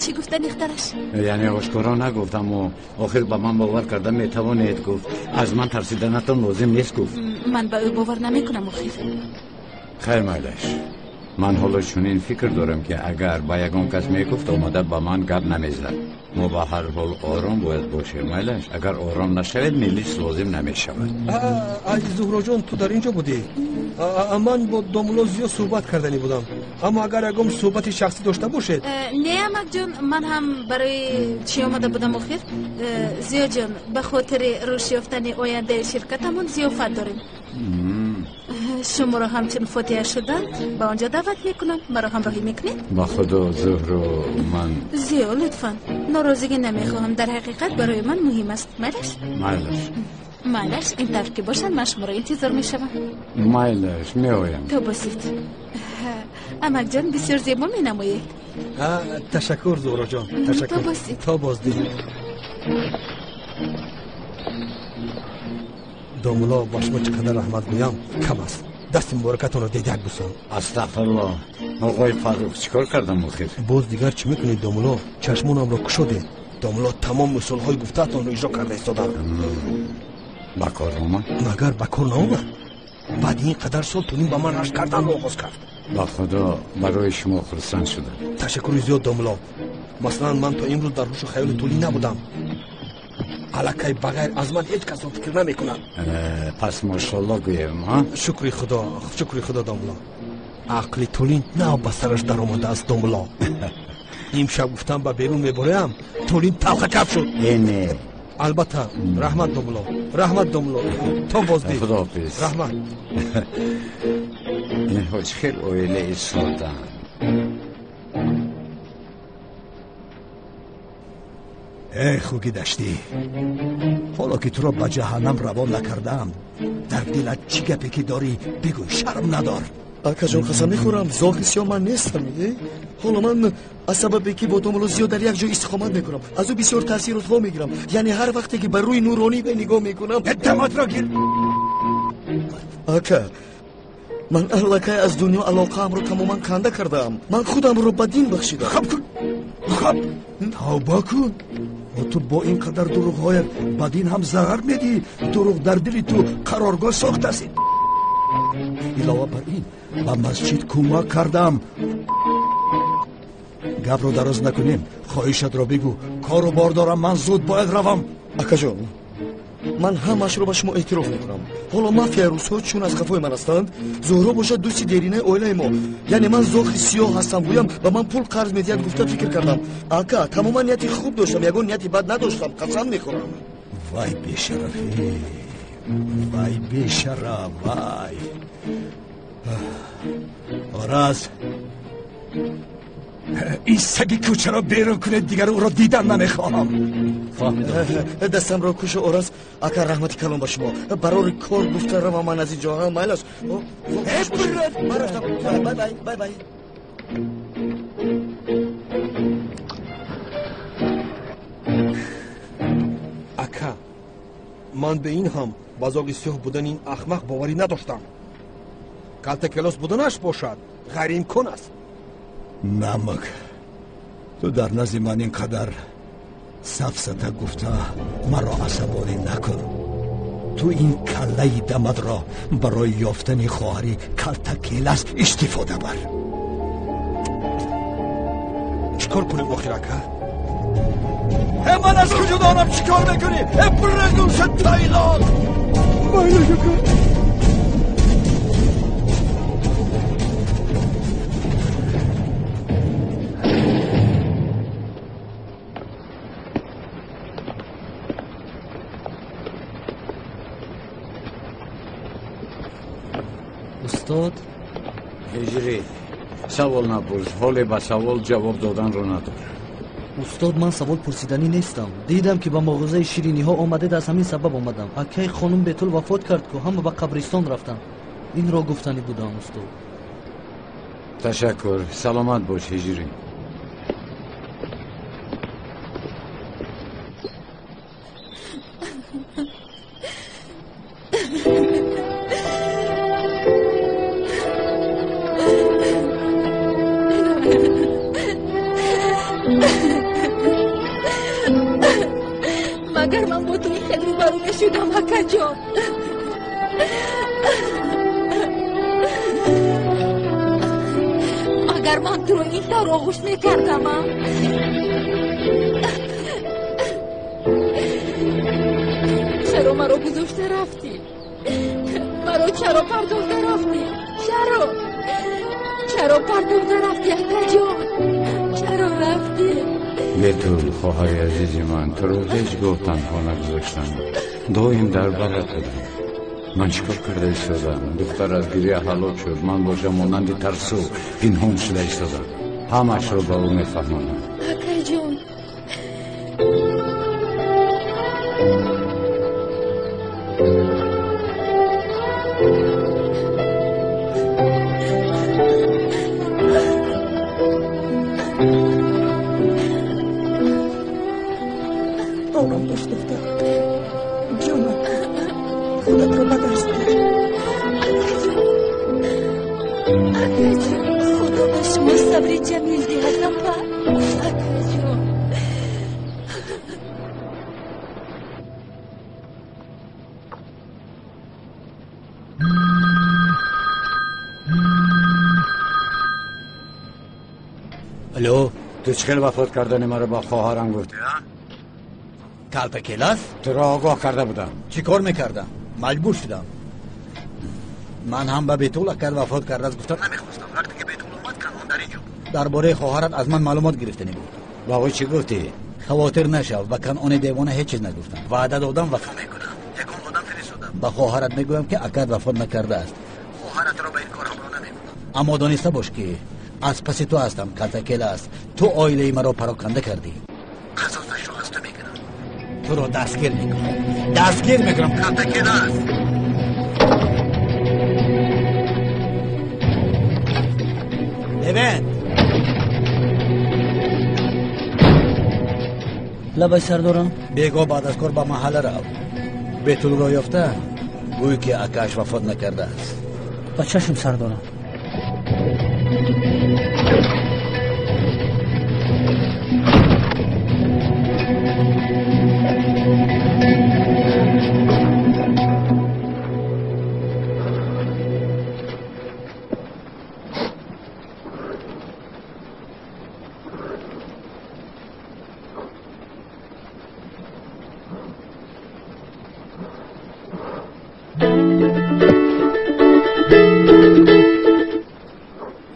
[SPEAKER 5] Чӣ гуфта духтараш?
[SPEAKER 9] Яъне ошкоро нагуфт, аммо охир ба ман бовар карда метавонед, гуфт. Аз ман тарсиданатон лозим нест, гуфт.
[SPEAKER 5] Ман ба ӯ бовар намекунам охир.
[SPEAKER 9] Хайр, майлаш. Ман ҳоло чунин фикр дорам, ки агар ба ягон кас мегуфт, омада ба ман гап намезад. Мо ба ҳар ҳол ором бояд бошем, майлаш. Агар ором нашавед, милис лозим намешавад.
[SPEAKER 8] Ай, Зуҳроҷон, ту дар ин ҷо будӣ? Ман бо домулло Зиё суҳбат карданӣ будам, аммо агар ягон суҳбати шахсӣ дошта бошед.
[SPEAKER 5] Не, амакҷон, ман ҳам барои чӣ омада будам охир. Зиёҷон, ба хотири рушд ёфтани ояндаи ширкатамон зиёфат дорем. Шуморо ҳамчун фотиҳа шудан ба он ҷо даъват мекунам. Маро ҳамроҳӣ мекунед?
[SPEAKER 9] Ба худо, Зуҳро, ман.
[SPEAKER 5] Зиё, лутфан, норозигӣ намехоҳам. Дар ҳақиқат барои ман муҳим аст. Майлаш?
[SPEAKER 9] Майлаш.
[SPEAKER 5] Майлаш, ин тавр ки бошад, ман шуморо интизор мешавам.
[SPEAKER 9] Майлаш, меоям.
[SPEAKER 5] То босид. Амакҷон, бисёр зебо менамоед.
[SPEAKER 8] Ташаккур, Зуҳроҷон, ташаккур.
[SPEAKER 5] То боздид.
[SPEAKER 8] То боздид. Домулло, ба шумо чӣ қадар раҳмат гӯям, кам аст. Дасти муборакатонро дидак бусам.
[SPEAKER 9] Астағфирулло, оғои Фаррух, чӣ кор кардам охир?
[SPEAKER 8] Боз дигар чӣ мекунед, домулло? Чашмонамро кушодед. Домулло, тамом мисолҳои гуфтаатонро иҷро карда истодам.
[SPEAKER 9] Ба кор омад?
[SPEAKER 8] Магар ба кор наомад? Баъди ин қадар сол Тулин ба ман рашк карданро оғоз кард.
[SPEAKER 9] Ба худо, барои шумо хурсанд шудам.
[SPEAKER 8] Ташаккури зиёд, домулло. Масалан, ман то имрӯз дар ҳушу хаёли Тулин набудам. Аллакай ба ғайр аз ман ҳеҷ касро фикр намекунад.
[SPEAKER 9] Пас мошалло гӯем, ҳа?
[SPEAKER 8] Шукри худо, шукри худо, домулло. Ақли Тулин нав ба сараш даромадааст, домулло. Имшаб гуфтам, ба берун мебароям, Тулин талхакап шуд.
[SPEAKER 9] Э, не.
[SPEAKER 8] Албатта, раҳмат, домулло, раҳмат, домулло. То боздид.
[SPEAKER 9] Худоҳофиз.
[SPEAKER 8] Раҳмат.
[SPEAKER 9] Инҳо чӣ хел оилаи соддаанд.
[SPEAKER 7] Эй, хуки даштӣ, ҳоло ки туро ба ҷаҳаннам равон накардаам, дар дилат чӣ гапе ки дорӣ, бигӯй, шарм надор.
[SPEAKER 13] Акаҷон, қасам мехӯрам, зоғи сиёҳ ман нестам. Ҳоло ман аз сабабе ки бо домулло Зиё дар як ҷой истиқомат мекунам, аз ӯ бисёр таъсиротҳо мегирам. Яъне ҳар вақте ки ба рӯи нуронӣ вай нигоҳ мекунам.
[SPEAKER 7] Даматро гир.
[SPEAKER 13] Ака, ман аллакай аз дунё алоқаамро тамоман канда кардаам. Ман худамро ба дин бахшидам.
[SPEAKER 7] Хаб кун, хаб, тавба кун. Ту бо ин қадар дурӯғҳоят ба дин ҳам зарар медиҳӣ. Дурӯғ дар дили ту қароргоҳ сохтааст. Илова бар ин, ба масҷид кӯмак кардам. Гапро дароз накунем, хоҳишатро бигӯ. Кору бор дорам, ман зуд бояд равам.
[SPEAKER 13] Акаҷон, ман ҳамаашро ба шумо эътироф мекунам. Ҳоло мафияи русҳо чун аз қафои ман ҳастанд, Зуҳро бошад дӯсти деринаи оилаи мо. Яъне ман зоғи сиёҳ ҳастам гӯям, ба ман пул қарз медиҳад гуфта фикр кардам. Ака, тамоман нияти хуб доштам, ягон нияти бад надоштам, қасам мехӯрам.
[SPEAKER 7] Вай бешарафӣ, вай бешараф, вай. Ораз, ин саги кӯчаро берун кунед, дигар ӯро дидан намехоҳам.
[SPEAKER 13] Дастамро кушу, Ораз ака, раҳмати калон ба шумо. Барори кор гуфта равам ман аз ин ҷо. Майлаш. Бай бай, бай бай.
[SPEAKER 8] Ака, ман ба ин ҳам ба зоғи сиёҳ будани ин ахмақ боварӣ надоштам. Калтакелос буданаш бошад ғайриимкон аст.
[SPEAKER 7] Намак, ту дар назди ман ин қадар сафсата гуфта маро асабонӣ накун. Ту ин каллаи дамадро барои ёфтани хоҳари калтакелас истифода бар.
[SPEAKER 8] Чӣ кор кунем охир, ака?
[SPEAKER 7] Э, ман аз куҷо донам чӣ кор мекунӣ? Э, бурагӯша тайлоқ.
[SPEAKER 8] Майлаш, ака.
[SPEAKER 6] Устод.
[SPEAKER 9] Ҳиҷрӣ, Савол напурс, ҳоле ба савол ҷавоб доданро надорам.
[SPEAKER 15] Устод, ман савол пурсиданӣ нестам. Дидам ки ба мағозаи шириниҳо омадед, аз ҳамин сабаб омадам. Акаи хонум Бетул вафот кард ку, ҳама ба қабристон рафтанд. Инро гуфтанӣ будам, устод.
[SPEAKER 9] Ташаккур, саломат бош, ҳиҷрӣ.
[SPEAKER 11] Магар ман бо ту ин хел рӯбарӯ мешудам, акаҷон? Агар ман туро ин тавр оғӯш мекардам, чаро маро гузошта рафтӣ? Маро чаро партофта рафтӣ? Чаро? Чаро партофта рафтӣ, акаҷон? Чаро рафтӣ?
[SPEAKER 9] Бетул, хоҳари азизи ман, туро ҳеҷ гоҳ танҳо нагузоштам. Доим дар барат будам. Ман чӣ кор карда истодам? Духтар аз гиря ҳалок шуд. Ман бошам монанди тарсу пинҳон шуда истодам. Ҳамаашро ба ӯ мефаҳмонам.
[SPEAKER 11] Акаҷон,
[SPEAKER 3] ором бош, духтар ҷонам, худатро ба даст гир.
[SPEAKER 11] Акаҷон, худо ба шумо сабри ҷамил диҳад, апа. Акаҷон.
[SPEAKER 2] Алло,
[SPEAKER 9] ту чӣ хел вафот кардани маро ба хоҳарам гуфтӣ, а?
[SPEAKER 2] Калтакелас?
[SPEAKER 9] Туро огоҳ карда будам.
[SPEAKER 2] Чӣ кор мекардам? Маҷбур шудам. Ман ҳам ба Бетул акар вафот кардааст гуфтам намехостам. Вақте ки Бетул омад, Канон дар инҷо буд. Дар бораи хоҳарат аз ман маълумот гирифтанӣ буд.
[SPEAKER 9] Ба ӯ чӣ гуфтӣ?
[SPEAKER 2] Хавотир нашав, ба Канони девона ҳеҷ чиз нагуфтам. Ваъда додам, вафо мекунам. Ягон одам фиристодам. Ба хоҳарат мегӯям ки акар вафот накардааст. Хоҳаратро ба ин кор ҳамроҳ намекунам. Аммо дониста бош ки аз паси ту ҳастам, Калтакелас. Ту оилаи маро пароканда кардӣ. Қасосашро аз ту мегирам. Туро дастгир мекунам. Дастгир мекунам, Калтакелас. Левент!
[SPEAKER 6] Лабай, сардорам.
[SPEAKER 2] Бегоҳ баъд аз кор ба маҳалла рав. Бетулро ёфта, гӯй ки акааш вафот накардааст.
[SPEAKER 6] Ба чашм, сардорам.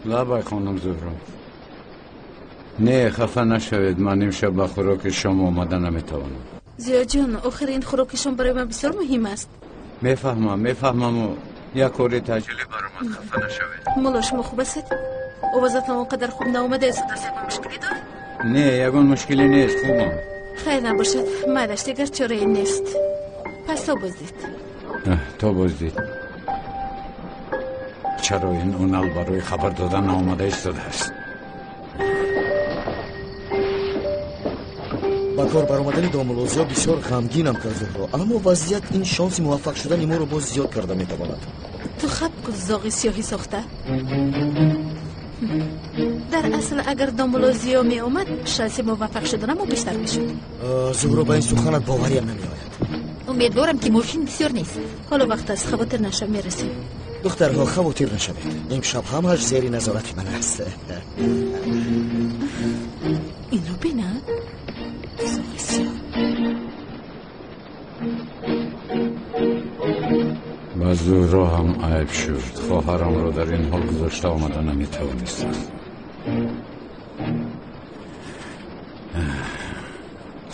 [SPEAKER 9] Лабай, хонум Зуҳро. Не, хафа нашавед, ман имшаб ба хӯроки шом омада наметавонам.
[SPEAKER 5] Зиёҷон, охир ин хӯроки шом барои ман бисёр муҳим аст.
[SPEAKER 9] Мефаҳмам, мефаҳмаму як кори таъҷилӣ баромад, хафа нашавед.
[SPEAKER 5] Мулло, шумо хуб ҳастед? Овозатон он қадар хуб наомадааст, даст ягон мушкилӣ доред?
[SPEAKER 9] Не, ягон мушкилӣ нест, хубам.
[SPEAKER 5] Хайр набошад, майлаш, дигар чорае нест. Пас то боздид.
[SPEAKER 9] То боздид. Чаро ин Унал барои хабар додан наомада истодааст?
[SPEAKER 13] Ба кор баромадани домулло Зиё бисёр ғамгинам кард, Зуҳро, аммо вазъият ин шонси муваффақ шудани моро боз зиёд карда метавонад.
[SPEAKER 5] Ту хаб кун, зоғи сиёҳӣ сохта. Дар асл агар домулло Зиё меомад, шанси муваффақ шуданамо бештар мешуд.
[SPEAKER 13] Зуҳро, ба ин суханат бовариам намеояд.
[SPEAKER 11] Умедворам ки мошин бисёр нест.
[SPEAKER 5] Ҳоло вақт аст, хавотир нашав, мерасем.
[SPEAKER 13] Духтарҳо, хавотир нашавед, имшаб ҳамааш зери назорати ман аст.
[SPEAKER 5] Инро бина, зоғи сиёҳ.
[SPEAKER 9] Ба Зуҳро ҳам айб шуд. Хоҳарамро дар ин ҳол гузошта омада наметавонистам.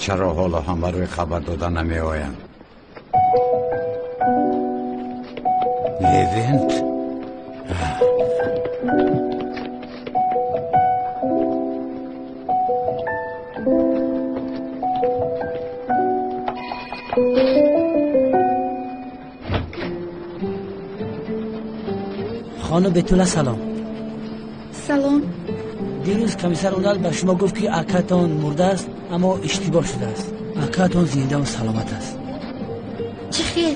[SPEAKER 9] Чаро ҳоло ҳам барои хабар дода намеоянд? Левент?
[SPEAKER 6] Хонум Бетула, салом.
[SPEAKER 11] Салом.
[SPEAKER 6] Дирӯз комиссар Унал ба шумо гуфт, ки акатон мурдааст, аммо иштибоҳ шудааст. Акатон зиндаву саломат аст.
[SPEAKER 11] Чӣ хел?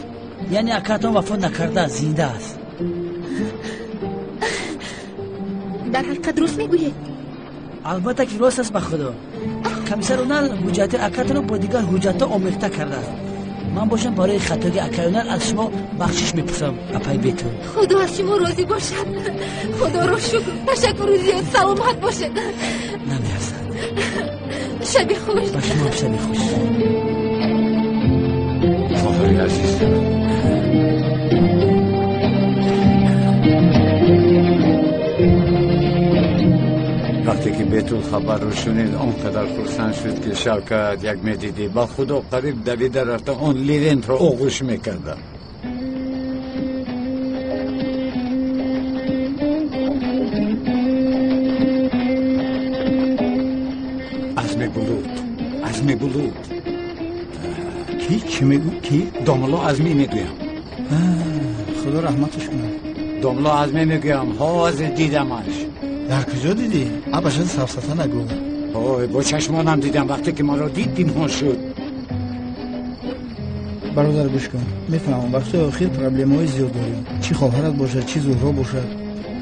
[SPEAKER 6] Яъне акатон вафот накарда, зинда аст.
[SPEAKER 11] Дар ҳақиқат рост мегӯед?
[SPEAKER 6] Албатта ки рост аст, ба худо. Комиссар Унал ҳуҷҷати акатонро бо дигар ҳуҷҷатҳо омехта кардааст. Ман бошам барои хатоги акаи Унал аз шумо бахшиш мепурсам, апаи Бетул.
[SPEAKER 11] Худо аз шумо розӣ бошад. Худоро шукр. Ташаккури зиёд. Саломат бошед.
[SPEAKER 6] Намеарзад.
[SPEAKER 11] Шаби хуш.
[SPEAKER 6] Ба шумо шаби хуш.
[SPEAKER 9] Хоҳари азиз, вақте ки Бетул хабарро шунид, он қадар хурсанд шуд, ки Шавкат, як медидӣ, ба худо қариб давида рафта он Левентро оғӯш мекарда. Азми Булут, Азми Булут.
[SPEAKER 10] Ки? Чӣ мегӯ? Ки?
[SPEAKER 9] Домулло Азмӣ мегӯям.
[SPEAKER 10] Худо раҳматаш кунад.
[SPEAKER 9] Домулло Азмӣ мегӯям, ҳозир дидамаш.
[SPEAKER 10] Дар куҷо дидӣ? Абаша, сафсата нагӯ.
[SPEAKER 9] Ой, бо чашмонам дидам, вақте ки маро дид, димҳон шуд.
[SPEAKER 10] Бародар, гӯш кун. Мефаҳмам, вақтҳои охир проблемаҳои зиёд дорем. Чӣ хоҳарат бошад, чӣ Зуҳро бошад.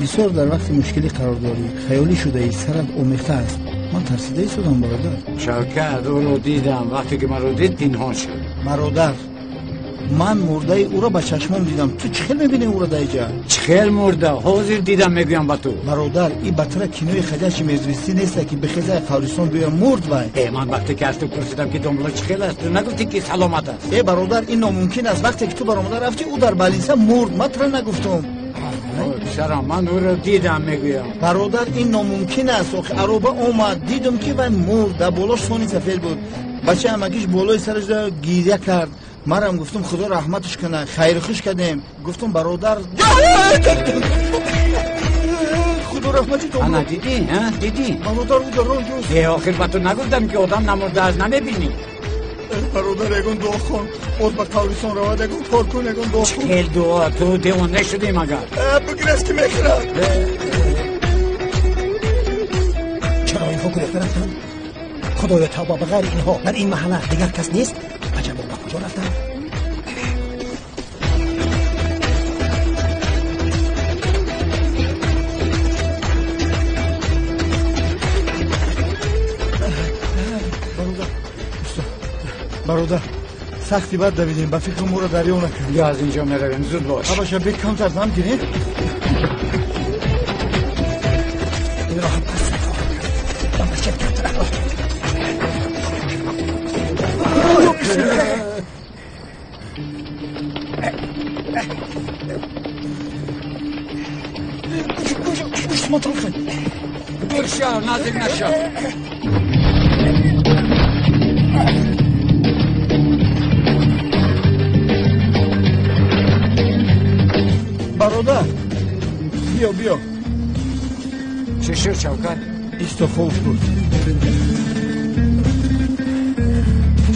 [SPEAKER 10] Бисёр дар вақти мушкилӣ қарор дорӣ. Хаёлӣ шудаӣ, сарат омехта аст. Ман тарсида истодам, бародар.
[SPEAKER 9] Шавкат, ӯро дидам, вақте ки маро дид, пинҳон шуд.
[SPEAKER 10] Бародар, ман мурдаи ӯро ба чашмом дидам. Ту чӣ хел мебинӣ ӯро дар иҷа?
[SPEAKER 9] Чӣ хел мурда? Ҳозир дидам, мегӯям ба ту.
[SPEAKER 10] Бародар, и батра кинои ходячие мертвецы неста, ки бихеза қабристон биёя, мурд вай.
[SPEAKER 9] Э, ман вақте ки аз ту пурсидам, ки домулло чӣ хел аст, ту нагуфтӣ, ки саломат аст?
[SPEAKER 10] Э, бародар, ин номумкин аст. Вақте ки ту баромада рафтӣ, ӯ дар больница мурд. Ман тура нагуфтум.
[SPEAKER 9] Писарам, ман ӯро дидам, мегӯям.
[SPEAKER 10] Бародар, ин номумкин аст. Охи ароба омад, дидум, ки вай мурд. Дар болош сони сафед буд. Бачаи амакиш болои сараш гиря кард. Марам гуфтум, худо раҳматаш кунад, хайрхуш кардем. Гуфтум, бародар, худо раҳмати то.
[SPEAKER 9] Ана, дидӣ, дидӣ?
[SPEAKER 10] Бародар, ӯ дар роҳ ҷост.
[SPEAKER 9] Э, охир ба ту нагуфтам, ки одам намурдааст, намебинӣ?
[SPEAKER 10] Бародар, ягон дуо хон, боз ба қабристон равад, ягон кор кун, ягон дуо хон.
[SPEAKER 9] Хел дуо? Ту девона шудӣ магар?
[SPEAKER 10] Бигирез, ки мехӯрад.
[SPEAKER 4] Чаро инҳо гурехта рафтанд? Худоё, тавба, ба ғайри инҳо дар ин маҳалла дигар кас нест? Аҷабо, ба куҷо рафтанд?
[SPEAKER 10] Бародар, сахти бад давидем, ба фикру моро дарё накард.
[SPEAKER 9] Ё, аз инҷо меравем, зуд бош.
[SPEAKER 10] Абаша, бе камтар дам гирем.
[SPEAKER 4] Инро ҳам пас нахоҳам кард. Ба масҷид камтар.
[SPEAKER 9] Дур шав, наздик нашав.
[SPEAKER 10] Бародар, биё, биё.
[SPEAKER 9] Чӣ шуд, Шавкат?
[SPEAKER 10] Исто, ховш буд.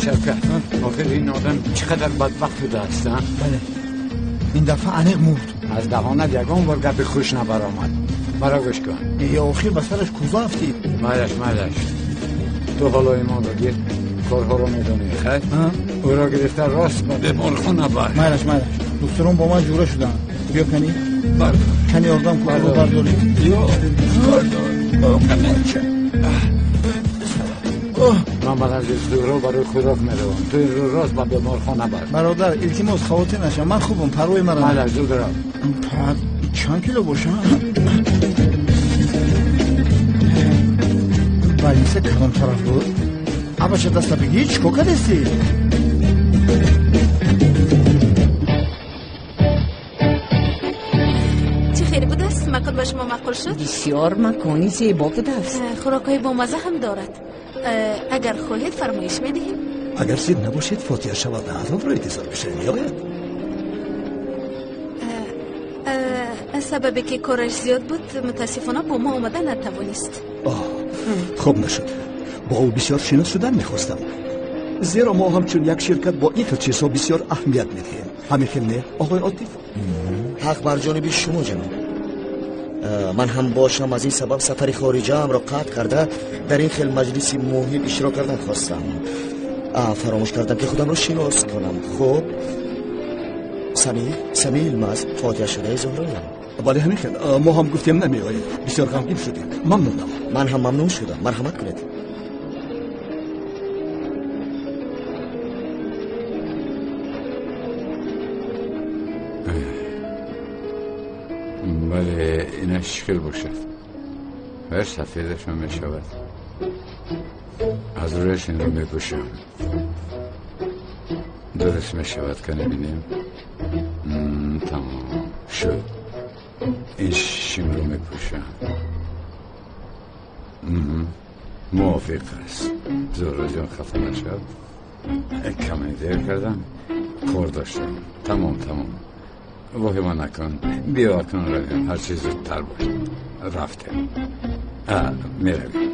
[SPEAKER 9] Шавкат, охир ин одам чӣ қадар бадбахт будааст, а?
[SPEAKER 10] Бале, ин дафъа аниқ мурд.
[SPEAKER 9] Аз даҳонат ягон бор гапи хуш набаромад. Маро гӯш кун.
[SPEAKER 10] Ё, охир ба сараш кӯза афтид.
[SPEAKER 9] Майлаш, майлаш, ту ҳоло имонро гир, корҳоро медонӣ, хайр? Ӯро гирифта рост ба беморхона бар.
[SPEAKER 10] Майлаш, майлаш, духтурон бо ман ҷура шуданд. Биё, кани, кани, ёрдам кун, ӯро бардорӣ.
[SPEAKER 9] Ман ба назди Зуҳро барои хӯрок меравам, ту инро рост ба беморхона бар.
[SPEAKER 10] Бародар, илтимос, хавотир нашав, ман хубам, парвои мара.
[SPEAKER 9] Майлаш, зуд рав.
[SPEAKER 10] Чанд кило бошам? Больница кадом тараф буд? Абаша, даста бигӣ, чӣ кор кардести?
[SPEAKER 5] Чӣ хел будааст? Макон ба шумо маъқул шуд?
[SPEAKER 18] Бисёр макони зебо будааст.
[SPEAKER 5] Хӯрокҳои бомазза ҳам дорад. Агар хоҳед, фармоиш медиҳем.
[SPEAKER 7] Агар зид набошед, фотиҳа шавад, азонро интизор бишавем, меояд.
[SPEAKER 5] Аз сабабе ки кораш зиёд буд, мутаассифона бо мо омада натавонист.
[SPEAKER 7] Хуб нашуд. Бо ӯ бисёр шинос шудан мехостам, зеро мо ҳамчун як ширкат бо ин хел чизҳо бисёр аҳамият медиҳем. Ҳамин хел не, оғои Отиф?
[SPEAKER 13] Ҳақ бар ҷониби шумо, ҷаноб. Ман ҳам бошам аз ин сабаб сафари хориҷаамро қатъ карда дар ин хел маҷлиси муҳим иштирок кардан хостам. Фаромӯш кардам ки худамро шинос кунам. Хуб, Сами Илмаз, фотиҳа шудаи Зуҳроям.
[SPEAKER 7] Бале, ҳамин хел. Мо ҳам гуфтем намеоед. Бисёр ғамгин шудем. Мамнунам.
[SPEAKER 13] Ман ҳам мамнун шудам. Марҳамат кунед.
[SPEAKER 9] Бале, инаш чӣ хел бошад? Ҳар сафедашон мешавад. Аз рӯяш инро мепӯшам. Дуруст мешавад, ка набинем. Тамом шуд. Ин шимро мепӯшам. Мувофиқ аст. Зуҳроҷон, хафа нашав. Каме дер кардам, кор доштам. Тамом, тамом. Воҳима накун. Биё акнун равем, ҳарчи зудтар бошад. Рафтем. Меравем.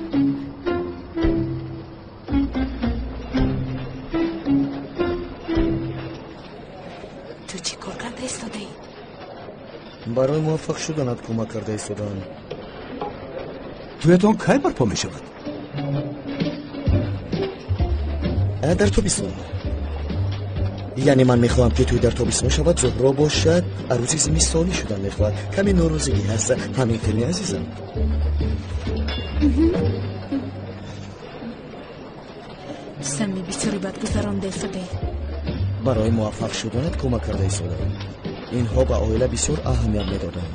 [SPEAKER 5] Ту чӣ кор карда истодаӣ?
[SPEAKER 13] Барои муваффақ шуданат кӯмак карда истодаам.
[SPEAKER 7] Туятон кай барпо мешавад?
[SPEAKER 13] Дар тобистон. Яъне ман мехоҳам ки тӯй дар тобистон шавад, Зуҳро бошад арӯси зимистонӣ шудан мехоҳад. Каме норозигӣ ҳаст. Ҳамин хел, азизам?
[SPEAKER 5] Сами, бисёре бад гузаронда истодаӣ.
[SPEAKER 13] Барои муваффақ шуданат кӯмак карда истодаам. Инҳо ба оила бисёр аҳамият медоданд.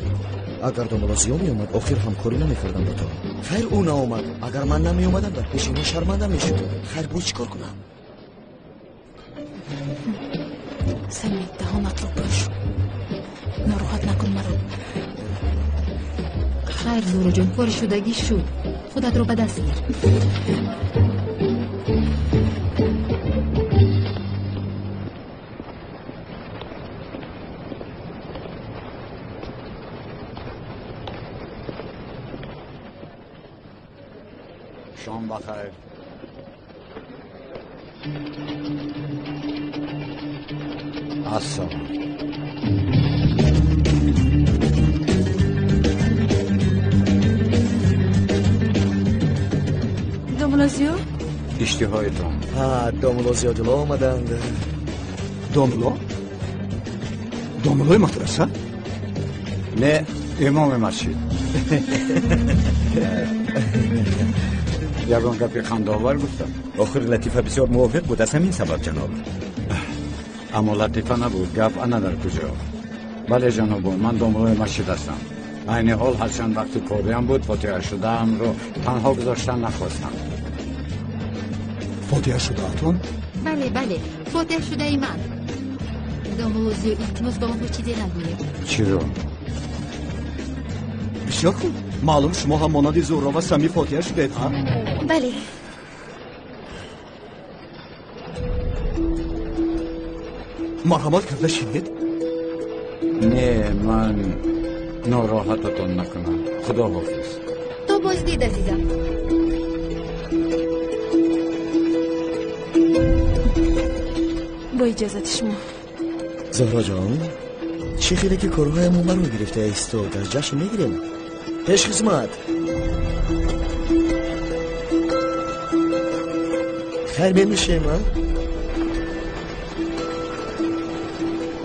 [SPEAKER 13] Агар домулло Зиё меомад, охир ҳамкорӣ намекардам бо ту. Хайр, ӯ наомад. Агар ман намеомадам, дар пеши инҳо шарманда мешудам. Хайр, боз чӣ кор кунам?
[SPEAKER 5] Сами, даҳонатро пӯш. Нороҳат накун маро.
[SPEAKER 11] Хайр, Зуҳроҷон, кори шудагӣ шуд. Худатро ба даст гир.
[SPEAKER 9] Шом бахайр. Ассалом.
[SPEAKER 5] Домулло Зиё?
[SPEAKER 9] Иштиҳоятон.
[SPEAKER 13] Домулло Зиёдулло омаданд.
[SPEAKER 7] Домулло? Домуллои мадраса?
[SPEAKER 9] Не, имоми масҷид. Ягон гапи хандаовар гуфтам?
[SPEAKER 1] Охир латифа бисёр мувофиқ буд, аз ҳамин сабаб, ҷаноб.
[SPEAKER 9] Аммо латифа набуд, гап ана дар куҷо. Бале, ҷанобон, ман домуллои масҷид ҳастам. Айни ҳол ҳарчанд вақти кориам буд, фотиҳа шудаамро танҳо гузоштан нахостам.
[SPEAKER 7] Фотиҳа шудаатон?
[SPEAKER 11] Бале, бале, фотиҳа шудаи ман. Домулло Зиё, илтимос, ба онҳо чизе нагӯед.
[SPEAKER 9] Чиро?
[SPEAKER 7] Бисёр хуб. Маълум, шумо ҳам монанди Зуҳро ва Сами фотиҳа шудаед, ҳа?
[SPEAKER 5] Бале.
[SPEAKER 7] Марҳамат карда шинед.
[SPEAKER 9] Не, ман нороҳататон накунам. Худо ҳофиз.
[SPEAKER 11] То боздид, азизам.
[SPEAKER 5] Бо иҷозати шумо.
[SPEAKER 13] Зуҳроҷон, чӣ хеле ки корҳоямон баро гирифта истод, аз ҷашн мегирем. Пешхизмат. Хайр, менӯшем, а?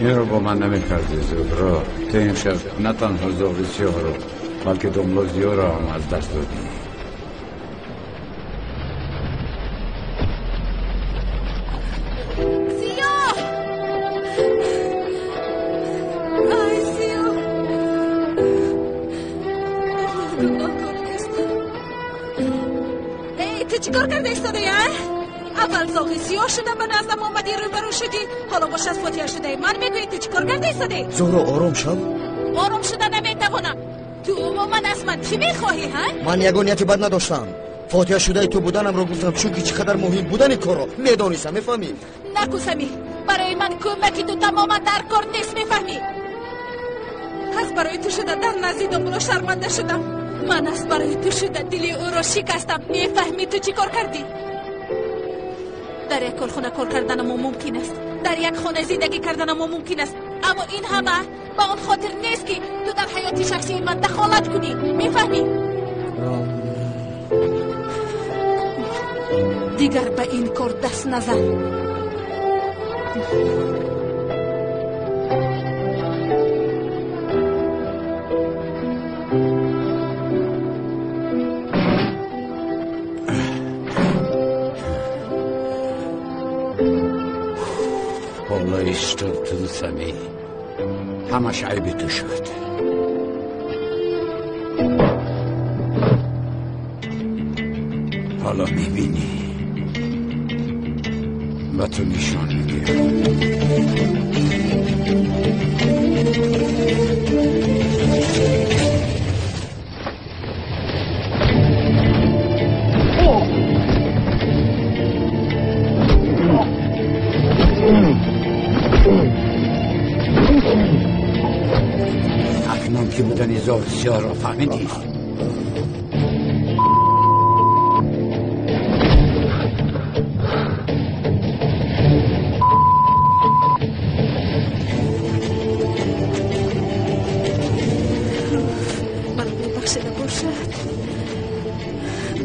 [SPEAKER 9] Инро бо ман намекардӣ, Зуҳро. Ту имшаб на танҳо зоғи сиёҳро, балки домулло Зиёро ҳам аз даст додӣ.
[SPEAKER 5] Зиё! Ай, Зиё! Гуноҳкор нестам. Эй, ту чӣ кор карда истодаӣ, а? Аввал зоғи сиёҳ шуда ба наздам омадӣ, рӯбарӯ шудӣ, ҳоло бошад фотиҳа шудаӣ. Ман мегӯӣ ту чӣ кор карда истодаӣ?
[SPEAKER 13] Зуҳро, ором шав.
[SPEAKER 5] Ором шуда наметавонам. Ту умуман аз ман чӣ мехоҳӣ, ҳа?
[SPEAKER 13] Ман ягон нияти бад надоштам. Фотиҳа шудаи ту буданамро гуфтам, чунки чӣ қадар муҳим будани корро медонистам, мефаҳмӣ?
[SPEAKER 5] Наку, Сами, барои ман кӯмаки ту тамоман дар кор нест, мефаҳмӣ? Аз барои ту шуда дар назди домулло шарманда шудам. Ман аз барои ту шуда дили ӯро шикастам. Мефаҳмӣ ту чӣ кор кардӣ? Дар як корхона кор карданамо мумкин аст, дар як хона зиндагӣ карданамо мумкин аст, аммо ин ҳама Ба он хотир нест, ки ту дар ҳаёти шахсии ман дахолат кунӣ. Мефаҳмӣ? Дигар ба ин кор даст назан.
[SPEAKER 9] ҳоло иштоб ту Самӣ, ҳамаш айби ту шуд. Ҳоло мебинӣ, ба ту нишон медиҳам. Акнун ки будани зоғи сиёҳро фаҳмидӣ?
[SPEAKER 5] Маро мебахшида бошад,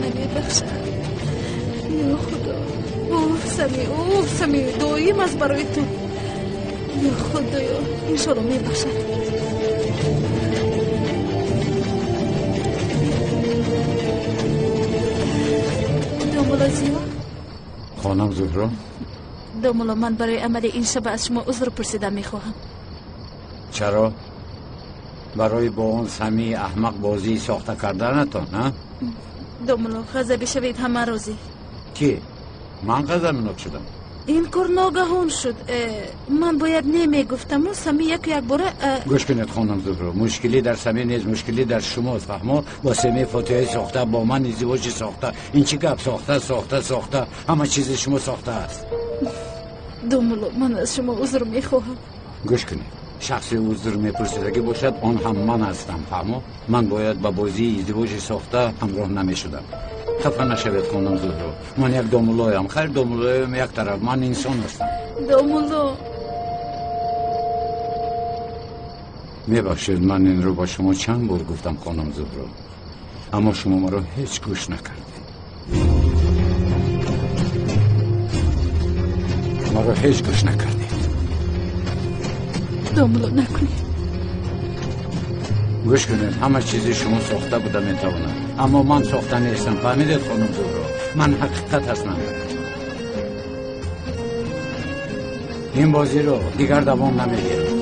[SPEAKER 5] намебахшад. Ё Худо, уф Сами, уф Сами, доим аст барои ту. Ё Худоё, иншолло мебахшад. Домулло Зиё,
[SPEAKER 9] Хонам Зуҳро,
[SPEAKER 5] домулло, ман барои амали ин шаба аз шумо узр пурсида мехоҳам.
[SPEAKER 9] Чаро? Барои бо он Самии аҳмақ бозии сохта карданатон, а?
[SPEAKER 5] Домулло, ғазабӣ шавед, ҳама розӣ.
[SPEAKER 9] Ки? Ман ғазабнок шудам?
[SPEAKER 5] Ин кор ногаҳон шуд. Ман бояд не мегуфтаму Сами яку якбора
[SPEAKER 9] Гӯш кунед, хонам Зуҳро, мушкилӣ дар Самӣ нест, мушкилӣ дар шумост, фаҳмо? Бо Самии фотиҳаи сохта, бо ман издивоҷи сохта. Ин чӣ гап? Сохта, сохта, сохта, ҳама чизи шумо сохта аст.
[SPEAKER 5] Домулло, ман аз шумо узр мехоҳам.
[SPEAKER 9] Гӯш кунед, шахсе узр мепурсидагӣ бошад, он ҳам ман ҳастам, фаҳмо? Ман бояд ба бозии издивоҷи сохта ҳамроҳ намешудам. Хафа нашавед, хонам Зуҳро, ман як домуллоям. Хайр, домуллоям як тараф, ман инсон ҳастам.
[SPEAKER 5] Домулло,
[SPEAKER 9] Мебахшед, ман инро ба шумо чанд бор гуфтам, хонам Зуҳро, аммо шумо маро ҳеҷ гӯш накардед. Маро ҳеҷ гӯш накардед.
[SPEAKER 5] Домулло, накунед.
[SPEAKER 9] Гӯш кунед, ҳама чизи шумо сохта буда метавонад, аммо ман сохта нестам, фаҳмидед, хонум Зуҳро? Ман ҳақиқат ҳастам. Ин бозиро дигар давом намедиҳам.